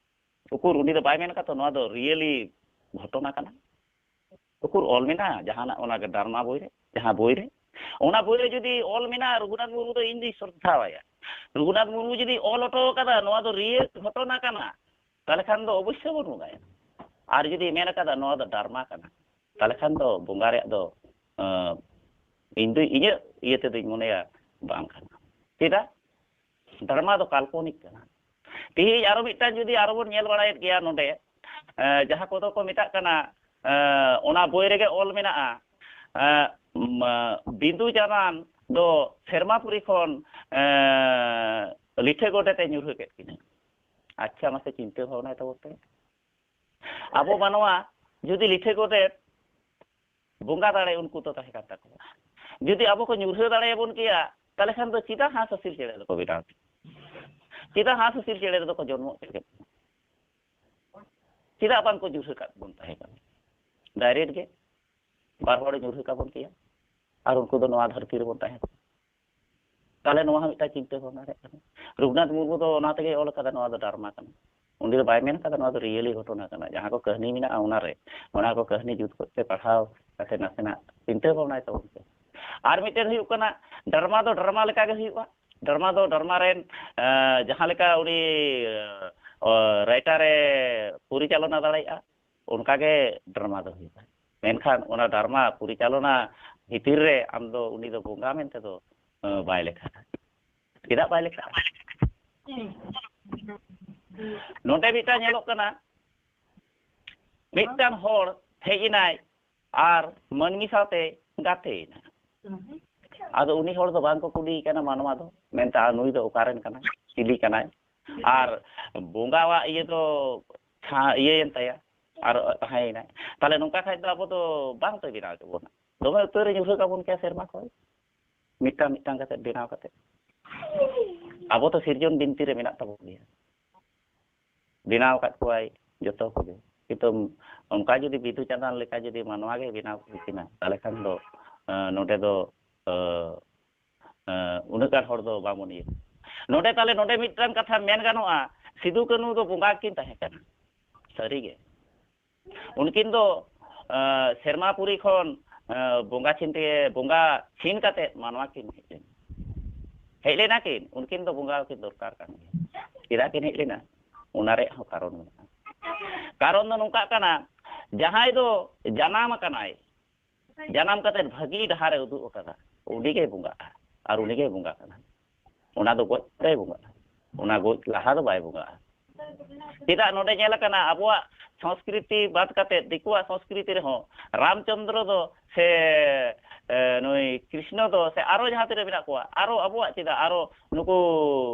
ᱩᱠᱩᱨ ᱩᱱᱤ ᱫᱚ ᱵᱟᱭ ᱢᱮᱱ ᱟᱠᱟᱫ ᱛᱚ, ᱱᱚᱣᱟ ᱫᱚ ᱨᱤᱭᱮᱞᱤ ᱜᱷᱚᱴᱚᱱᱟ ᱠᱟᱱᱟ? ᱩᱠᱩᱨ ᱚᱞ ᱢᱮᱱᱟᱜᱼᱟ ᱡᱟᱦᱟᱱᱟᱜ ᱚᱱᱟ ᱰᱨᱟᱢᱟ ᱵᱳᱭ ᱨᱮ, ᱡᱟᱦᱟᱸ ᱵᱳᱭ ᱨᱮ? ᱚᱱᱟ ᱵᱳᱭ ᱨᱮ ᱡᱩᱫᱤ ᱚᱞ ᱢᱮᱱᱟᱜᱼᱟ, ᱨᱚᱜᱷᱩᱱᱟᱛᱷ ᱢᱩᱨᱢᱩ ᱫᱚ ᱤᱧ ᱫᱩᱧ ᱥᱨᱚᱫᱷᱟᱣᱟᱭᱟ᱾ ᱨᱚᱜᱷᱩᱱᱟᱛᱷ ᱢᱩᱨᱢᱩ ᱡᱩᱫᱤ ᱚᱞ ᱦᱚᱴᱚ ᱟᱠᱟᱫᱟ, ᱱᱚᱣᱟ ᱫᱚ ᱨᱤᱭᱮᱞ ᱜᱷᱚᱴᱚᱱᱟ ᱠᱟᱱᱟ, ᱛᱟᱦᱚᱞᱮ ᱠᱷᱟᱱ ᱫᱚ ᱚᱵᱚᱥᱥᱳᱭ ᱵᱚᱱ ᱵᱚᱸᱜᱟᱭᱟ᱾ ᱟᱨ ᱡᱩᱫᱤ ᱢᱮᱱ ᱟᱠᱟᱫᱟ, ᱱᱚᱣᱟ ᱫᱚ ᱰᱨᱟᱢᱟ ᱠᱟᱱᱟ, ᱛᱟᱦᱚᱞᱮ ᱠᱷᱟᱱ ᱫᱚ ᱵᱚᱸᱜᱟ ᱨᱮᱭᱟᱜ ᱫᱚ, ᱟᱸ, ᱤᱧ ᱫᱚ, ᱤᱧᱟᱹᱜ ᱤᱭᱟᱹ ᱛᱮᱫᱚᱧ ᱢᱚᱱᱮᱭᱟ ᱵᱟᱝ ᱠᱟᱱᱟ᱾ ᱪᱮᱫᱟᱜ? ᱰᱨᱟᱢᱟ ᱫᱚ ᱠᱟᱞᱯᱚᱱᱤᱠ ᱠᱟᱱᱟ᱾ ᱛᱮᱦᱮᱧ ᱟᱨᱚ ᱢᱤᱫᱴᱟᱝ ᱡᱩᱫᱤ ᱟᱨᱚ ᱵᱚᱱ ᱧᱮᱞ ᱵᱟᱲᱟᱭᱮᱫ ᱜᱮᱭᱟ ᱱᱚᱰᱮ, ᱮᱸ, ᱡᱟᱦᱟᱸ ᱠᱚᱫᱚ ᱠᱚ ᱢᱮᱛᱟᱜ ᱠᱟᱱᱟ, ᱮᱸ, ᱚᱱᱟ ᱵᱳᱭ ᱨᱮᱜᱮ ᱚᱞ ᱢᱮᱱᱟᱜᱼᱟ, ᱮᱸ, ᱢᱟ-, ᱵᱤᱸᱫᱩ ᱪᱟᱸᱫᱟᱱ ᱫᱚ ᱥᱮᱨᱢᱟ ᱯᱩᱨᱤ ᱠᱷᱚᱱ, ᱮᱸ, ᱞᱤᱴᱷᱟᱹ ᱜᱚᱰᱮᱛ ᱮ ᱧᱩᱨᱦᱟᱹ ᱠᱮᱫ ᱠᱤᱱᱟ᱾ ᱟᱪᱪᱷᱟ, ᱢᱟᱥᱮ ᱪᱤᱱᱛᱟᱹ ᱵᱷᱟᱵᱽᱱᱟᱭ ᱛᱟᱵᱚᱱ ᱯᱮ᱾ ᱟᱵᱚ ᱢᱟᱱᱣᱟ ᱡᱩᱫᱤ ᱞᱤᱴᱷᱟᱹ ᱜᱚᱰᱮᱛ ᱵᱚᱸᱜᱟ ᱫᱟᱲᱮ ᱩᱱᱠᱩ ᱫᱚ ᱛᱟᱦᱮᱸ ᱠᱟᱱ ᱛᱟᱠᱚᱣᱟ᱾ ᱡᱩᱫᱤ ᱟᱵᱚ ᱠᱚ ᱧᱩᱨᱦᱟᱹ ᱫᱟᱲᱮᱭᱟᱵᱚᱱ ᱠᱮᱭᱟ, ᱛᱟᱦᱚᱞᱮ ᱠᱷᱟᱱ ᱫᱚ ᱪᱮᱫᱟᱜ ᱦᱟᱸᱥ ᱦᱟᱹᱥᱤᱞ ᱪᱮᱬᱮ ᱫᱚᱠᱚ ᱵᱮᱱᱟᱣ ᱠᱮᱭᱟ? ᱪᱮᱫᱟᱜ ᱦᱟᱸᱥ ᱦᱟᱹᱥᱤᱞ ᱪᱮᱬᱮ ᱨᱮᱫᱚ ᱠᱚ ᱡᱚᱱᱢᱚ ᱦᱚᱪᱚ ᱠᱮᱫ ᱵᱚᱱᱟ? ᱪᱮᱫᱟᱜ ᱵᱟᱝ ᱠᱚ ᱧᱩᱨᱦᱟᱹ ᱠᱟᱜ ᱵᱚᱱ ᱛᱟᱦᱮᱸ ᱠᱟᱱᱟ? ᱰᱟᱭᱨᱮᱠᱴ ᱜᱮ ᱵᱟᱨ ᱦᱚᱲ ᱧᱩᱨᱦᱟᱹ ᱠᱟᱵᱚᱱ ᱠᱮᱭᱟ, ᱟᱨ ᱩᱱᱠᱩ ᱫᱚ ᱱᱚᱣᱟ ᱫᱷᱟᱹᱨᱛᱤ ᱨᱮᱵᱚᱱ ᱛᱟᱦᱮᱸ ᱠᱚᱜᱼᱟ᱾ ᱛᱟᱦᱚᱞᱮ ᱱᱚᱣᱟ ᱦᱚᱸ ᱢᱤᱫᱴᱟᱝ ᱪᱤᱱᱛᱟᱹ ᱵᱷᱟᱵᱽᱱᱟ ᱨᱮᱭᱟᱜ ᱠᱟᱱᱟ᱾ ᱨᱚᱜᱷᱩᱱᱟᱛᱷ ᱢᱩᱨᱢᱩ ᱫᱚ ᱚᱱᱟ ᱛᱮᱜᱮ ᱚᱞ ᱠᱟᱫᱟ, ᱱᱚᱣᱟ ᱫᱚ ᱰᱨᱟᱢᱟ ᱠᱟᱱᱟ᱾ ᱩᱱᱤ ᱫᱚ ᱵᱟᱭ ᱢᱮᱱ ᱠᱟᱫᱟ ᱱᱚᱣᱟ ᱫᱚ ᱨᱤᱭᱮᱞᱤ ᱜᱷᱚᱴᱚᱱᱟ ᱠᱟᱱᱟ᱾ ᱡᱟᱦᱟᱸ ᱠᱚ ᱠᱟᱹᱦᱱᱤ ᱢᱮᱱᱟᱜᱼᱟ ᱚᱱᱟᱨᱮ, ᱚᱱᱟ ᱠᱚ ᱠᱟᱹᱦᱱᱤ ᱡᱩᱛ ᱠᱚᱛᱮ ᱯᱟᱲᱦᱟᱣ ᱠᱟᱛᱮ ᱱᱟᱥᱮᱱᱟᱜ ᱪᱤᱱᱛᱟᱹ ᱵᱷᱟᱵᱽᱱᱟᱭ ᱛᱟᱵᱚᱱ ᱯᱮ᱾ ᱟᱨ ᱢᱤᱫᱴᱮᱱ ᱦᱩᱭᱩᱜ ᱠᱟᱱᱟ, ᱰᱨᱟᱢᱟ ᱫᱚ ᱰᱨᱟᱢᱟ ᱞᱮᱠᱟ ᱜᱮ ᱦᱩᱭᱩᱜᱼᱟ᱾ ᱰᱨᱟᱢᱟ ᱫᱚ ᱰᱨᱟᱢᱟ ᱨᱮᱱ, ᱮᱸ, ᱡᱟᱦᱟᱸ ᱞᱮᱠᱟ ᱩᱱᱤ, ᱮᱸ, ᱨᱟᱭᱴᱟᱨ ᱮ ᱯᱚᱨᱤᱪᱟᱞᱚᱱᱟ ᱫᱟᱲᱮᱭᱟᱜᱼᱟ, ᱚᱱᱠᱟ ᱜᱮ ᱰᱨᱟᱢᱟ ᱫᱚ ᱦᱩᱭᱩᱜᱼᱟ᱾ ᱢᱮᱱᱠᱷᱟᱱ ᱚᱱᱟ ᱰᱨᱟᱢᱟ ᱯᱚᱨᱤᱪᱟᱞᱚᱱᱟ ᱵᱷᱤᱛᱤᱨ ᱨᱮ ᱟᱢ ᱫᱚ ᱩᱱᱤ ᱫᱚ ᱵᱚᱸᱜᱟ ᱢᱮᱱᱛᱮ ᱫᱚ, ᱮᱸ, ᱵᱟᱭ ᱞᱮᱠᱷᱟᱜᱼᱟ᱾ ᱪᱮᱫᱟᱜ ᱵᱟᱭ ᱞᱮᱠᱷᱟᱜᱼᱟ? ᱱᱚᱰᱮ ᱢᱤᱫᱴᱟᱝ ᱧᱮᱞᱚᱜ ᱠᱟᱱᱟ, ᱢᱤᱫᱴᱟᱝ ᱦᱚᱲ ᱦᱮᱡ ᱮᱱᱟᱭ ᱟᱨ ᱢᱟᱹᱱᱢᱤ ᱥᱟᱶᱛᱮ ᱜᱟᱛᱮᱭᱮᱱᱟ᱾ ᱟᱫᱚ ᱩᱱᱤ ᱦᱚᱲ ᱫᱚ ᱵᱟᱝ ᱠᱚ ᱠᱩᱞᱤᱭᱮ ᱠᱟᱱᱟ ᱢᱟᱱᱣᱟ ᱫᱚ, ᱢᱮᱱᱛᱮ, "ᱟᱨ ᱱᱩᱭ ᱫᱚ ᱚᱠᱟ ᱨᱮᱱ ᱠᱟᱱᱟᱭ, ᱪᱤᱞᱤ ᱠᱟᱱᱟᱭ?" ᱟᱨ ᱵᱚᱸᱜᱟᱣᱟᱜ ᱤᱭᱟᱹ ᱫᱚ ᱪᱷᱟ-, ᱤᱭᱟᱹᱭᱮᱱ ᱛᱟᱭᱟ ᱟᱨ ᱛᱟᱦᱮᱸᱭᱮᱱᱟᱭ᱾ ᱛᱟᱦᱚᱞᱮ ᱱᱚᱝᱠᱟ ᱠᱷᱟᱡ ᱫᱚ ᱟᱵᱚ ᱫᱚ ᱵᱟᱝ ᱛᱚᱭ ᱵᱮᱱᱟᱣ ᱦᱚᱪᱚ ᱵᱚᱱᱟ᱾ ᱫᱚᱢᱮ ᱩᱛᱟᱹᱨ ᱮ ᱧᱩᱨᱦᱟᱹ ᱠᱟᱵᱚᱱ ᱠᱮᱭᱟ ᱥᱮᱨᱢᱟ ᱠᱷᱚᱱ, ᱢᱤᱫᱴᱟᱝ ᱢᱤᱫᱴᱟᱝ ᱠᱟᱛᱮ ᱵᱮᱱᱟᱣ ᱠᱟᱛᱮ᱾ ᱟᱵᱚ ᱫᱚ ᱥᱤᱨᱡᱚᱱ ᱵᱤᱱᱛᱤ ᱨᱮ ᱢᱮᱱᱟᱜ ᱛᱟᱵᱚᱱ ᱜᱮᱭᱟ, ᱵᱮᱱᱟᱣ ᱟᱠᱟᱫ ᱠᱚᱣᱟᱭ ᱡᱚᱛᱚ ᱠᱚᱜᱮ᱾ ᱠᱤᱱᱛᱩ ᱚᱱᱠᱟ ᱡᱩᱫᱤ ᱵᱤᱫᱩ ᱪᱟᱸᱫᱟᱱ ᱞᱮᱠᱟ ᱡᱩᱫᱤ ᱢᱟᱱᱣᱟ ᱜᱮ ᱵᱮᱱᱟᱣ ᱦᱩᱭ ᱠᱤᱱᱟ, ᱛᱟᱦᱚᱞᱮ ᱠᱷᱟᱱ ᱫᱚ, ᱮᱸ, ᱱᱚᱰᱮ ᱫᱚ, ᱮᱸ, ᱮᱸ, ᱩᱱᱟᱹᱜ ᱜᱟᱱ ᱦᱚᱲ ᱫᱚ ᱵᱟᱵᱚᱱ ᱤᱭᱟᱹ᱾ ᱱᱚᱰᱮ ᱛᱟᱦᱚᱞᱮ ᱱᱚᱰᱮ ᱢᱤᱫᱴᱟᱝ ᱠᱟᱛᱷᱟ ᱢᱮᱱ ᱜᱟᱱᱚᱜᱼᱟ, ᱥᱤᱫᱩ ᱠᱟᱹᱱᱦᱩ ᱫᱚ ᱵᱚᱸᱜᱟ ᱠᱤᱱ ᱛᱟᱦᱮᱸ ᱠᱟᱱᱟ, ᱥᱟᱹᱨᱤᱜᱮ᱾ ᱩᱱᱠᱤᱱ ᱫᱚ, ᱮᱸ, ᱥᱮᱨᱢᱟᱯᱩᱨᱤ ᱠᱷᱚᱱ, ᱮᱸ, ᱵᱚᱸᱜᱟ ᱪᱷᱤᱱ ᱛᱮ, ᱵᱚᱸᱜᱟ ᱪᱷᱤᱱ ᱠᱟᱛᱮ ᱢᱟᱱᱣᱟ ᱠᱤᱱ ᱦᱮᱡ ᱞᱮᱱᱟ᱾ ᱦᱮᱡ ᱞᱮᱱᱟ ᱠᱤᱱ, ᱩᱱᱠᱤᱱ ᱫᱚ ᱵᱚᱸᱜᱟ ᱠᱤᱱ ᱫᱚᱨᱠᱟᱨ ᱠᱟᱱ ᱜᱮᱭᱟ᱾ ᱪᱮᱫᱟᱜ ᱠᱤᱱ ᱦᱮᱡ ᱞᱮᱱᱟ? ᱚᱱᱟ ᱨᱮᱭᱟᱜ ᱦᱚᱸ ᱠᱟᱨᱚᱱ ᱢᱮᱱᱟᱜᱼᱟ᱾ ᱠᱟᱨᱚᱱ ᱫᱚ ᱱᱚᱝᱠᱟᱜ ᱠᱟᱱᱟ, ᱡᱟᱦᱟᱸᱭ ᱫᱚ ᱡᱟᱱᱟᱢ ᱟᱠᱟᱱᱟᱭ, ᱡᱟᱱᱟᱢ ᱠᱟᱛᱮ ᱵᱷᱟᱹᱜᱤ ᱰᱟᱦᱟᱨ ᱮ ᱩᱫᱩᱜ ᱟᱠᱟᱫᱟ, ᱩᱱᱤ ᱜᱮᱭ ᱵᱚᱸᱜᱟᱜᱼᱟ, ᱟᱨ ᱩᱱᱤ ᱜᱮᱭ ᱵᱚᱸᱜᱟ ᱠᱟᱱᱟ᱾ ᱚᱱᱟ ᱫᱚ ᱜᱚᱡ ᱯᱚᱨᱮᱭ ᱵᱚᱸᱜᱟᱜᱼᱟ, ᱚᱱᱟ ᱜᱚᱡ ᱞᱟᱦᱟ ᱫᱚ ᱵᱟᱭ ᱵᱚᱸᱜᱟᱜᱼᱟ᱾ ᱪᱮᱫᱟᱜ ᱱᱚᱰᱮ ᱧᱮᱞ ᱟᱠᱟᱱᱟ, ᱟᱵᱚᱣᱟᱜ ᱥᱚᱝᱥᱠᱨᱤᱛᱤ ᱵᱟᱫ ᱠᱟᱛᱮ ᱫᱤᱠᱩᱣᱟᱜ ᱥᱚᱝᱥᱠᱨᱤᱛᱤ ᱨᱮᱦᱚᱸ ᱨᱟᱢᱪᱚᱸᱫᱽᱨᱚ ᱫᱚ ᱥᱮ, ᱮ, ᱱᱩᱭ ᱠᱨᱤᱥᱱᱚ ᱫᱚ ᱥᱮ ᱟᱨᱚ ᱡᱟᱦᱟᱸ ᱛᱤᱱᱟᱹᱜ ᱢᱮᱱᱟᱜ ᱠᱚᱣᱟ, ᱟᱨᱚ ᱟᱵᱚᱣᱟᱜ ᱪᱮᱫᱟᱜ ᱟᱨᱚ ᱱᱩᱠᱩ,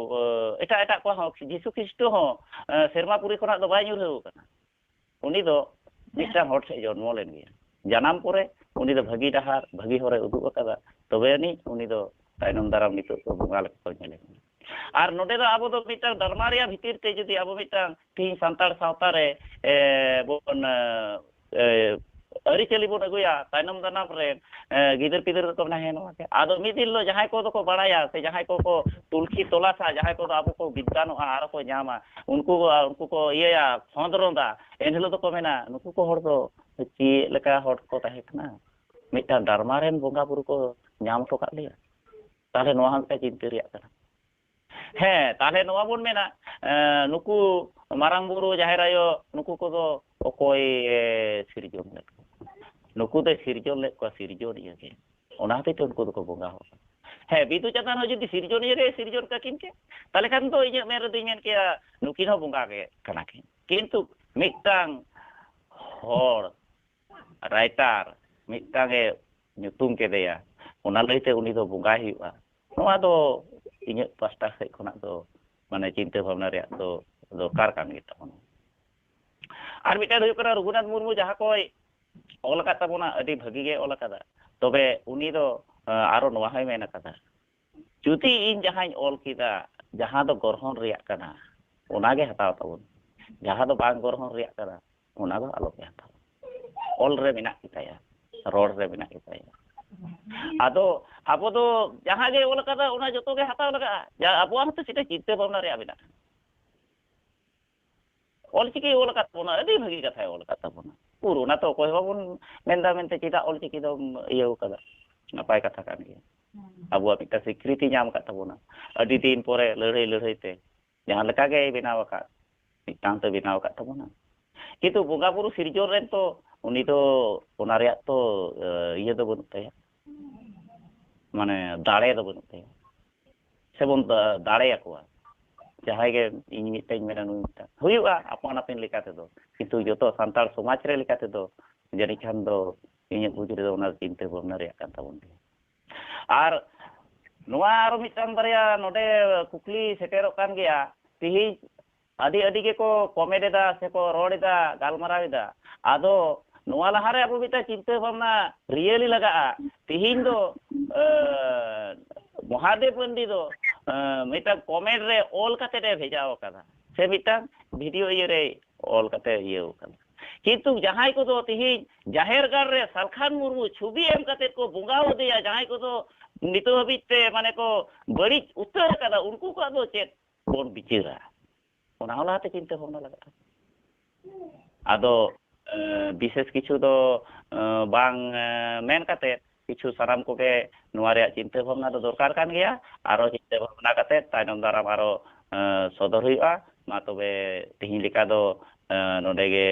ᱮ, ᱮᱴᱟᱜ ᱮᱴᱟᱜ ᱠᱚᱣᱟᱜ ᱦᱚᱸ, ᱡᱤᱥᱩ ᱠᱷᱨᱤᱥᱴᱚ ᱦᱚᱸ, ᱮ, ᱥᱮᱨᱢᱟ ᱯᱩᱨᱤ ᱠᱷᱚᱱᱟᱜ ᱫᱚ ᱵᱟᱭ ᱧᱩᱨᱦᱟᱹᱣ ᱟᱠᱟᱱᱟ᱾ ᱩᱱᱤ ᱫᱚ ᱢᱤᱫᱴᱟᱝ ᱦᱚᱲ ᱴᱷᱮᱱ ᱡᱚᱱᱢᱚ ᱞᱮᱱ ᱜᱮᱭᱟ᱾ ᱡᱟᱱᱟᱢ ᱯᱚᱨᱮ ᱩᱱᱤ ᱫᱚ ᱵᱷᱟᱹᱜᱤ ᱰᱟᱦᱟᱨ, ᱵᱷᱟᱹᱜᱤ ᱦᱚᱨᱮ ᱩᱫᱩᱜ ᱟᱠᱟᱫᱟ, ᱛᱚᱵᱮ ᱟᱹᱱᱤᱡ ᱩᱱᱤ ᱫᱚ ᱛᱟᱭᱱᱚᱢ ᱫᱟᱨᱟᱢ ᱱᱤᱛᱚᱜ ᱫᱚ ᱵᱚᱸᱜᱟ ᱞᱮᱠᱟ ᱠᱚ ᱧᱮᱞᱮ ᱠᱟᱱᱟ᱾ ᱟᱨ ᱱᱚᱰᱮ ᱫᱚ ᱟᱵᱚ ᱫᱚ ᱢᱤᱫᱴᱟᱝ ᱰᱨᱟᱢᱟ ᱨᱮᱭᱟᱜ ᱵᱷᱤᱛᱤᱨ ᱛᱮ ᱡᱩᱫᱤ ᱟᱵᱚ ᱢᱤᱫᱴᱟᱝ ᱛᱤᱦᱤᱧ ᱥᱟᱱᱛᱟᱲ ᱥᱟᱶᱛᱟ ᱨᱮ, ᱮ, ᱵᱚᱱ, ᱮ, ᱟᱹᱨᱤᱪᱟᱹᱞᱤ ᱵᱚᱱ ᱟᱹᱜᱩᱭᱟ, ᱛᱟᱭᱱᱚᱢ ᱫᱟᱨᱟᱢ ᱨᱮᱱ, ᱮ, ᱜᱤᱫᱟᱹᱨ ᱯᱤᱫᱟᱹᱨ ᱫᱚᱠᱚ ᱢᱮᱱᱟ, "ᱦᱮᱸ, ᱱᱚᱣᱟ ᱜᱮ᱾" ᱟᱫᱚ ᱢᱤᱫ ᱫᱤᱱ ᱦᱤᱞᱳᱜ ᱡᱟᱦᱟᱸᱭ ᱠᱚᱫᱚ ᱠᱚ ᱵᱟᱲᱟᱭᱟ ᱥᱮ ᱡᱟᱦᱟᱸᱭ ᱠᱚᱠᱚ ᱛᱩᱞᱠᱷᱤ ᱛᱚᱞᱟᱥᱟ, ᱡᱟᱦᱟᱸᱭ ᱠᱚᱫᱚ ᱟᱵᱚ ᱠᱚ ᱵᱤᱫᱽᱫᱟᱱᱚᱜᱼᱟ, ᱟᱨᱚ ᱠᱚ ᱧᱟᱢᱟ, ᱩᱱᱠᱩ, ᱩᱱᱠᱩ ᱠᱚ ᱤᱭᱟᱹᱭᱟ, ᱠᱷᱚᱸᱫᱽᱨᱚᱸᱫᱟ, ᱮᱱ ᱦᱤᱞᱳᱜ ᱫᱚᱠᱚ ᱢᱮᱱᱟ, "ᱱᱩᱠᱩ ᱠᱚ ᱦᱚᱲ ᱫᱚ ᱪᱮᱫ ᱞᱮᱠᱟ ᱦᱚᱲ ᱠᱚ ᱛᱟᱦᱮᱸ ᱠᱟᱱᱟ? ᱢᱤᱫᱴᱟᱝ ᱰᱨᱟᱢᱟ ᱨᱮᱱ ᱵᱚᱸᱜᱟ ᱵᱩᱨᱩ ᱠᱚ ᱧᱟᱢ ᱦᱚᱴᱚ ᱠᱟᱜ ᱞᱮᱭᱟ?" ᱛᱟᱦᱚᱞᱮ ᱱᱚᱣᱟ ᱦᱚᱸ ᱢᱤᱫᱴᱟᱝ ᱪᱤᱱᱛᱟᱹ ᱨᱮᱭᱟᱜ ᱠᱟᱱᱟ᱾ ᱦᱮᱸ, ᱛᱟᱦᱚᱞᱮ ᱱᱚᱣᱟ ᱵᱚᱱ ᱢᱮᱱᱟ, ᱮᱸ, ᱱᱩᱠᱩ ᱢᱟᱨᱟᱝ ᱵᱩᱨᱩ, ᱡᱟᱦᱮᱨ ᱟᱭᱳ, ᱱᱩᱠᱩ ᱠᱚᱫᱚ ᱚᱠᱚᱭ, ᱮ, ᱥᱤᱨᱡᱚᱱ ᱞᱮᱫ ᱠᱚᱣᱟ? ᱱᱩᱠᱩ ᱫᱚᱭ ᱥᱤᱨᱡᱚᱱ ᱞᱮᱫ ᱠᱚᱣᱟ ᱥᱤᱨᱡᱚᱱᱤᱭᱟᱹ ᱜᱮ᱾ ᱚᱱᱟ ᱦᱚᱛᱮᱡ ᱛᱮ ᱩᱱᱠᱩ ᱫᱚᱠᱚ ᱵᱚᱸᱜᱟ ᱦᱚᱲ ᱠᱟᱱᱟ᱾ ᱦᱮᱸ, ᱵᱤᱫᱩ ᱪᱟᱸᱫᱟᱱ ᱦᱚᱸ ᱡᱩᱫᱤ ᱥᱤᱨᱡᱚᱱᱤᱭᱟᱹ ᱜᱮ ᱥᱤᱨᱡᱚᱱ ᱠᱟᱹᱠᱤᱱ ᱠᱮ, ᱛᱟᱦᱚᱞᱮ ᱠᱷᱟᱱ ᱫᱚ ᱤᱧᱟᱹᱜ ᱢᱮᱱ ᱨᱮᱫᱚᱧ ᱢᱮᱱ ᱠᱮᱭᱟ, ᱱᱩᱠᱤᱱ ᱦᱚᱸ ᱵᱚᱸᱜᱟ ᱜᱮ ᱠᱟᱱᱟ ᱠᱤᱱ᱾ ᱠᱤᱱᱛᱩ ᱢᱤᱫᱴᱟᱝ ᱦᱚᱲ, ᱨᱟᱭᱴᱟᱨ, ᱢᱤᱫᱴᱟᱝ ᱮ ᱧᱩᱛᱩᱢ ᱠᱮᱫᱮᱭᱟ, ᱚᱱᱟ ᱞᱟᱹᱭᱛᱮ ᱩᱱᱤ ᱫᱚ ᱵᱚᱸᱜᱟᱭ ᱦᱩᱭᱩᱜᱼᱟ, ᱱᱚᱣᱟ ᱫᱚ ᱤᱧᱟᱹᱜ ᱯᱟᱥᱴᱟ ᱥᱮᱫ ᱠᱷᱚᱱᱟᱜ ᱫᱚ, ᱢᱟᱱᱮ, ᱪᱤᱱᱛᱟᱹ ᱵᱷᱟᱵᱽᱱᱟ ᱨᱮᱭᱟᱜ ᱫᱚ ᱫᱚᱨᱠᱟᱨ ᱠᱟᱱ ᱜᱮ ᱛᱟᱵᱚᱱᱟ᱾ ᱟᱨ ᱢᱤᱫᱴᱟᱝ ᱦᱩᱭᱩᱜ ᱠᱟᱱᱟ, ᱨᱚᱜᱷᱩᱱᱟᱛᱷ ᱢᱩᱨᱢᱩ ᱡᱟᱦᱟᱸ ᱠᱚᱭ ᱚᱞ ᱟᱠᱟᱫ ᱛᱟᱵᱚᱱᱟ, ᱟᱹᱰᱤ ᱵᱷᱟᱹᱜᱤ ᱜᱮ ᱚᱞ ᱟᱠᱟᱫᱟ᱾ ᱛᱚᱵᱮ ᱩᱱᱤ ᱫᱚ, ᱟᱸ, ᱟᱨᱚ ᱱᱚᱣᱟ ᱦᱚᱸᱭ ᱢᱮᱱ ᱟᱠᱟᱫᱟ, "ᱡᱩᱫᱤ ᱤᱧ ᱡᱟᱦᱟᱸᱧ ᱚᱞ ᱠᱮᱫᱟ, ᱡᱟᱦᱟᱸ ᱫᱚ ᱜᱚᱨᱦᱚᱱ ᱨᱮᱭᱟᱜ ᱠᱟᱱᱟ, ᱚᱱᱟ ᱜᱮ ᱦᱟᱛᱟᱣ ᱛᱟᱵᱚᱱ᱾ ᱡᱟᱦᱟᱸ ᱫᱚ ᱵᱟᱝ ᱜᱚᱨᱦᱚᱱ ᱨᱮᱭᱟᱜ ᱠᱟᱱᱟ, ᱚᱱᱟ ᱫᱚ ᱟᱞᱚ ᱯᱮ ᱦᱟᱛᱟᱣᱟ᱾ ᱚᱞ ᱨᱮ ᱢᱮᱱᱟᱜ ᱜᱮᱛᱟᱭᱟ, ᱨᱚᱲ ᱨᱮ ᱢᱮᱱᱟᱜ ᱜᱮᱛᱟᱭᱟ᱾" ᱟᱫᱚ ᱟᱵᱚ ᱫᱚ ᱡᱟᱦᱟᱸ ᱜᱮ ᱚᱞ ᱟᱠᱟᱫᱟ, ᱚᱱᱟ ᱡᱚᱛᱚ ᱜᱮ ᱦᱟᱛᱟᱣ ᱞᱟᱜᱟᱜᱼᱟ᱾ ᱡᱟ ᱟᱵᱚᱣᱟᱜ ᱦᱚᱸᱛᱚ ᱥᱮᱴᱟ ᱪᱤᱱᱛᱟᱹ ᱵᱷᱟᱵᱽᱱᱟ ᱨᱮᱭᱟᱜ ᱢᱮᱱᱟᱜᱼᱟ᱾ ᱚᱞᱪᱤᱠᱤ ᱚᱞ ᱟᱠᱟᱫ ᱛᱟᱵᱚᱱᱟ, ᱟᱹᱰᱤ ᱵᱷᱟᱹᱜᱤ ᱠᱟᱛᱷᱟᱭ ᱚᱞ ᱟᱠᱟᱫ ᱛᱟᱵᱚᱱᱟ᱾ ᱯᱩᱨᱟᱹ ᱚᱱᱟ ᱛᱚ ᱚᱠᱚᱭ ᱦᱚᱸ ᱵᱟᱵᱚᱱ ᱢᱮᱱᱫᱟ ᱢᱮᱱᱛᱮ ᱪᱮᱫᱟᱜ ᱚᱞᱪᱤᱠᱤ ᱫᱚᱢ ᱤᱭᱟᱹᱣ ᱠᱟᱫᱟ, ᱱᱟᱯᱟᱭ ᱠᱟᱛᱷᱟ ᱠᱟᱱ ᱜᱮᱭᱟ᱾ ᱦᱩᱸ᱾ ᱟᱵᱚᱣᱟᱜ ᱢᱤᱫᱴᱟᱝ ᱥᱤᱠᱨᱤᱛᱤ ᱧᱟᱢ ᱟᱠᱟᱫ ᱛᱟᱵᱚᱱᱟ ᱟᱹᱰᱤ ᱫᱤᱱ ᱯᱚᱨᱮ ᱞᱟᱹᱲᱦᱟᱹᱭ ᱞᱟᱹᱲᱦᱟᱹᱭ ᱛᱮ, ᱡᱟᱦᱟᱸ ᱞᱮᱠᱟ ᱜᱮᱭ ᱵᱮᱱᱟᱣ ᱟᱠᱟᱫ, ᱢᱤᱫᱴᱟᱝ ᱛᱮ ᱵᱮᱱᱟᱣ ᱟᱠᱟᱫ ᱛᱟᱵᱚᱱᱟ᱾ ᱠᱤᱱᱛᱩ ᱵᱚᱸᱜᱟ ᱵᱩᱨᱩ ᱥᱤᱨᱡᱚᱱ ᱨᱮᱱ ᱛᱚ ᱩᱱᱤ ᱫᱚ ᱚᱱᱟ ᱨᱮᱭᱟᱜ ᱛᱚ, ᱮ, ᱤᱭᱟᱹ ᱫᱚ ᱵᱟᱹᱱᱩᱜ ᱛᱟᱭᱟ, ᱢᱟᱱᱮ ᱫᱟᱲᱮ ᱫᱚ ᱵᱟᱹᱱᱩᱜ ᱛᱟᱭᱟ᱾ ᱥᱮᱵᱚᱱ ᱫᱟ-, ᱫᱟᱲᱮᱭᱟᱠᱚᱣᱟ᱾ ᱡᱟᱦᱟᱸᱭ ᱜᱮ ᱤᱧ ᱢᱤᱫᱴᱟᱝ ᱢᱮᱱᱟ, ᱱᱩᱭ ᱢᱤᱫᱴᱟᱝ ᱦᱩᱭᱩᱜᱼᱟ, ᱟᱯᱟᱱ ᱟᱹᱯᱤᱱ ᱞᱮᱠᱟ ᱛᱮᱫᱚ, ᱠᱤᱱᱛᱩ ᱡᱚᱛᱚ ᱥᱟᱱᱛᱟᱲ ᱥᱚᱢᱟᱡᱽ ᱨᱮ ᱞᱮᱠᱟ ᱛᱮᱫᱚ ᱡᱟᱹᱱᱤᱡ ᱠᱷᱟᱱ ᱫᱚ ᱤᱧᱟᱹᱜ ᱵᱩᱡᱽ ᱨᱮᱫᱚ ᱚᱱᱟ ᱪᱤᱱᱛᱟᱹ ᱵᱷᱟᱵᱽᱱᱟ ᱨᱮᱭᱟᱜ ᱠᱟᱱ ᱛᱟᱵᱚᱱ ᱜᱮᱭᱟ᱾ ᱟᱨ ᱱᱚᱣᱟ ᱟᱨᱚ ᱢᱤᱫᱴᱟᱝ ᱵᱟᱨᱭᱟ ᱱᱚᱰᱮ ᱠᱩᱠᱞᱤ ᱥᱮᱴᱮᱨᱚᱜ ᱠᱟᱱ ᱜᱮᱭᱟ᱾ ᱛᱤᱦᱤᱧ ᱟᱹᱰᱤ, ᱟᱹᱰᱤ ᱜᱮᱠᱚ ᱠᱚᱢᱮᱱᱴ ᱮᱫᱟ ᱥᱮᱠᱚ ᱨᱚᱲ ᱮᱫᱟ, ᱜᱟᱞᱢᱟᱨᱟᱣ ᱮᱫᱟ᱾ ᱟᱫᱚ ᱱᱚᱣᱟ ᱞᱟᱦᱟᱨᱮ ᱟᱵᱚ ᱢᱤᱫᱴᱟᱝ ᱪᱤᱱᱛᱟᱹ ᱵᱷᱟᱵᱽᱱᱟ really ᱞᱟᱜᱟᱜᱼᱟ᱾ ᱛᱤᱦᱤᱧ ᱫᱚ, ᱮ, ᱢᱚᱦᱟᱫᱮᱵ ᱢᱟᱱᱰᱤ ᱫᱚ, ᱮ, ᱢᱤᱫᱴᱟᱝ comment ᱨᱮ ᱚᱞ ᱠᱟᱛᱮ ᱮ ᱵᱷᱮᱡᱟᱣ ᱟᱠᱟᱫᱟ, ᱥᱮ ᱢᱤᱫᱴᱟᱝ video ᱤᱭᱟᱹ ᱨᱮ ᱚᱞ ᱠᱟᱛᱮ ᱤᱭᱟᱹᱣ ᱟᱠᱟᱫᱟ᱾ ᱠᱤᱱᱛᱩ ᱡᱟᱦᱟᱸᱭ ᱠᱚᱫᱚ ᱛᱤᱦᱤᱧ ᱡᱟᱦᱮᱨ ᱜᱟᱲ ᱨᱮ ᱥᱟᱞᱠᱷᱟᱱ ᱢᱩᱨᱢᱩ ᱪᱷᱚᱵᱤ ᱮᱢ ᱠᱟᱛᱮ ᱠᱚ ᱵᱚᱸᱜᱟ ᱟᱫᱮᱭᱟ, ᱡᱟᱦᱟᱸᱭ ᱠᱚᱫᱚ ᱱᱤᱛᱚᱜ ᱦᱟᱹᱵᱤᱡ ᱛᱮ ᱢᱟᱱᱮ ᱠᱚ ᱵᱟᱹᱲᱤᱡ ᱩᱛᱟᱹᱨ ᱟᱠᱟᱫᱟ, ᱩᱱᱠᱩ ᱠᱚᱣᱟᱜ ᱫᱚ ᱪᱮᱫ ᱵᱚᱱ ᱵᱤᱪᱟᱹᱨᱟ? ᱚᱱᱟ ᱦᱚᱸ ᱞᱟᱦᱟᱛᱮ ᱪᱤᱱᱛᱟᱹ ᱵᱷᱟᱵᱽᱱᱟ ᱞᱟᱜᱟᱜᱼᱟ᱾ ᱟᱫᱚ, ᱮ, ᱵᱤᱥᱮᱥ ᱠᱤᱪᱷᱩ ᱫᱚ, ᱮ, ᱵᱟᱝ, ᱮ, ᱢᱮᱱ ᱠᱟᱛᱮ, ᱠᱤᱪᱷᱩ ᱥᱟᱱᱟᱢ ᱠᱚᱜᱮ ᱱᱚᱣᱟ ᱨᱮᱭᱟᱜ ᱪᱤᱱᱛᱟᱹ ᱵᱷᱟᱵᱽᱱᱟ ᱫᱚ ᱫᱚᱨᱠᱟᱨ ᱠᱟᱱ ᱜᱮᱭᱟ᱾ ᱟᱨᱚ ᱪᱤᱱᱛᱟᱹ ᱵᱷᱟᱵᱽᱱᱟ ᱠᱟᱛᱮ ᱛᱟᱭᱱᱚᱢ ᱫᱟᱨᱟᱢ ᱟᱨᱚ, ᱮ, ᱥᱚᱫᱚᱨ ᱦᱩᱭᱩᱜᱼᱟ᱾ ᱢᱟ ᱛᱚᱵᱮ ᱛᱤᱦᱤᱧ ᱞᱮᱠᱟ ᱫᱚ, ᱮ, ᱱᱚᱰᱮ ᱜᱮ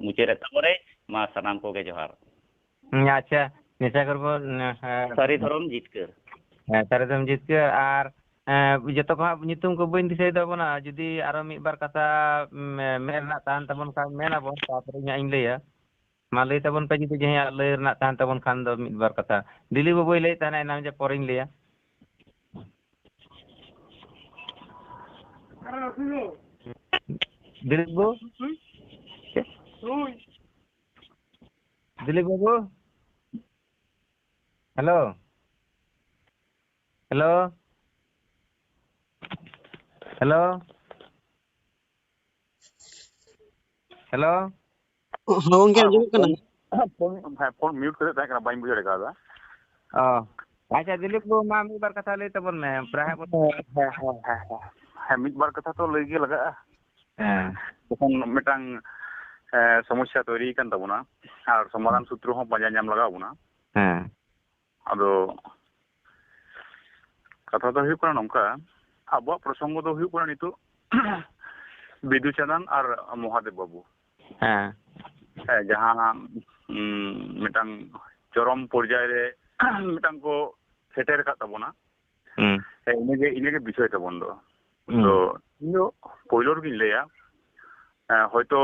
ᱢᱩᱪᱟᱹᱫ ᱮᱫ ᱛᱟᱵᱚᱱᱟᱹᱧ᱾ ᱢᱟ ᱥᱟᱱᱟᱢ ᱠᱚᱜᱮ ᱡᱚᱦᱟᱨ᱾ ᱦᱩᱸ, ᱟᱪᱪᱷᱟ, ᱱᱮᱥᱟ ᱠᱚᱨᱮ ᱵᱚᱱ, ᱦᱮᱸ, ᱥᱟᱹᱨᱤ ᱫᱷᱚᱨᱚᱢ ᱡᱤᱛᱠᱟᱹᱨ᱾ ᱦᱮᱸ, ᱥᱟᱹᱨᱤ ᱫᱷᱚᱨᱚᱢ ᱡᱤᱛᱠᱟᱹᱨ᱾ ᱟᱨ, ᱦᱮᱸ, ᱡᱚᱛᱚ ᱠᱚ ᱦᱟᱸᱜ ᱧᱩᱛᱩᱢ ᱠᱚ ᱵᱟᱹᱧ ᱫᱤᱥᱟᱹᱭ ᱛᱟᱵᱚᱱᱟ, ᱡᱩᱫᱤ ᱟᱨᱚ ᱢᱤᱫ ᱵᱟᱨ ᱠᱟᱛᱷᱟ, ᱢᱮ-, ᱢᱮᱱ ᱨᱮᱱᱟᱜ ᱛᱟᱦᱮᱱ ᱛᱟᱵᱚᱱ ᱠᱷᱟᱱ ᱢᱮᱱ ᱟᱵᱚᱱ, ᱛᱟᱨᱯᱚᱨᱮ ᱤᱧ ᱦᱟᱸᱜ ᱤᱧ ᱞᱟᱹᱭᱟ᱾ ᱢᱟ ᱞᱟᱹᱭ ᱛᱟᱵᱚᱱ ᱯᱮ, ᱡᱩᱫᱤ ᱡᱟᱦᱟᱸᱭᱟᱜ ᱞᱟᱹᱭ ᱨᱮᱱᱟᱜ ᱛᱟᱦᱮᱱ ᱛᱟᱵᱚᱱ ᱠᱷᱟᱱ ᱫᱚ ᱢᱤᱫ ᱵᱟᱨ ᱠᱟᱛᱷᱟ᱾ ᱫᱤᱞᱤᱯ ᱵᱟᱹᱵᱩᱭ ᱞᱟᱹᱭᱮᱫ ᱛᱟᱦᱮᱱᱟ ᱮᱱᱟᱝ ᱡᱮ ᱯᱚᱨᱮᱧ ᱞᱟᱹᱭᱟ᱾ ᱫᱤᱞᱤᱯ ᱵᱟᱹᱵᱩ? ᱫᱤᱞᱤᱯ ᱵᱟᱹᱵᱩ? ᱦᱮᱞᱳ? ᱦᱮᱞᱳ? ᱦᱮᱞᱳ? ᱦᱮᱞᱳ? ᱦᱚᱸ, ᱜᱚᱝᱠᱮ, ᱟᱸᱡᱚᱢᱚᱜ ᱠᱟᱱᱟ? ᱯᱷᱳᱱ, ᱦᱮᱸ, ᱯᱷᱳᱱ ᱢᱤᱭᱩᱴ ᱠᱟᱛᱮ ᱛᱟᱦᱮᱸ ᱠᱟᱱᱟ, ᱵᱟᱹᱧ ᱵᱩᱡᱷᱟᱹᱣ ᱫᱟᱲᱮ ᱠᱟᱣᱫᱟ᱾ ᱚ, ᱟᱪᱪᱷᱟ, ᱫᱤᱞᱤᱯ ᱵᱟᱹᱵᱩ, ᱢᱟ ᱢᱤᱫ ᱵᱟᱨ ᱠᱟᱛᱷᱟ ᱞᱟᱹᱭ ᱛᱟᱵᱚᱱ ᱢᱮ, ᱯᱨᱟᱭ ᱦᱟᱸᱜ ᱵᱚᱱ ᱦᱮᱸ, ᱦᱮᱸ, ᱦᱮᱸ, ᱦᱮᱸ, ᱦᱮᱸ᱾ ᱦᱮᱸ, ᱢᱤᱫ ᱵᱟᱨ ᱠᱟᱛᱷᱟ ᱛᱚ ᱞᱟᱹᱭ ᱜᱮ ᱞᱟᱜᱟᱜᱼᱟ᱾ ᱦᱮᱸ᱾ ᱡᱚᱠᱷᱚᱱ ᱢᱤᱫᱴᱟᱝ, ᱮ, ᱥᱚᱢᱚᱥᱥᱟ ᱛᱚᱭᱨᱤ ᱠᱟᱱ ᱛᱟᱵᱚᱱᱟ, ᱟᱨ ᱥᱚᱢᱟᱫᱷᱟᱱ ᱥᱩᱛᱨᱚ ᱦᱚᱸ ᱯᱟᱸᱡᱟ ᱧᱟᱢ ᱞᱟᱜᱟᱣ ᱵᱚᱱᱟ᱾ ᱦᱮᱸ᱾ ᱟᱫᱚ ᱠᱟᱛᱷᱟ ᱫᱚ ᱦᱩᱭᱩᱜ ᱠᱟᱱᱟ ᱱᱚᱝᱠᱟ, ᱟᱵᱚᱣᱟᱜ ᱯᱨᱚᱥᱚᱝᱜᱚ ᱫᱚ ᱦᱩᱭᱩᱜ ᱠᱟᱱᱟ ᱱᱤᱛᱚᱜ ᱵᱤᱫᱩ ᱪᱟᱸᱫᱟᱱ ᱟᱨ ᱢᱚᱦᱟᱫᱮᱵ ᱵᱟᱹᱵᱩ᱾ ᱦᱮᱸ᱾ ᱦᱮᱸ, ᱡᱟᱦᱟᱸ, ᱩᱸ, ᱢᱤᱫᱴᱟᱝ ᱪᱚᱨᱚᱢ ᱯᱚᱨᱡᱟᱭ ᱨᱮ ᱢᱤᱫᱴᱟᱝ ᱠᱚ ᱥᱮᱴᱮᱨ ᱟᱠᱟᱫ ᱛᱟᱵᱚᱱᱟ᱾ ᱦᱩᱸ᱾ ᱦᱮᱸ, ᱤᱱᱟᱹᱜᱮ, ᱤᱱᱟᱹᱜᱮ ᱵᱤᱥᱚᱭ ᱛᱟᱵᱚᱱ ᱫᱚ᱾ ᱦᱩᱸ᱾ ᱛᱚ, ᱤᱧ ᱫᱚ ᱯᱳᱭᱞᱳ ᱨᱮᱜᱤᱧ ᱞᱟᱹᱭᱟ, ᱮᱸ, ᱦᱚᱭᱛᱚ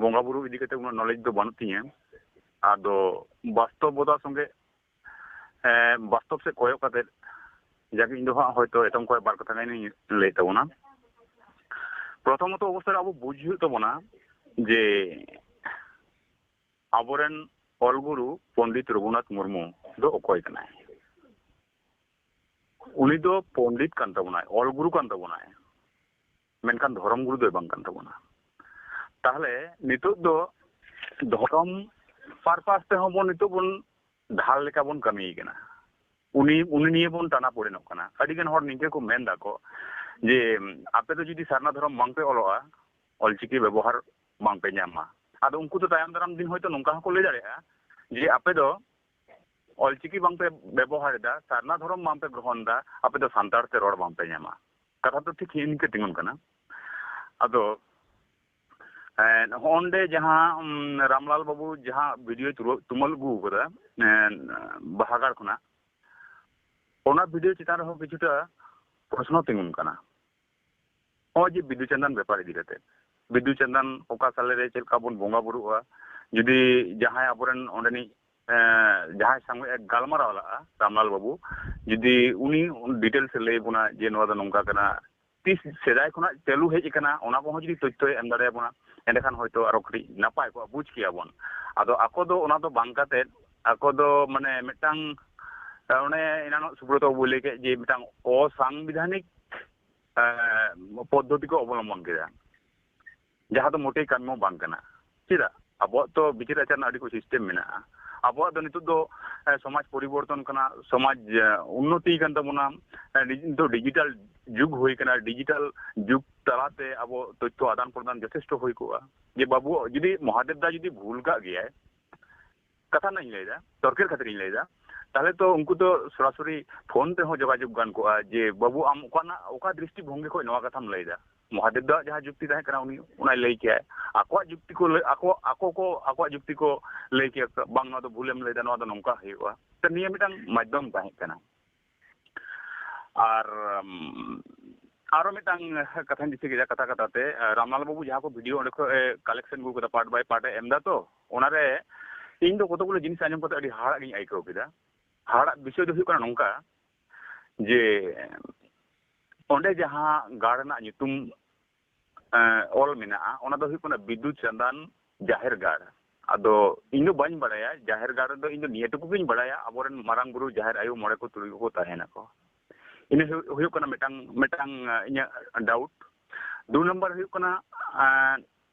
ᱵᱚᱸᱜᱟ ᱵᱩᱨᱩ ᱤᱫᱤ ᱠᱟᱛᱮ ᱩᱱᱟᱹᱜ knowledge ᱫᱚ ᱵᱟᱹᱱᱩᱜ ᱛᱤᱧᱟᱹ, ᱟᱫᱚ ᱵᱟᱥᱛᱚᱵᱚᱛᱟ ᱥᱚᱸᱜᱮ, ᱮᱸ, ᱵᱟᱥᱛᱚᱵ ᱥᱮᱫ ᱠᱚᱭᱚᱜ ᱠᱟᱛᱮ, ᱡᱟᱜᱮ ᱤᱧ ᱫᱚ ᱦᱟᱸᱜ ᱦᱚᱭᱛᱚ ᱮᱛᱚᱢ ᱠᱚᱭᱮᱠ ᱵᱟᱨ ᱠᱟᱛᱷᱟ ᱜᱟᱱᱤᱧ ᱞᱟᱹᱭ ᱛᱟᱵᱚᱱᱟ᱾ ᱯᱨᱚᱛᱷᱚᱢᱚᱛᱚ ᱚᱵᱚᱥᱛᱟ ᱨᱮ ᱟᱵᱚ ᱵᱩᱡᱽ ᱦᱩᱭᱩᱜ ᱛᱟᱵᱚᱱᱟ ᱡᱮ ᱟᱵᱚᱨᱮᱱ ᱚᱞ ᱜᱩᱨᱩ ᱯᱚᱱᱰᱤᱛ ᱨᱚᱜᱷᱩᱱᱟᱛᱷ ᱢᱩᱨᱢᱩ ᱫᱚ ᱚᱠᱚᱭ ᱠᱟᱱᱟᱭ? ᱩᱱᱤ ᱫᱚ ᱯᱚᱱᱰᱤᱛ ᱠᱟᱱ ᱛᱟᱵᱚᱱᱟᱭ, ᱚᱞ ᱜᱩᱨᱩ ᱠᱟᱱ ᱛᱟᱵᱚᱱᱟᱭ, ᱢᱮᱱᱠᱷᱟᱱ ᱫᱷᱚᱨᱚᱢ ᱜᱩᱨᱩ ᱫᱚᱭ ᱵᱟᱝ ᱠᱟᱱ ᱛᱟᱵᱚᱱᱟ᱾ ᱛᱟᱦᱚᱞᱮ ᱱᱤᱛᱚᱜ ᱫᱚ ᱫᱷᱚᱨᱚᱢ purpose ᱛᱮᱦᱚᱸ ᱵᱚᱱ ᱱᱤᱛᱚᱜ ᱵᱚᱱ ᱰᱷᱟᱞ ᱞᱮᱠᱟ ᱵᱚᱱ ᱠᱟᱹᱢᱤᱭᱮ ᱠᱟᱱᱟ᱾ ᱩᱱᱤ, ᱩᱱᱤ ᱱᱤᱭᱮ ᱵᱚᱱ ᱴᱟᱱᱟ ᱯᱚᱲᱮᱱᱚᱜ ᱠᱟᱱᱟ᱾ ᱟᱹᱰᱤ ᱜᱟᱱ ᱦᱚᱲ ᱱᱤᱝᱠᱟᱹ ᱠᱚ ᱢᱮᱱ ᱫᱟᱠᱚ ᱡᱮ, "ᱟᱯᱮ ᱫᱚ ᱡᱩᱫᱤ ᱥᱟᱨᱱᱟ ᱫᱷᱚᱨᱚᱢ ᱵᱟᱝ ᱯᱮ ᱚᱞᱚᱜᱼᱟ, ᱚᱞᱪᱤᱠᱤ ᱵᱮᱵᱚᱦᱟᱨ ᱵᱟᱝ ᱯᱮ ᱧᱟᱢᱟ᱾" ᱟᱫᱚ ᱩᱱᱠᱩ ᱫᱚ ᱛᱟᱭᱚᱢ ᱫᱟᱨᱟᱢ ᱫᱤᱱ ᱦᱚᱭᱛᱳ ᱱᱚᱝᱠᱟ ᱦᱚᱸᱠᱚ ᱞᱟᱹᱭ ᱫᱟᱲᱮᱭᱟᱜᱼᱟ ᱡᱮ, "ᱟᱯᱮ ᱫᱚ ᱚᱞᱪᱤᱠᱤ ᱵᱟᱝ ᱯᱮ ᱵᱮᱵᱚᱦᱟᱨ ᱮᱫᱟ, ᱥᱟᱨᱱᱟ ᱫᱷᱚᱨᱚᱢ ᱵᱟᱝ ᱯᱮ ᱜᱨᱚᱦᱚᱱ ᱮᱫᱟ, ᱟᱯᱮ ᱫᱚ ᱥᱟᱱᱛᱟᱲ ᱛᱮ ᱨᱚᱲ ᱵᱟᱝ ᱯᱮ ᱧᱟᱢᱟ᱾" ᱠᱟᱛᱷᱟ ᱫᱚ ᱴᱷᱤᱠ ᱤᱱᱠᱟᱹ ᱛᱤᱸᱜᱩᱱ ᱠᱟᱱᱟ᱾ ᱟᱫᱚ, ᱮᱸ, ᱦᱚᱸᱜᱼᱚᱱᱰᱮ ᱡᱟᱦᱟᱸ, ᱩᱢ, ᱨᱟᱢᱞᱟᱞ ᱵᱟᱵᱩ ᱡᱟᱦᱟᱸ video ᱛᱩᱞᱟᱹ-, ᱛᱩᱢᱟᱹᱞ ᱟᱹᱜᱩ ᱟᱠᱟᱫᱟ, ᱮᱸ, ᱵᱟᱦᱟᱜᱟᱲ ᱠᱷᱚᱱᱟᱜ, ᱚᱱᱟ video ᱪᱮᱛᱟᱱ ᱨᱮᱦᱚᱸ ᱠᱤᱪᱷᱩᱴᱟ ᱯᱨᱚᱥᱱᱚ ᱛᱤᱸᱜᱩᱱ ᱠᱟᱱᱟ᱾ ᱱᱚᱜᱼᱚᱭ ᱡᱮ ᱵᱤᱫᱩ ᱪᱟᱸᱫᱟᱱ ᱵᱮᱯᱟᱨ ᱤᱫᱤ ᱠᱟᱛᱮ, ᱵᱤᱫᱩ ᱪᱟᱸᱫᱟᱱ ᱚᱠᱟ ᱥᱟᱞᱮ ᱨᱮ ᱪᱮᱫ ᱞᱮᱠᱟ ᱵᱚᱱ ᱵᱚᱸᱜᱟ ᱵᱩᱨᱩᱜᱼᱟ, ᱡᱩᱫᱤ ᱡᱟᱦᱟᱸᱭ ᱟᱵᱚᱨᱮᱱ ᱚᱸᱰᱮᱱᱤᱡ, ᱮᱸ, ᱡᱟᱦᱟᱸᱭ ᱥᱟᱶ ᱮ ᱜᱟᱞᱢᱟᱨᱟᱣ ᱞᱟᱜᱼᱟ, ᱨᱟᱢᱞᱟᱞ ᱵᱟᱵᱩ, ᱡᱩᱫᱤ ᱩᱱᱤ details ᱮ ᱞᱟᱹᱭ ᱵᱚᱱᱟ ᱡᱮ ᱱᱚᱣᱟ ᱫᱚ ᱱᱚᱝᱠᱟ ᱠᱟᱱᱟ, ᱛᱤᱥ ᱥᱮᱫᱟᱭ ᱠᱷᱚᱱᱟᱜ ᱪᱟᱹᱞᱩ ᱦᱮᱡ ᱟᱠᱟᱱᱟ, ᱚᱱᱟ ᱠᱚᱦᱚᱸ ᱡᱩᱫᱤ ᱛᱚᱛᱛᱷᱚᱭ ᱮᱢ ᱫᱟᱲᱮᱭᱟᱵᱚᱱᱟ, ᱮᱸᱰᱮᱠᱷᱟᱱ ᱦᱚᱭᱛᱳ ᱟᱨᱚ ᱠᱟᱹᱴᱤᱡ ᱱᱟᱯᱟᱭ ᱠᱚᱜᱼᱟ, ᱵᱩᱡᱽ ᱠᱮᱭᱟ ᱵᱚᱱ᱾ ᱟᱫᱚ ᱟᱠᱚ ᱫᱚ ᱚᱱᱟ ᱫᱚ ᱵᱟᱝ ᱠᱟᱛᱮᱫ, ᱟᱠᱚ ᱫᱚ ᱢᱟᱱᱮ ᱢᱤᱫᱴᱟᱝ, ᱚᱱᱮ ᱮᱱᱟᱱᱚᱜ ᱥᱩᱵᱨᱚᱛᱚ ᱵᱟᱵᱩᱭ ᱞᱟᱹᱭ ᱠᱮᱫ ᱡᱮ ᱢᱤᱫᱴᱟᱝ ᱚᱥᱟᱝᱵᱤᱫᱷᱟᱱᱤᱠ, ᱮᱸ, ᱯᱚᱫᱽᱫᱷᱚᱛᱤ ᱠᱚ ᱚᱵᱚᱞᱚᱢᱵᱚᱱ ᱠᱮᱫᱟ, ᱡᱟᱦᱟᱸ ᱫᱚ ᱢᱚᱴᱮᱭ ᱠᱟᱢᱢᱚ ᱵᱟᱝ ᱠᱟᱱᱟ᱾ ᱪᱮᱫᱟᱜ? ᱟᱵᱚᱣᱟᱜ ᱛᱚ ᱵᱤᱪᱟᱹᱨ ᱟᱪᱟᱨ ᱨᱮᱱᱟᱜ ᱟᱹᱰᱤ ᱠᱚ system ᱢᱮᱱᱟᱜᱼᱟ᱾ ᱟᱵᱚᱣᱟᱜ ᱫᱚ ᱱᱤᱛᱚᱜ ᱫᱚ, ᱮᱸ, ᱥᱚᱢᱟᱡᱽ ᱯᱚᱨᱤᱵᱚᱨᱛᱚᱱ ᱠᱟᱱᱟ, ᱥᱚᱢᱟᱡᱽ, ᱮᱸ, ᱩᱱᱱᱚᱛᱤ ᱠᱟᱱ ᱛᱟᱵᱚᱱᱟ, ᱮᱸ, ᱱᱤᱛᱚᱜ digital ᱡᱩᱜᱽ ᱦᱩᱭ ᱠᱟᱱᱟ, digital ᱡᱩᱜᱽ ᱛᱟᱞᱟᱛᱮ ᱟᱵᱚ ᱛᱚᱛᱛᱷᱚ ᱟᱫᱟᱱ ᱯᱨᱚᱫᱟᱱ ᱡᱚᱛᱷᱮᱥᱴᱚ ᱦᱩᱭ ᱠᱚᱜᱼᱟ᱾ ᱡᱮ ᱵᱟᱹᱵᱩ ᱡᱩᱫᱤ ᱢᱚᱦᱟᱫᱮᱵ ᱫᱟ ᱡᱩᱫᱤ ᱵᱷᱩᱞ ᱠᱟᱜ ᱜᱮᱭᱟᱭ, ᱠᱟᱛᱷᱟ ᱨᱮᱱᱟᱜ ᱤᱧ ᱞᱟᱹᱭᱫᱟ, ᱛᱚᱨᱠᱮᱨ ᱠᱷᱟᱹᱛᱤᱨ ᱤᱧ ᱞᱟᱹᱭᱫᱟ, ᱛᱟᱦᱞᱮ ᱛᱚ ᱩᱱᱠᱩ ᱫᱚ ᱥᱚᱨᱟᱥᱚᱨᱤ ᱯᱷᱳᱱ ᱛᱮᱦᱚᱸ ᱡᱳᱜᱟᱡᱳᱜᱽ ᱜᱟᱱ ᱠᱚᱜᱼᱟ ᱡᱮ, "ᱵᱟᱹᱵᱩ, ᱟᱢ ᱚᱠᱟᱱᱟᱜ, ᱚᱠᱟ ᱫᱨᱤᱥᱴᱤ ᱵᱷᱚᱝᱜᱤ ᱠᱷᱚᱱ ᱱᱚᱣᱟ ᱠᱟᱛᱷᱟᱢ ᱞᱟᱹᱭᱫᱟ?" ᱢᱚᱦᱟᱫᱮᱵ ᱫᱚᱣᱟᱜ ᱡᱟᱦᱟᱸ ᱡᱩᱠᱛᱤ ᱛᱟᱦᱮᱸ ᱠᱟᱱᱟ, ᱩᱱᱤ ᱚᱱᱟᱭ ᱞᱟᱹᱭ ᱠᱮᱭᱟᱭ᱾ ᱟᱠᱚᱣᱟᱜ ᱡᱩᱠᱛᱤ ᱠᱚ ᱞᱟᱹᱭ, ᱟᱠᱚ, ᱟᱠᱚ ᱠᱚ ᱟᱠᱚᱣᱟᱜ ᱡᱩᱠᱛᱤ ᱠᱚ ᱞᱟᱹᱭ ᱠᱮᱭᱟ, "ᱵᱟᱝ, ᱱᱚᱣᱟ ᱫᱚ ᱵᱷᱩᱞᱮᱢ ᱞᱟᱹᱭᱫᱟ, ᱱᱚᱣᱟ ᱫᱚ ᱱᱚᱝᱠᱟ ᱦᱩᱭᱩᱜᱼᱟ᱾" ᱛᱚ, ᱱᱤᱭᱟᱹ ᱢᱤᱫᱴᱟᱝ ᱢᱟᱫᱽᱫᱷᱚᱢ ᱛᱟᱦᱮᱸ ᱠᱟᱱᱟ᱾ ᱟᱨ, ᱩᱢ, ᱟᱨᱚ ᱢᱤᱫᱴᱟᱝ ᱠᱟᱛᱷᱟᱧ ᱫᱤᱥᱟᱹ ᱠᱮᱫᱟ, ᱠᱟᱛᱷᱟ ᱠᱟᱛᱷᱟ ᱛᱮ, ᱨᱟᱢᱞᱟᱞ ᱵᱟᱵᱩ ᱡᱟᱦᱟᱸ ᱠᱚ video ᱚᱸᱰᱮ ᱠᱷᱚᱱ ᱮ collection ᱟᱹᱜᱩ ᱠᱟᱫᱟ, part by part ᱮ ᱮᱢ ᱫᱟ ᱛᱚ, ᱚᱱᱟᱨᱮ ᱤᱧ ᱫᱚ ᱠᱚᱛᱚᱠ ᱜᱩᱞᱳ ᱡᱤᱱᱤᱥ ᱟᱸᱡᱚᱢ ᱠᱟᱛᱮ ᱟᱹᱰᱤ ᱦᱟᱦᱟᱲᱟᱜ ᱜᱤᱧ ᱟᱹᱭᱠᱟᱹᱣ ᱠᱮᱫᱟ᱾ ᱦᱟᱦᱟᱲᱟᱜ ᱵᱤᱥᱚᱭ ᱫᱚ ᱦᱩᱭᱩᱜ ᱠᱟᱱᱟ ᱱᱚᱝᱠᱟ, ᱡᱮ ᱚᱸᱰᱮ ᱡᱟᱦᱟᱸ ᱜᱟᱲ ᱨᱮᱱᱟᱜ ᱧᱩᱛᱩᱢ, ᱮᱸ, ᱚᱞ ᱢᱮᱱᱟᱜᱼᱟ, ᱚᱱᱟ ᱫᱚ ᱦᱩᱭᱩᱜ ᱠᱟᱱᱟ ᱵᱤᱫᱩ ᱪᱟᱸᱫᱟᱱ ᱡᱟᱦᱮᱨ ᱜᱟᱲ᱾ ᱟᱫᱚ ᱤᱧ ᱫᱚ ᱵᱟᱹᱧ ᱵᱟᱲᱟᱭᱟ, ᱡᱟᱦᱮᱨ ᱜᱟᱲ ᱨᱮᱫᱚ ᱤᱧ ᱫᱚ ᱱᱤᱭᱟᱹ ᱴᱩᱠᱩ ᱜᱤᱧ ᱵᱟᱲᱟᱭᱟ, ᱟᱵᱚᱨᱮᱱ ᱢᱟᱨᱟᱝ ᱵᱩᱨᱩ, ᱡᱟᱦᱮᱨ ᱟᱭᱳ, ᱢᱚᱬᱮ ᱠᱚ, ᱛᱩᱨᱩᱭ ᱠᱚᱠᱚ ᱛᱟᱦᱮᱱᱟᱠᱚ᱾ ᱤᱱᱟᱹ ᱦᱩᱭᱩᱜ, ᱦᱩᱭᱩᱜ ᱠᱟᱱᱟ ᱢᱤᱫᱴᱟᱝ, ᱢᱤᱫᱴᱟᱝ, ᱟᱸ, ᱤᱧᱟᱹᱜ ᱰᱟᱣᱩᱴ᱾ ᱫᱩ ᱱᱟᱢᱵᱟᱨ ᱦᱩᱭᱩᱜ ᱠᱟᱱᱟ, ᱟᱸ,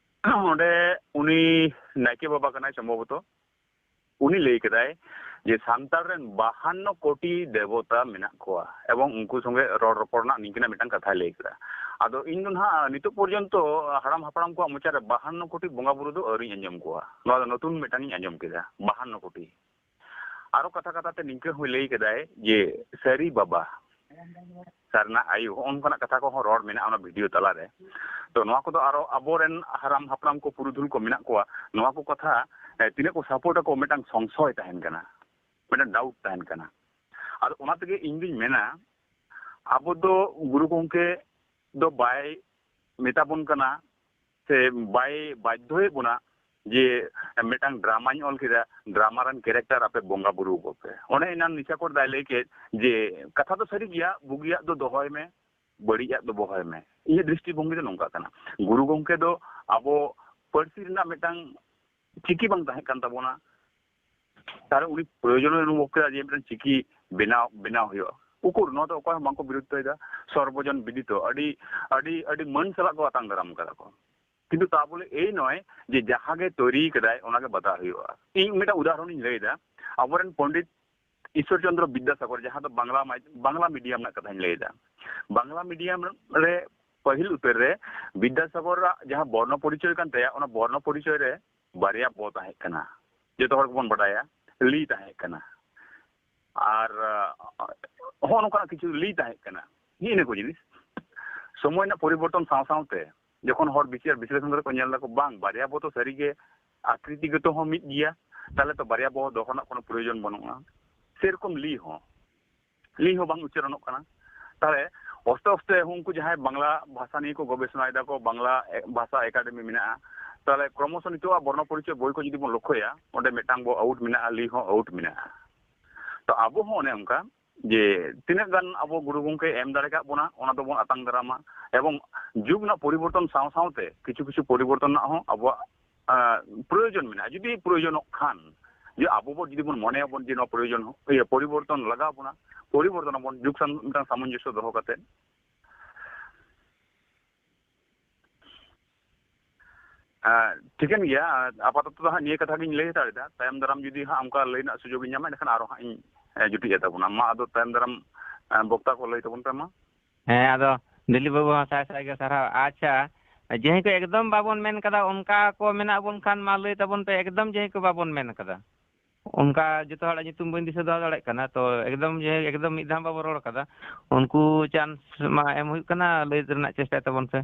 ᱚᱸᱰᱮ ᱩᱱᱤ ᱱᱟᱭᱠᱮ ᱵᱟᱵᱟ ᱠᱟᱱᱟᱭ ᱥᱚᱢᱵᱷᱚᱵᱚᱛᱚ, ᱩᱱᱤ ᱞᱟᱹᱭ ᱠᱮᱫᱟᱭ ᱡᱮ ᱥᱟᱱᱛᱟᱲ ᱨᱮᱱ ᱵᱟᱦᱟᱱᱱᱚ ᱠᱳᱴᱤ ᱫᱮᱵᱚᱛᱟ ᱢᱮᱱᱟᱜ ᱠᱚᱣᱟ ᱮᱵᱚᱝ ᱩᱱᱠᱩ ᱥᱚᱸᱜᱮ ᱨᱚᱲ ᱨᱚᱯᱚᱲ ᱨᱮᱱᱟᱜ ᱱᱤᱝᱠᱟᱹᱱᱟᱜ ᱢᱤᱫᱴᱟᱝ ᱠᱟᱛᱷᱟᱭ ᱞᱟᱹᱭ ᱠᱮᱫᱟ᱾ ᱟᱫᱚ ᱤᱧ ᱫᱚ ᱱᱟᱦᱟᱜ ᱱᱤᱛᱚᱜ ᱯᱚᱨᱡᱚᱱᱛᱚ ᱦᱟᱲᱟᱢ ᱦᱟᱯᱲᱟᱢ ᱠᱚᱣᱟᱜ ᱢᱚᱪᱟ ᱨᱮ ᱵᱟᱦᱟᱱᱱᱚ ᱠᱳᱴᱤ ᱵᱚᱸᱜᱟ ᱵᱩᱨᱩ ᱫᱚ ᱟᱹᱣᱨᱤᱧ ᱟᱸᱡᱚᱢ ᱠᱚᱣᱟ᱾ ᱱᱚᱣᱟ ᱫᱚ ᱱᱚᱛᱩᱱ ᱢᱤᱫᱴᱟᱝ ᱤᱧ ᱟᱸᱡᱚᱢ ᱠᱮᱫᱟ, ᱵᱟᱦᱟᱱᱱᱚ ᱠᱳᱴᱤ᱾ ᱟᱨᱚ ᱠᱟᱛᱷᱟ ᱠᱟᱛᱷᱟ ᱛᱮ ᱱᱤᱝᱠᱟᱹ ᱦᱚᱸᱭ ᱞᱟᱹᱭ ᱠᱮᱫᱟᱭ ᱡᱮ ᱥᱟᱹᱨᱤ ᱵᱟᱵᱟ, ᱥᱟᱨᱱᱟ ᱟᱭᱳ, ᱦᱚᱸᱜᱼᱚ ᱱᱚᱝᱠᱟᱱᱟᱜ ᱠᱟᱛᱷᱟ ᱠᱚᱦᱚᱸ ᱨᱚᱲ ᱢᱮᱱᱟᱜᱼᱟ ᱚᱱᱟ ᱵᱷᱤᱰᱤᱭᱳ ᱛᱟᱞᱟᱨᱮ᱾ ᱛᱚ ᱱᱚᱣᱟ ᱠᱚᱫᱚ ᱟᱨᱚ ᱟᱵᱚᱨᱮᱱ ᱦᱟᱲᱟᱢ ᱦᱟᱯᱲᱟᱢ ᱠᱚ, ᱯᱩᱨᱩᱫᱷᱩᱞ ᱠᱚ ᱢᱮᱱᱟᱜ ᱠᱚᱣᱟ, ᱱᱚᱣᱟ ᱠᱚ ᱠᱟᱛᱷᱟ, ᱮ, ᱛᱤᱱᱟᱹᱜ ᱠᱚ ᱥᱟᱯᱳᱨᱴ ᱟᱠᱚ, ᱢᱤᱫᱴᱟᱝ ᱥᱚᱝᱥᱚᱭ ᱛᱟᱦᱮᱱ ᱠᱟᱱᱟ, ᱢᱤᱫᱴᱟᱝ ᱰᱟᱣᱩᱴ ᱛᱟᱦᱮᱱ ᱠᱟᱱᱟ᱾ ᱟᱫᱚ ᱚᱱᱟ ᱛᱮᱜᱮ ᱤᱧ ᱫᱩᱧ ᱢᱮᱱᱟ, ᱟᱵᱚ ᱫᱚ ᱜᱩᱨᱩ ᱜᱚᱢᱠᱮ ᱫᱚ ᱵᱟᱭ ᱢᱮᱛᱟ ᱵᱚᱱ ᱠᱟᱱᱟ ᱥᱮ ᱵᱟᱭ ᱵᱟᱫᱽᱫᱷᱚᱭᱮᱫ ᱵᱚᱱᱟ ᱡᱮ ᱢᱤᱫᱴᱟᱝ ᱰᱨᱟᱢᱟᱧ ᱚᱞ ᱠᱮᱫᱟ, ᱰᱨᱟᱢᱟ ᱨᱮᱱ ᱠᱮᱨᱮᱠᱴᱟᱨ ᱟᱯᱮ ᱵᱚᱸᱜᱟ ᱵᱩᱨᱩ ᱠᱚᱯᱮ᱾ ᱚᱱᱮ ᱮᱱᱟᱱ ᱱᱤᱥᱟᱠᱚᱨ ᱫᱟᱭ ᱞᱟᱹᱭ ᱠᱮᱫ ᱡᱮ ᱠᱟᱛᱷᱟ ᱫᱚ ᱥᱟᱹᱨᱤ ᱜᱮᱭᱟ, ᱵᱩᱜᱤᱭᱟᱜ ᱫᱚ ᱫᱚᱦᱚᱭ ᱢᱮ, ᱵᱟᱹᱲᱤᱡᱟᱜ ᱫᱚ ᱵᱚᱦᱚᱭ ᱢᱮ᱾ ᱤᱧᱟᱹᱜ ᱫᱨᱤᱥᱴᱤ ᱵᱷᱚᱝᱜᱤ ᱫᱚ ᱱᱚᱝᱠᱟ ᱠᱟᱱᱟ, ᱜᱩᱨᱩ ᱜᱚᱢᱠᱮ ᱫᱚ ᱟᱵᱚ ᱯᱟᱹᱨᱥᱤ ᱨᱮᱱᱟᱜ ᱢᱤᱫᱴᱟᱝ ᱪᱤᱠᱤ ᱵᱟᱝ ᱛᱟᱦᱮᱸ ᱠᱟᱱ ᱛᱟᱵᱚᱱᱟ, ᱛᱟᱦᱞᱮ ᱩᱱᱤ ᱯᱨᱚᱭᱳᱡᱚᱱ ᱮ ᱚᱱᱩᱵᱷᱚᱵ ᱠᱮᱫᱟ ᱡᱮ ᱢᱤᱫᱴᱟᱝ ᱪᱤᱠᱤ ᱵᱮᱱᱟᱣ, ᱵᱮᱱᱟᱣ ᱦᱩᱭᱩᱜᱼᱟ᱾ ᱩᱠᱩᱨ, ᱱᱚᱣᱟ ᱫᱚ ᱚᱠᱚᱭ ᱦᱚᱸ ᱵᱟᱝᱠᱚ ᱵᱤᱨᱳᱫᱷᱤᱛᱟᱭᱮᱫᱟ᱾ ᱥᱚᱨᱵᱚᱡᱚᱱ ᱵᱤᱫᱤᱛᱚ, ᱟᱹᱰᱤ, ᱟᱹᱰᱤ, ᱟᱹᱰᱤ ᱢᱟᱹᱱ ᱥᱟᱞᱟᱜ ᱠᱚ ᱟᱛᱟᱝ ᱫᱟᱨᱟᱢ ᱠᱟᱫᱟ ᱠᱚ᱾ ᱠᱤᱱᱛᱩ ᱛᱟ ᱵᱚᱞᱮ ᱮᱭ ᱱᱚᱭ ᱡᱮ ᱡᱟᱦᱟᱸ ᱜᱮ ᱛᱚᱭᱨᱤ ᱠᱟᱫᱟᱭ ᱚᱱᱟᱜᱮ ᱵᱟᱛᱟᱣ ᱦᱩᱭᱩᱜᱼᱟ᱾ ᱤᱧ ᱢᱤᱫᱴᱟᱝ ᱩᱫᱟᱦᱚᱨᱚᱱ ᱤᱧ ᱞᱟᱹᱭᱮᱫᱟ, ᱟᱵᱚᱨᱮᱱ ᱯᱚᱱᱰᱤᱛ ᱤᱥᱥᱚᱨ ᱪᱚᱱᱫᱨᱚ ᱵᱤᱫᱽᱫᱟᱥᱟᱜᱚᱨ, ᱡᱟᱦᱟᱸ ᱫᱚ ᱵᱟᱝᱞᱟ ᱢᱟᱫᱽ-, ᱵᱟᱝᱞᱟ ᱢᱤᱰᱤᱭᱟᱢ ᱨᱮᱱᱟᱜ ᱠᱟᱛᱷᱟᱧ ᱞᱟᱹᱭᱮᱫᱟ, ᱵᱟᱝᱞᱟ ᱢᱤᱰᱤᱭᱟᱢ ᱨᱮ ᱯᱟᱹᱦᱤᱞ ᱩᱛᱟᱹᱨ ᱨᱮ ᱵᱤᱫᱽᱫᱟᱥᱟᱜᱚᱨᱟᱜ ᱡᱟᱦᱟᱸ ᱵᱚᱨᱱᱚ ᱯᱚᱨᱤᱪᱚᱭ ᱠᱟᱱ ᱛᱟᱭᱟ, ᱚᱱᱟ ᱵᱚᱨᱱᱚ ᱯᱚᱨᱤᱪᱚᱭ ᱨᱮ ᱵᱟᱨᱭᱟ ᱵᱚ ᱛᱟᱦᱮᱸ ᱠᱟᱱᱟ, ᱡᱚᱛᱚ ᱦᱚᱲ ᱜᱮᱵᱚᱱ ᱵᱟᱰᱟᱭᱟ, ᱞᱤ ᱛᱟᱦᱮᱸ ᱠᱟᱱᱟ᱾ ᱟᱨ, ᱟᱸ, ᱦᱚᱸᱜᱼᱚ ᱱᱚᱝᱠᱟᱱᱟᱜ ᱠᱤᱪᱷᱩ ᱞᱤ ᱛᱟᱦᱮᱸ ᱠᱟᱱᱟ᱾ ᱱᱤᱜᱼᱤ ᱱᱤᱭᱟᱹ ᱠᱚ ᱡᱤᱱᱤᱥ ᱥᱚᱢᱚᱭ ᱨᱮᱱᱟᱜ ᱯᱚᱨᱤᱵᱚᱨᱛᱚᱱ ᱥᱟᱶ ᱥᱟᱶᱛᱮ ᱡᱚᱠᱷᱚᱱ ᱦᱚᱲ ᱵᱤᱪᱟᱹᱨ ᱵᱤᱥᱞᱮᱥᱚᱱ ᱠᱟᱛᱮ ᱠᱚ ᱧᱮᱞ ᱫᱟᱠᱚ, ᱵᱟᱝ, ᱵᱟᱨᱭᱟ ᱵᱚ ᱛᱚ ᱥᱟᱹᱨᱤᱜᱮ ᱟᱠᱨᱤᱛᱤᱜᱚᱛᱚ ᱦᱚᱸ ᱢᱤᱫ ᱜᱮᱭᱟ, ᱛᱟᱦᱞᱮ ᱛᱚ ᱵᱟᱨᱭᱟ ᱵᱚ ᱫᱚᱦᱚ ᱨᱮᱱᱟᱜ ᱠᱳᱱᱳ ᱯᱨᱚᱭᱳᱡᱚᱱ ᱵᱟᱹᱱᱩᱜᱼᱟ᱾ ᱥᱮᱨᱚᱠᱚᱢ ᱞᱤ ᱦᱚᱸ, ᱞᱤ ᱦᱚᱸ ᱵᱟᱝ ᱩᱪᱪᱟᱨᱚᱱᱚᱜ ᱠᱟᱱᱟ᱾ ᱛᱟᱦᱞᱮ ᱟᱥᱛᱮ ᱟᱥᱛᱮ ᱩᱱᱠᱩ ᱡᱟᱦᱟᱸᱭ ᱵᱟᱝᱞᱟ ᱵᱷᱟᱥᱟ ᱱᱤᱭᱮ ᱠᱚ ᱜᱚᱵᱮᱥᱚᱱᱟᱭ ᱫᱟᱠᱚ, ᱵᱟᱝᱞᱟ ᱮ-, ᱵᱷᱟᱥᱟ ᱮᱠᱟᱰᱮᱢᱤ ᱢᱮᱱᱟᱜᱼᱟ, ᱛᱟᱦᱞᱮ ᱠᱨᱚᱢᱚᱥᱚ ᱱᱤᱛᱚᱜᱟᱜ ᱵᱚᱨᱱᱚ ᱯᱚᱨᱤᱪᱚᱭ ᱵᱳᱭ ᱠᱚ ᱡᱩᱫᱤ ᱵᱚᱱ ᱞᱚᱠᱠᱷᱚᱭᱟ, ᱚᱸᱰᱮ ᱢᱤᱫᱴᱟᱝ ᱵᱚ ᱟᱣᱩᱴ ᱢᱮᱱᱟᱜᱼᱟ, ᱞᱤ ᱦᱚᱸ ᱟᱣᱩᱴ ᱢᱮᱱᱟᱜᱼᱟ᱾ ᱛᱚ ᱟᱵᱚ ᱦᱚᱸ ᱚᱱᱮ ᱚᱱᱠᱟ ᱡᱮ ᱛᱤᱱᱟᱹᱜ ᱜᱟᱱ ᱟᱵᱚ ᱜᱩᱨᱩ ᱜᱚᱢᱠᱮ ᱮᱢ ᱫᱟᱲᱮ ᱠᱟᱜ ᱵᱚᱱᱟ, ᱚᱱᱟ ᱫᱚᱵᱚᱱ ᱟᱛᱟᱝ ᱫᱟᱨᱟᱢᱟ, ᱮᱵᱚᱝ ᱡᱩᱜᱽ ᱨᱮᱱᱟᱜ ᱯᱚᱨᱤᱵᱚᱨᱛᱚᱱ ᱥᱟᱶ ᱥᱟᱶᱛᱮ ᱠᱤᱪᱷᱩ ᱠᱤᱪᱷᱩ ᱯᱚᱨᱤᱵᱚᱨᱛᱚᱱ ᱨᱮᱱᱟᱜ ᱦᱚᱸ ᱟᱵᱚᱣᱟᱜ ᱟᱸ, ᱯᱨᱚᱭᱳᱡᱚᱱ ᱢᱮᱱᱟᱜᱼᱟ, ᱡᱩᱫᱤ ᱯᱨᱚᱭᱳᱡᱚᱱᱚᱜ ᱠᱷᱟᱱ, ᱡᱮ ᱟᱵᱚ ᱵᱚ ᱡᱩᱫᱤ ᱵᱚᱱ ᱢᱚᱱᱮᱭᱟᱵᱚᱱ ᱡᱮ ᱱᱚᱣᱟ ᱯᱨᱚᱭᱳᱡᱚᱱ, ᱤᱭᱟᱹ, ᱯᱚᱨᱤᱵᱚᱨᱛᱚᱱ ᱞᱟᱜᱟᱣ ᱵᱚᱱᱟ, ᱯᱚᱨᱤᱵᱚᱨᱛᱚᱱ ᱟᱵᱚᱱ ᱡᱩᱜᱽ ᱥᱟᱶ ᱢᱤᱫᱴᱟᱝ ᱥᱟᱢᱚᱧᱡᱚᱥᱥᱚ ᱫᱚᱦᱚ ᱠᱟᱛᱮ᱾ ᱟᱸ, ᱴᱷᱤᱠᱟᱹᱱ ᱜᱮᱭᱟ, ᱟᱯᱟᱛᱚᱛᱚ ᱫᱚ ᱦᱟᱸᱜ ᱱᱤᱭᱟᱹ ᱠᱟᱛᱷᱟ ᱜᱤᱧ ᱞᱟᱹᱭ ᱦᱟᱛᱟᱲ ᱮᱫᱟ, ᱛᱟᱭᱚᱢ ᱫᱟᱨᱟᱢ ᱡᱩᱫᱤ ᱦᱟᱸᱜ ᱚᱱᱠᱟ ᱞᱟᱹᱭ ᱨᱮᱱᱟᱜ ᱥᱩᱡᱳᱜᱽ ᱤᱧ ᱧᱟᱢᱟ, ᱮᱱᱠᱷᱟᱱ ᱟᱨᱚ ᱦᱟᱸᱜ ᱤᱧ, ᱮ, ᱡᱩᱴᱤᱡ ᱮ ᱛᱟᱵᱚᱱᱟ᱾ ᱢᱟ ᱟᱫᱚ ᱛᱟᱭᱚᱢ ᱫᱟᱨᱟᱢ, ᱮ, ᱵᱚᱠᱛᱟ ᱠᱚ ᱞᱟᱹᱭ ᱛᱟᱵᱚᱱ ᱯᱮ ᱢᱟ᱾ ᱦᱮᱸ, ᱟᱫᱚ ᱫᱤᱞᱤᱯ ᱵᱟᱹᱵᱩ ᱦᱚᱸ ᱥᱟᱭ ᱥᱟᱭ ᱜᱮ ᱥᱟᱨᱦᱟᱣ᱾ ᱟᱪᱪᱷᱟ, ᱡᱟᱦᱟᱸᱭ ᱠᱚ ᱮᱠᱫᱚᱢ ᱵᱟᱵᱚᱱ ᱢᱮᱱ ᱠᱟᱫᱟ, ᱚᱱᱠᱟ ᱠᱚ ᱢᱮᱱᱟᱜ ᱵᱚᱱ ᱠᱷᱟᱱ ᱢᱟ ᱞᱟᱹᱭ ᱛᱟᱵᱚᱱ ᱯᱮ, ᱮᱠᱫᱚᱢ ᱡᱟᱦᱟᱸᱭ ᱠᱚ ᱵᱟᱵᱚᱱ ᱢᱮᱱ ᱠᱟᱫᱟ᱾ ᱚᱱᱠᱟ ᱡᱚᱛᱚ ᱦᱚᱲᱟᱜ ᱧᱩᱛᱩᱢ ᱵᱟᱹᱧ ᱫᱤᱥᱟᱹ ᱫᱚᱦᱚ ᱫᱟᱲᱮᱭᱟᱜ ᱠᱟᱱᱟ, ᱛᱚ ᱮᱠᱫᱚᱢ ᱡᱟᱦᱟᱸᱭ ᱮᱠᱫᱚᱢ ᱢᱤᱫ ᱫᱷᱟᱣ ᱵᱟᱵᱚᱱ ᱨᱚᱲ ᱠᱟᱫᱟ, ᱩᱱᱠᱩ ᱪᱟᱱᱥ ᱢᱟ ᱮᱢ ᱦᱩᱭᱩᱜ ᱠᱟᱱᱟ, ᱞᱟᱹᱭ ᱨᱮᱱᱟᱜ ᱪᱮᱥᱴᱟᱭ ᱛᱟᱵᱚᱱ ᱯᱮ᱾